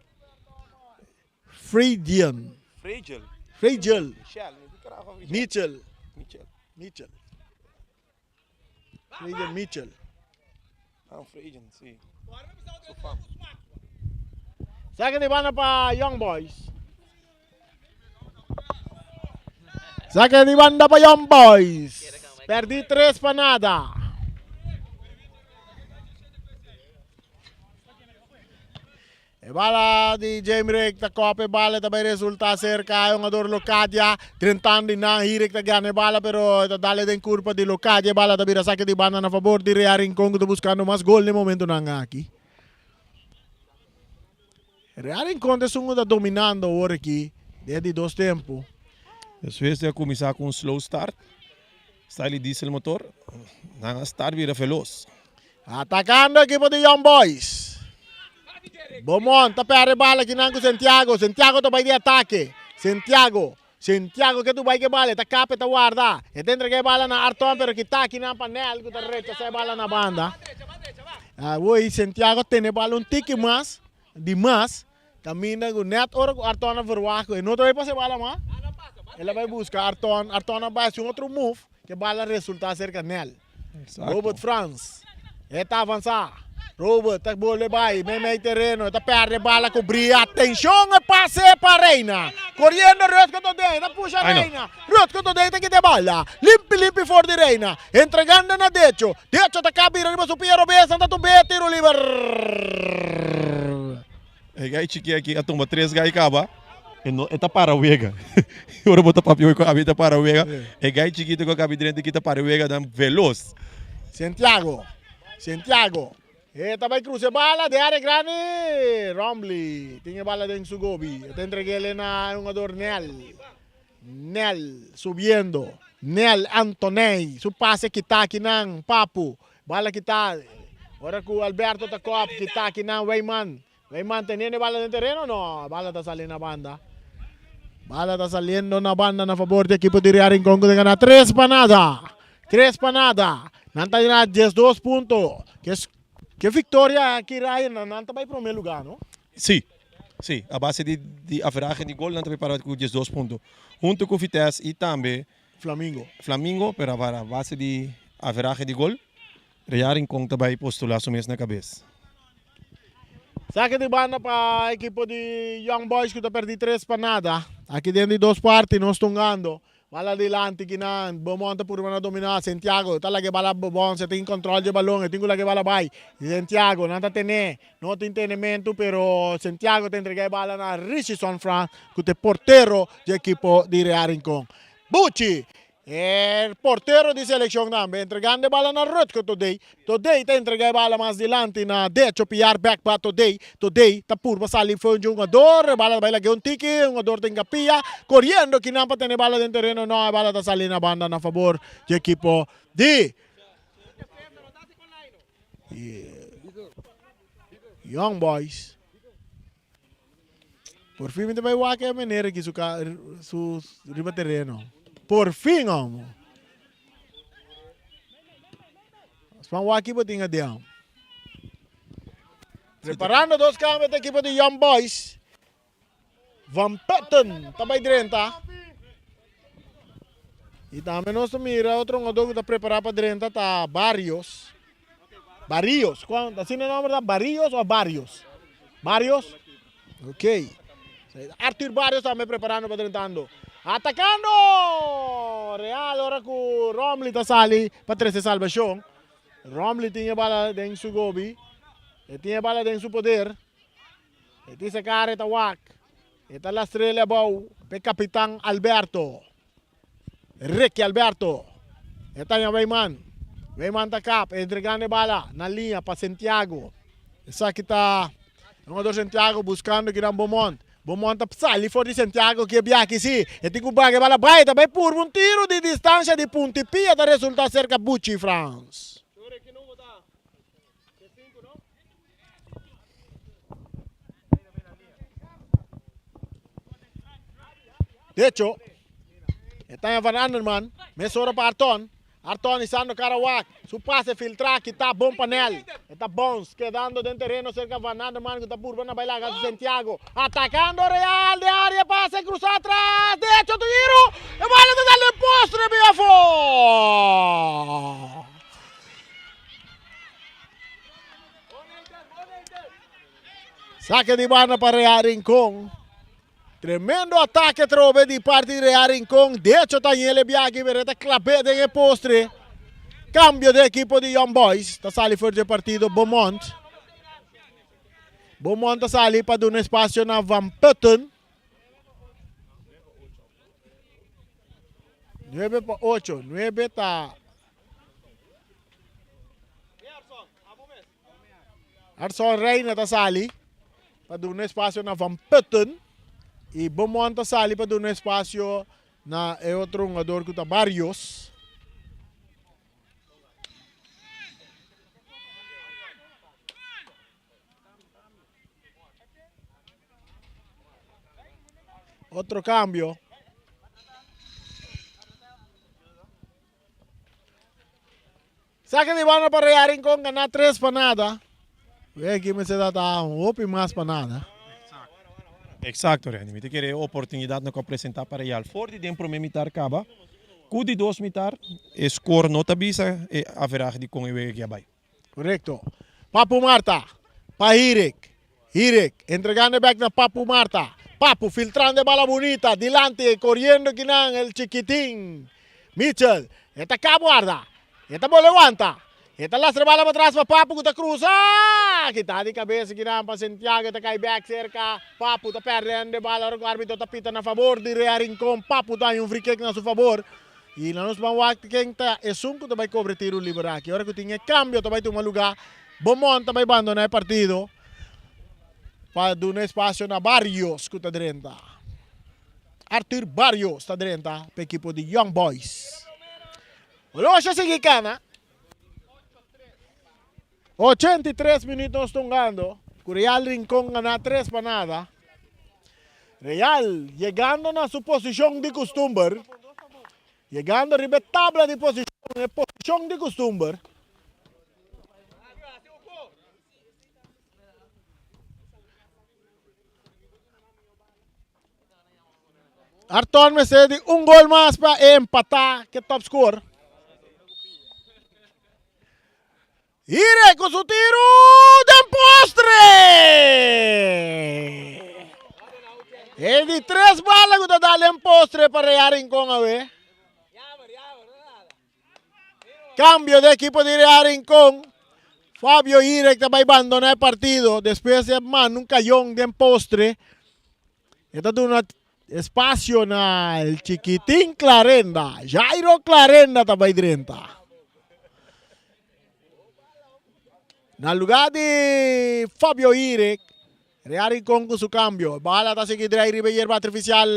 Fredian. Fregel. Fregel. Michel. Mitchell. Mitchell. Mitchell. Fredian Mitchell. Ah, Fredian, si. Su fam. Saque di banda pa Young Boys. Saque di banda pa Young Boys. Perdi 3 pa nada. E bala di Jamie ta kop e bala ta bai resulta cerca e hungador Locadia. Drentando di nan Hirik ta gana e bala pero ta dale den curpa di Locadia. E bala ta bira saque di banda na favor di Real Rincon cu ta buscando mas gol den momentonan aki. Real Rincon ta esun cu ta dominando awor aki den di dos tempo. Despues di a cuminsa cu un slow start, Style diesel motor, nan a start bira veloz. Atacando equipo di Young Boys. Beaumont ta perde bala kinan ku Santiago. Santiago ta bai di atake. Santiago. Santiago ke tu bai ke bala. E ta kap e ta warda. E ta entrega e bala na Arton pero kita kinan pa Nel ku ta rechasa e bala na banda. Awor Santiago tene bala un tiki mas di mas. Kaminda ku net ora ku Arton a verwagt ku e no ta bai pasa e bala mas. El a bai buska Arton. Arton a bai hasi un otro move ke bala resulta serka Nel. Robert Frans e ta avansá. Robert ta bolbe bai meimei tereno. E ta pèrdè bala ku bria. Atenshon e pas! Pase pa Reina. Coriendo Rutger Todé. Ta pusha Reina. Rutger Todé ta kita e bala. Limpi limpi for di Reina. Entregando na Decho. Decho ta kabira riba su pia robes. Nan ta tumbe tiro liber. E gai chiki aki a tumba tres gai kaba. E no e ta para wega. Ora bo ta papia hoy ku abi e ta para wega. E gai chikito ku a kabi drenta aki ta para wega dan velos. Santiago. Santiago. E ta bai cruza e bala den area grandi. Rombley tin e bala den su gobi. E ta entreg'ele na e hungador Nel. Nel subiendo. Nel Antoney. Su pase kita akinan. Papu. Bala kita. Ora cu Alberto ta kop kita akinan Weyman. Weyman teniendo e bala den tereno? No. Bala ta sali na banda. Bala ta saliendo na banda na fabor di ekipo di Real Rincon cu ta gana tres pa nada. Tres pa nada. Nan ta gana 12 punto. Ke, ke victoria aki Ryan, nan ta bay prome lugar no? Si, si. A base di di averahe di gol nan ta bay para cu 12 punto. Hunto cu Vitesse y tambe Flamingo. Flamingo, pero a base di averahe di gol Real Rincon ta bay postula su mes na cabes. Sake di banda pa ekipo di Young Boys ku ta perdi tres pa nada. Aki den di dos parti nos tungando. Bala dilanti kinan Beaumont ta purba na domina. Santiago ta laga e bala Beaumont se tin control dje balon e tin ku laga e bala bai. Santiago nan ta tene no tin tenementu pero Santiago ta entrega e bala na Richison Frans ku ta e portero dje ekipo di Real Rincon. Buchi E portero di seleccion tambe entregando e bala na Rutger Todey. Todey ta entrega e bala mas dilanti na Decho Piar bek pa Todey. Todey ta purba sali for un hungador. E bala ta bai lage un tiki. E hungador tin kapia. Coriendo kinan pa tene e bala den tereno. No, e bala ta sali na banda na fabor di ekipo di Young Boys. Por fin mi ta bai wak e meneer aki su ka su riba tereno. Por fin homo. Span wak ki bo tin aden. Preparando dos cambio ta equipo di Young Boys. Van Putten ta bai drenta. Y tambe nos ta mira otro hungador cu ta prepara pa drenta ta Barrios. Barrios, cuan asina e nomber ta Barrios o Barrios? Barrios? Ok. Arthur Barrios tambe preparando pa drentando. Atacando! Real ora cu Romley ta sali pa trece salvacion. Romley tin e bala den su gobi. E tin e bala den su poder. E tin se cara e ta wak. E ta lastrele abou p'e kapitan Alberto. Ricky Alberto. E ta haña Weyman. Weyman ta kap, entregando e bala na liña pa Santiago. Esaki ta e hungador Santiago buskando kinan Beaumont. Beaumont ta sali for di Santiago ki e biaha aki si. E tin ku baga e bala bai, ta bai purba un tiro di distansha di punta i pia ta resulta serka Buchi Frans. Decho, e taña Van Anderman, mesora pa Arton. Arton isando Karawak, su pase filtra kita bon pa Nel. E ta bounce, kedando den tereno serka Van Anderman ku ta purba na bai laga su Santiago. Atakando Real de área, pase krusa atras, decho tiro, e bala ta dal den poste riba i afó. Saque di banda pa Real Rincon. Tremendo ataque trobe di parti di Real Rincon. Decho ta yele biaki, pero ta clape den e postre. Cambio de equipo di Young Boys. Ta sali for di partido Beaumont. Beaumont ta sali pa duna espacio na Van Putten. 9 pa 8. 9 ta Arson Reina ta sali pa duna espacio na Van Putten y Beaumont ta sali pa duna espacio na e otro hungador cu ta Barrios. Otro cambio. Saque di banda pa Real Rincon gana 3 pa nada. Ve aki mester ta ta un hopi mas pa nada. Exacto Randy, mi ta kere e oportunidad no ku a presenta pa Real for di den prome mitar kaba ku di dos mitar e score no ta bisa e averahe di kon e wega aki a bai. Correcto. Papu Marta pa Hirik. Hirik entregando bek na Papu Marta. Papu filtrando e bala bunita dilanti coriendo kinan el chikitin Mitchell. E ta cabo warda. E ta bole wanta. E ta lastra e bala patras pa Papu cu ta cruza. Kita di cabeza kinan pa Santiago e ta cay bek cerca Papu ta perdendo e bala ora cu arbitro ta pita na fabor di Real Rincon. Papu ta haña un free kick na su fabor. Y na nos ban wak ken ta esun cu ta bay cobra e tiro liber aki. Ora cu tin e cambio ta bay tuma lugar. Beaumont ta bay bandona e partido pa duna espacio na Barrios cu ta drenta. Arthur Barrios ta drenta pa ekipo di Young Boys. Oloshi a sigui cana. 83 minuut nos ta hungando cu Real Rincon gana 3 pa nada. Real yegando na su posicion di custumber. Yegando riba e tabla di posicion, e posicion di custumber. Arton mester di un gol mas pa empata ke top score. Ire ku su tiru den postre! E di tres bala ku ta dal den postre pa Real Rincon awe. Cambio de equipo di Real Rincon. Fabio Irek ta bai bandona e partido despues di a manda un cayon den postre. E ta duna espacio na el chiquitin Clarenda. Jairo Clarenda ta bai drenta. Na lugar di Fabio Irek. Real Rincon ku su kambio. Bala ta sigui drai riba e yerba artifisial.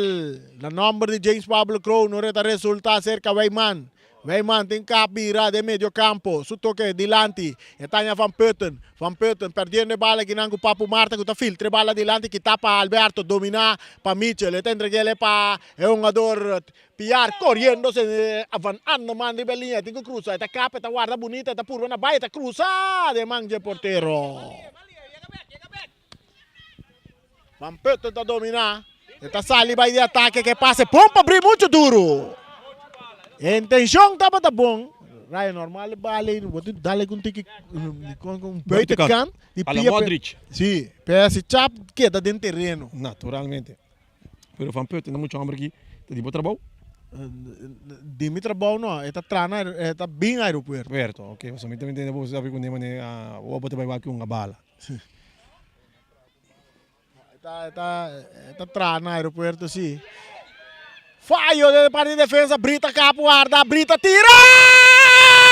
Na nòmber di James Pablo Kroon ora e ta resultá serka Wijman. Wijman tin kap bira den medio kampo. Su toke dilanti. E ta haña Van Putten. Van Putten perdiendo e bala kinan ku Papu Marta ku ta filtra e bala dilanti kita pa Alberto. Dominá pa Mitchell. E ta entreg'el pa e hungador Piar koriendo Van Arneman riba e liña. E tin ku krusa. E ta kap e ta warda bunita. E ta purba na bai. E ta krusa den man dje portero. Van Putten ta domina. E ta sali bai di atake ke pase bon pa bri mucho duro. E intencion tabata bon. Raya normal bale bo tin dale un tiki con buitenkant di A la pia Modric. Si, pero si chap keda den tereno. Naturalmente. Pero Van Putten ta mucho homber aki ta di bo trabou? Di mi trabou no, e ta traha na e ta bin aeropuerto. Puerto, ok. Pasobra mi ta intende bo sabi ku manera bo ta bai wak un bala. E ta e ta e ta traha na aeropuerto si. Fayo den parti di defensa, Brita kap warda, Brita tira!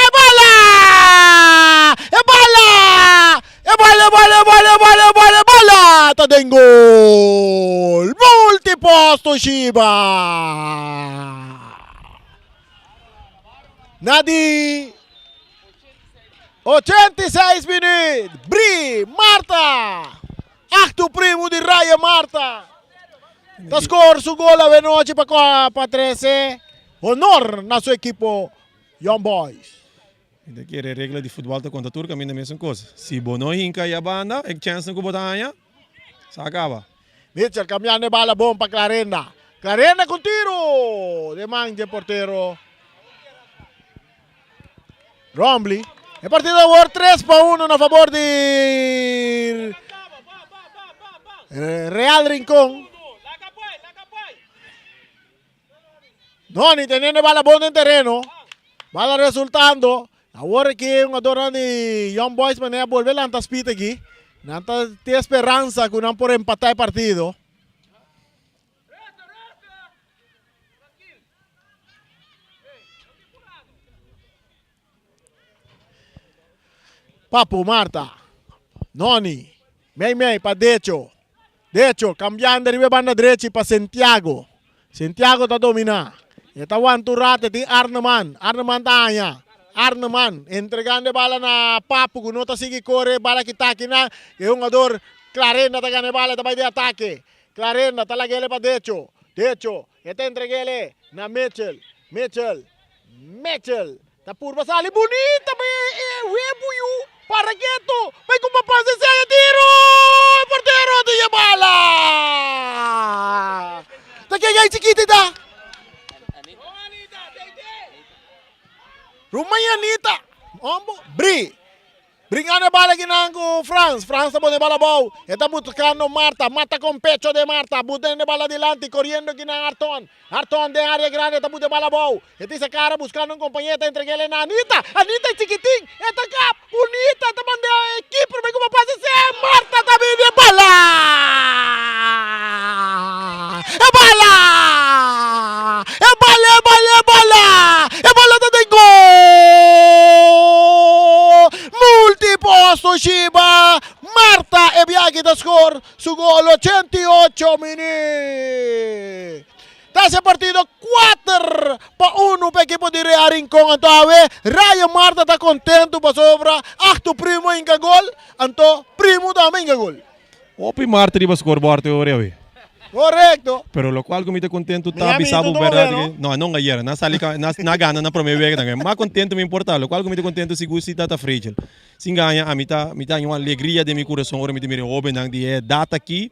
E bala! E bala! E bala, e bala, e bala, e bala, e bala, e bala! Ta den gol! Multiposto Shiba! Na di 86 minuut, Bri Marta! Acto primo di Raya Marta ta score su gol awenochi pa pa trece honor na su ekipo Young Boys. Mi ta kere regla di futbal ta konta tur kaminda mesun kos. Si bo no hinka e banda, e chènsnan ku bo ta haña sa kaba. Mitchell kambiando e bala bon pa Clarenda. Clarenda ku tiro den man dje portero. Rombley. E partido awor 3 pa 1 na favor di Real Rincon. Noni teniendo e bala bon den tereno. Bala resultando. Awor aki un jugador di Young Boys manera bolbe lanta speed aki. Nan ta tin esperanza ku nan por empata e partido. Papu Marta, Noni, mei mei pa Decho. Decho cambiando riba e banda drechi pa Santiago. Santiago ta domina. E ta wanta un rato, e tin Arneman. Arneman ta haña. Arneman entregando e bala na Papu ku no ta sigui kore. Bala kita akinan. E hungador Clarenda ta gana e bala, e ta bai den atake. Clarenda ta lag'ele pa Decho. Decho e ta entreg'ele na Mitchell. Mitchell, Mitchell ta purba sali bunita pa e webu yu para ketu. Bai ku pasa esei e tiro! E portero ta e bala! Ta ken ei chikiti ta? Ruman Anita. Hombo, Bri. Bringando e bala akinan ku Frans. Frans ta pone e bala abou. E ta buskando Marta. Mata kon pecho den Marta. Butendo e bala dilanti. Koriendo akinan Arton. Arton den área grandi e ta buta e bala abou. E tin sa kara buskando un kompañero. E ta entreg'el na Anita. Anita e chikitin. E ta kap. Bunita. E ta manda e keeper bai kuma pasa esei. Marta ta bini e bala! E bala! E bala, e bala, e bala! E bala ta den gol! Multiposto Shiba! Marta e biaha ta score su gol 88 minuut. Ta hasi e partido 4-1 pa ekipo di Real Rincon. Anto awe Ryan Marta ta contento pasobra Acto Primo hinka gol, anto Primo tambe hinka gol. Hopi Marta riba scorebord e ora awe. Correcto. Pero locual cu mi ta contento ta bisa bo berdad cu no no ayera nan sali nan gana nan prome wega tambe mas contento mi por ta locual cu mi ta contento sigur si ta ta Fragile sin gaña ami ta mi ta haña un alegria den mi curason ora mi ta mira e hobennan di e edad aki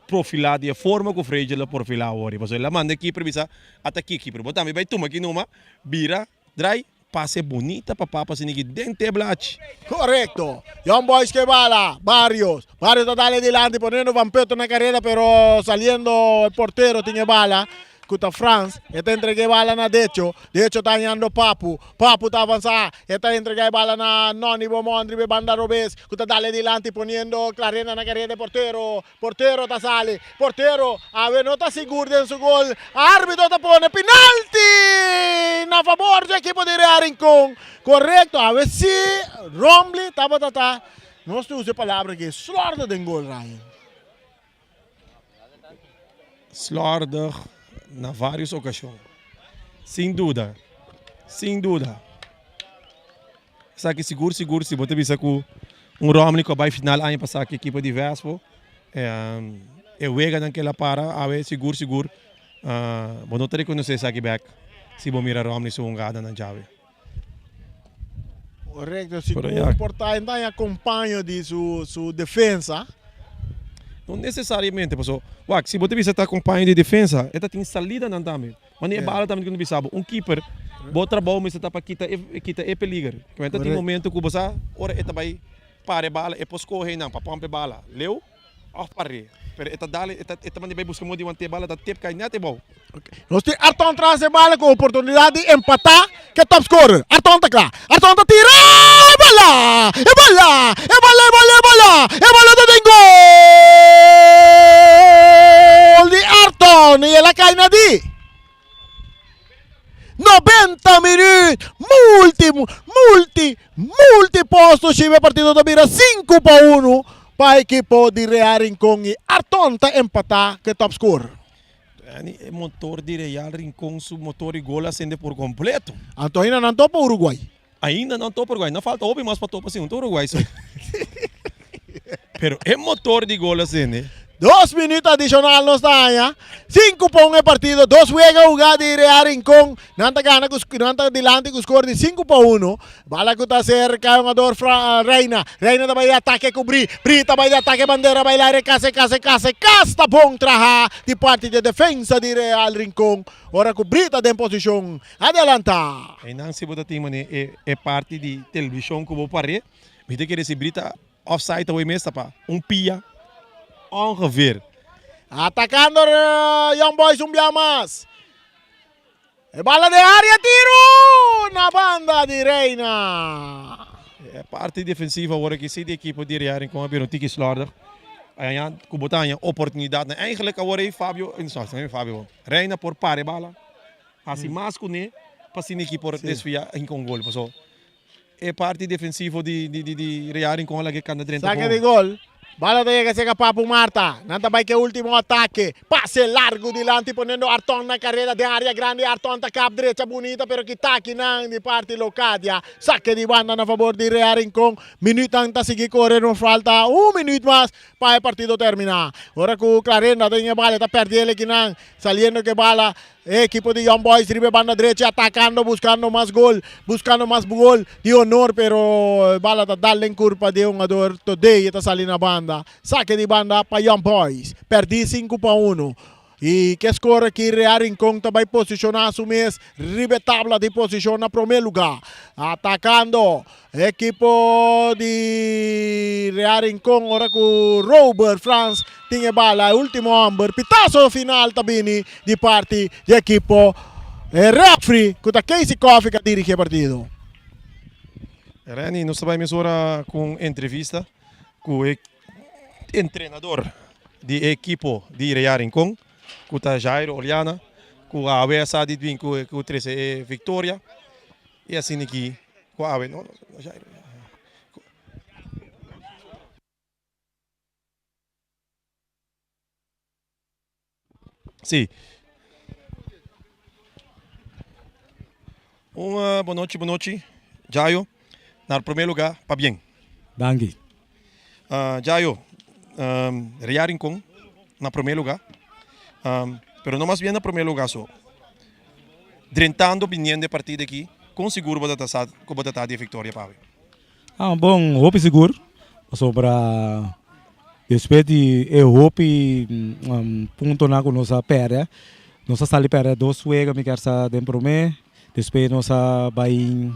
profila di e forma cu Fragile a profila awor pasobra el a manda e keeper bisa ata aki keeper bo tambe bay tuma aki numa bira Draai pase bunita pa papa sinigi den te blachi. Correcto. Young Boys ke bala. Barrios. Barrios ta dale dilanti poniendo Van Putten na carrera pero saliendo el portero tin e bala cu ta Frans. E ta entrega e bala na Decho. Decho ta hañando Papu. Papu ta avansa. E ta entrega e bala na Nonny Beaumont riba e banda robes cu ta dale dilanti poniendo Clarenda na carrera e portero. Portero ta sali. Portero awe no ta sigur den su gol. Arbitro ta pone penalti na fabor di ekipo di Real Rincon. Korekto, awe si Rombley tabata ta, nos ta usa e palabra ke slòrdig den gol, Ryan. Slòrdig na varios okashon. Sin duda, sin duda. Esaki sigur sigur si bo ta bisa ku un Romney ku a bai final aña pasá ku ekipo di Vespo e weganan ku el a para awe sigur sigur bo no ta rekonosé esaki bèk si bo mira Romney su hungadanan djawe. Korekto, si ku por ta e akompaño di su defensa. No nesesariamente paso wak si bo ta bisa ta akompaño di defensa e ta tin salidanan tambe. Wanneer e bala tambe ku bisa bo un keeper bo trabou mester ta pa kita e kita e peliger. Kimente tin momento ku bo sa ora e ta bai para e bala e por skohe einan pa pòmp e bala leu òf par'é pero e ta dal e ta e ta manda bai buska modo di want'é e bala ta tep kai nèt ebou. Nos tin Arton tras e bala ku oportunidat di empatá ku e topscorer. Arton ta kla. Arton ta tira e bala! E bala! E bala e bala e bala! E bala ta den gol di Arton i el a kai na di 90 minuut. Multi multi multi posto shiba e partido ta bira 5-1 pa ekipo di Real Rincon i Arton ta empatá ku e topscorer. E motor di Real Rincon su motor di gol a sende por completo. Anto ainda nan topa Uruguay. Ainda nan topa Uruguay. No falta hopi mas pa topa sin Uruguay so. Pero e motor di gol a sende. 2 minuut adicional nos ta haña. 5-1 e partido. Dos wega hugá di Real Rincon. Nan ta gana ku nan ta dilanti ku score di 5-1. Bala ku ta serka hungador Fra Reina. Reina ta bai di atake ku Bri. Bri ta bai di atake bandera bai laire kase kase kase kas ta bon traha di parti di e defensa di Real Rincon. Ora ku Bri ta den posishon adelanta. Einan si bo ta tin mane e e parti di televishon ku bo pare, mi ta kere si Bri ta offside awor mes ta pa un pia ongeveer. Atakando Young Boys un bia mas. E bala den área tiru na banda di Reina. E parti defensivo awor aki si di ekipo di Real Rincon a bira un tiki slordig. Aña ku bo ta haña oportunidatnan. Eigenlijk awor ei Fabio, no Fabio, Reina por para e bala, hasi mas kuné pa asina e ekipo por desvia Rincon gol. Paso E parti defensivo di di Real Rincon a laga e kanta drenta Saque di gol. Bala ta yega cerca Papu Marta. Nan ta bai ke ultimo atake. Pase largo dilanti poniendo Arton na careda den area grandi. Arton ta kap drecha bunita pero kitaki nan di parti Locadia. Saque di banda na fabor di Real Rincon. Minuutnan ta sigui core. No falta un minuut mas pa e partido termina. Ora cu Clarenda den e bala ta perdi el ekinan. Saliendo ke bala. E ekipo di Young Boys riba e banda drechi atakando buscando mas gol, buscando mas gol di honor pero e bala ta dal den curpa di e hungador Todey e ta sali na banda. Sake di banda pa Young Boys. Perdi 5-1. I ku e skor aki Real Rincon ta bai posishoná su mes riba e tabla di posishon na promé lugá. Atakando ekipo di Real Rincon ora ku Robert Frans tin e bala e último hòmber. Pitaso final ta bini di parti di ekipo e rèfri ku ta Casey Coffey ku a dirigí e partido. Renny, nos ta bai mesora ku un entrevista ku e entrenador di e ekipo di Real Rincon ku ta Jairo Oliana ku awe a sa di bin ku trese e viktoria i asina ki ku awe no Jairo Si. Un bon nochi, bon nochi, Jayo. Na promé lugá, pabien. Danki. Jayo, Real Rincon na promé lugá, pero no mas bien na promé lugá so. Drentando biniendo e partido aki, kon sigur bo ta ta sa ku bo ta ta di e viktoria pa awe? Ah, bon, hopi sigur, pasobra despues di e hopi puntonan ku nos a pèrdè, nos a sali pèrdè dos wega mi kier sa den promé, despues nos a bai,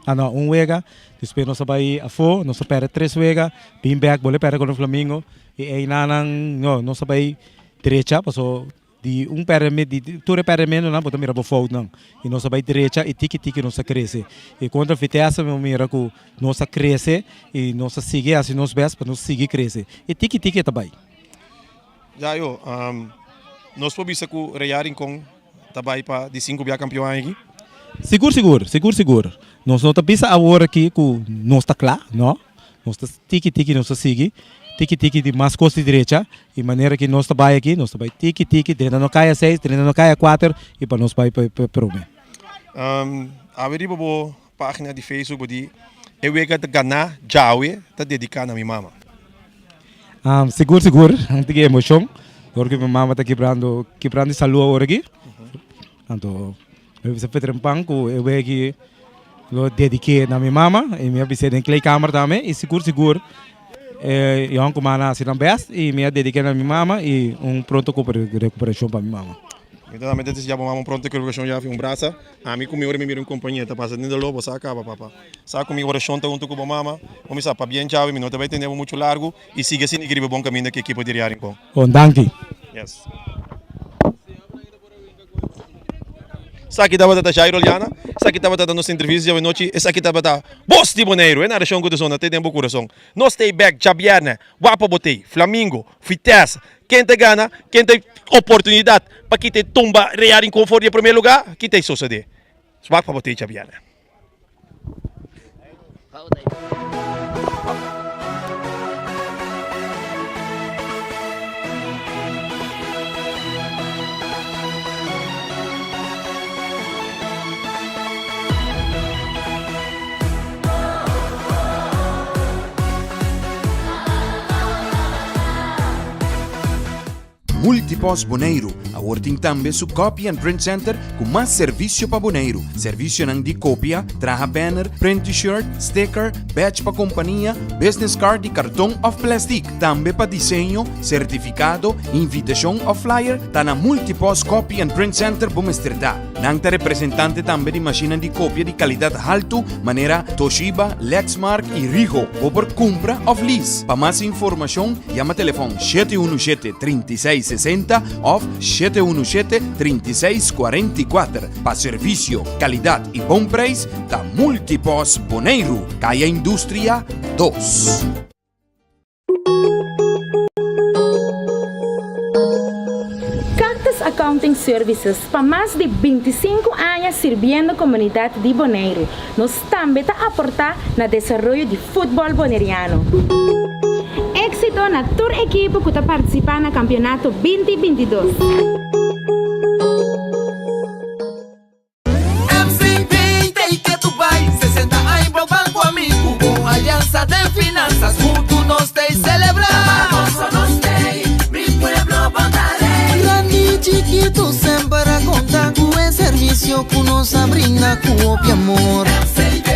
ah no, un wega, despues nos a bai afó, nos a pèrdè tres wega, bin bèk bolbe pèrdè kontra Flamingo, i einanan no, nos a bai drecha paso Di un pèrdèmen di tur e pèrdèmentunan bo ta mira bo foutnan i nos a bai drecha i tiki tiki nos a krese i kontra Vitesse mi mira ku nos a krese i nos a sigui hasi nos bèst pa nos sigui krese i tiki tiki e ta bai. Jayo, nos por bisa ku Real Rincon ta bai pa di sinku bia kampion aña aki? Sigur sigur, sigur sigur. Nos no ta bisa awor aki ku nos ta kla, no. Nos ta tiki tiki nos ta sigui, tiki tiki di mas kos di drecha i manera ki nos ta bai aki nos ta bai tiki tiki drenta no kaya seis, drenta no kaya kuater i pa nos bai pa prome. Awe riba bo pagina di Facebook bo di e wega ta gana djawe ta dedica na mi mama. Sigur sigur un tiki emocion dor ku mi mama ta kibrando kibrando di salu awor aki. Anto mi a bisa Peter en Pan ku e weki lo dediké na mi mama i mi a bis'é den kleedkamer tambe i sigur sigur e yònkuman a hasi nan bèst i mi a dediké na mi mama i un pronto rekuperashon pa mi mama. Mi ta tambe ta desea bo mama un pronto rekuperashon Yafi un brasa. Ami ku mi ora mi mira un kompañia ta pasa den doló bo sa a kaba papa. Sa ku mi orashon ta huntu ku bo mama. Bo mi sa pabien djawe mi no ta bai tene bo muchu largu i sigui asina i riba bon kaminda ku ekipo di Real Rincon. Bon danki. Yes. Esaki tabata ta Jairo Liana, esaki tabata ta nos entrevista djawe nochi, esaki tabata Bos di Boneiru, e narashon ku ta sona te den bo kurason. Nos ta ei bèk djabièrnè, wak pa bo ta ei, Flamingo, Vitesse, ken ta gana, ken ta oportunidat pa kita e tumba Real Rincon for di e promé lugá, kita ei sosodé. Wak pa bo ta ei djabièrnè. Multipost Boneiru awor tin tambe su Copy and Print Center ku mas servisio pa Boneiru. Servisionan di kopia, traha banner, print t-shirt, sticker, badge pa kompania, business card di karton òf plèstik. Tambe pa diseño, sertifikado, invitashon òf flyer, ta na Multipost Copy and Print Center bo mester ta. Nan ta representante tambe di mashinnan di kopia di kalidat haltu manera Toshiba, Lexmark i Rigo. Bo por kumpra òf lease. Pa mas informashon yama telefòn 717 36 60 òf 717 36 44. Pa servisio, kalidat i bon preis ta Multipost Boneiru, Kaya Industria 2. Cactus Accounting Services pa mas di 25 aña sirbiendo komunidat di Boneiru. Nos tambe ta aportá na desaroyo di futbòl boneriano. Éksito na tur ekipo ku ta partisipá na kampionato 20 22. MCB ta y ke tu bai 60 aña bo ban cu ami Cu un alianza den finanzas Hunto nos ta y celebra Gozo nos tey, mi pueblo bo ta rey. Grandi y chiquito semper a conta cu e servicio cu nos a brinda cu hopi amor. MCB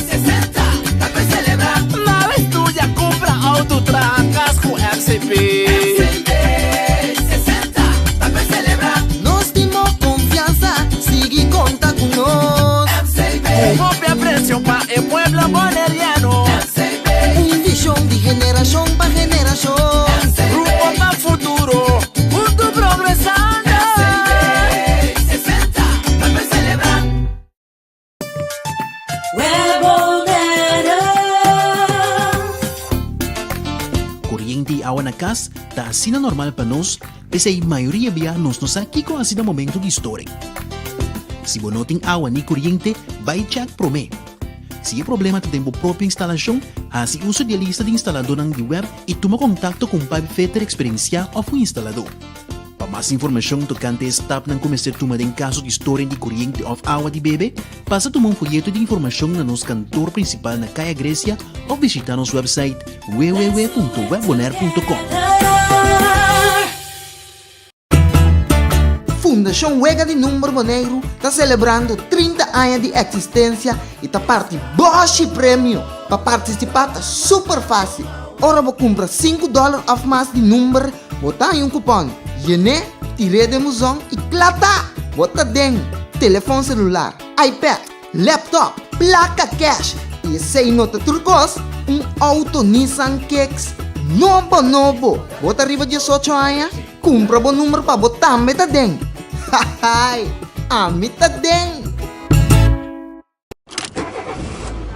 60 ta pa celebra. Nada estudia, cumpra auto, traha cas cu MCB. MCB 60 ta pa. awa na kas ta asina normal pa nos, p'esei mayoria bia nos no sa kiko hasi na momentu di storing. Si bo no tin awa ni koriente, bai chèk promé. Si e problema ta den bo propio instalashon, hasi uso di e lista di instaladónan di web i tuma kontakto ku un pipefitter eksperensiá òf un instaladó. Pa mas informashon tokante e stapnan ku mester tuma den kaso di storing di koriente òf awa di bebe, pasa tuma un foyeto di informashon na nos kantor prinsipal na Kaya Grecia òf bishitá nos wèpsait www.webbonaire.com. Fundashon Wega di Number Boneiru ta selebrando 30 aña di eksistensia i ta parti bòshi premio! Pa partisipá ta super fásil. Ora bo kumpra sinku dòler òf mas di number, Bo ta haña un kupòn, yen'é, tir'é den buzon i kla ta! Bo ta den telefòn selular, iPad, laptop, plaka kèsh i esei no ta tur kos, un outo Nissan Kicks nobo nobo! Bo ta riba diesocho aña? Kumpra bo number pa bo tambe ta den! Hahaai! Ami ta den!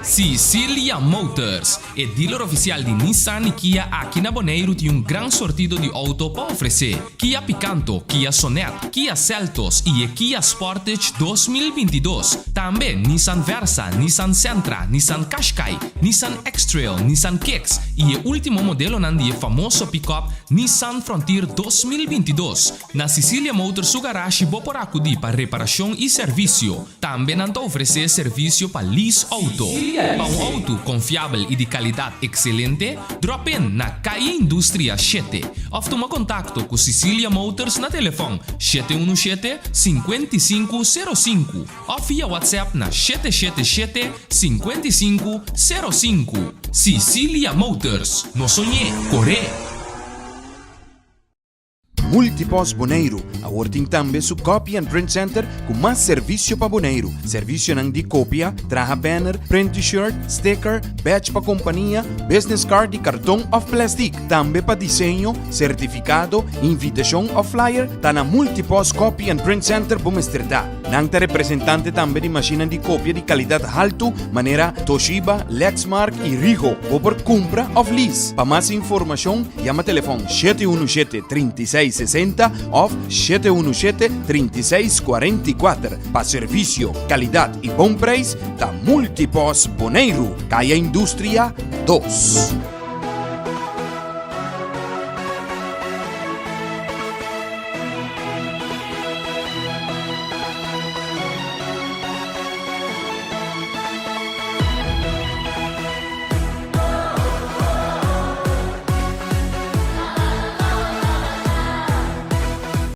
Sicilia Motors, e dealer oficial di Nissan y Kia aki na Boneiru tin un gran sortido di auto pa ofrece. Kia Picanto, Kia Sonet, Kia Seltos y e Kia Sportage 2022. Tambe Nissan Versa, Nissan Sentra, Nissan Qashqai, Nissan X-Trail, Nissan Kicks y e ultimo modelonan di e famoso pick-up Nissan Frontier 2022. Na Sicilia Motors su garashi bo por acudi pa reparacion y servicio. Tambe nan ta ofresé servisio pa lease outo. Pa un outo konfiabel i di kalidat ekselente, drop in na Calle Industria shete òf tuma kontakto ku Sicilia Motors na telefòn 717 55 05 òf via WhatsApp na 777 55 05. Sicilia Motors, no soñ'é, kor'é! Multipost Boneiru awor tin tambe su Copy and Print Center ku mas servisio pa Boneiru. Servisionan di kopia, traha banner, print T-shirt, sticker, badge pa kompania, business card di karton òf plèstik. Tambe pa diseño, sertifikado, invitashon òf flyer ta na Multipost Copy and Print Center bo mester ta. Nan ta representante tambe di mashinnan di kopia di kalidat haltu manera Toshiba, Lexmark i Rigo. Bo por kumpra òf lease. Pa mas informashon yama telefòn 717 36 60 òf 717 36 44. Pa servisio, kalidat i bon preis ta Multipost Boneiru, Kaya Industria 2.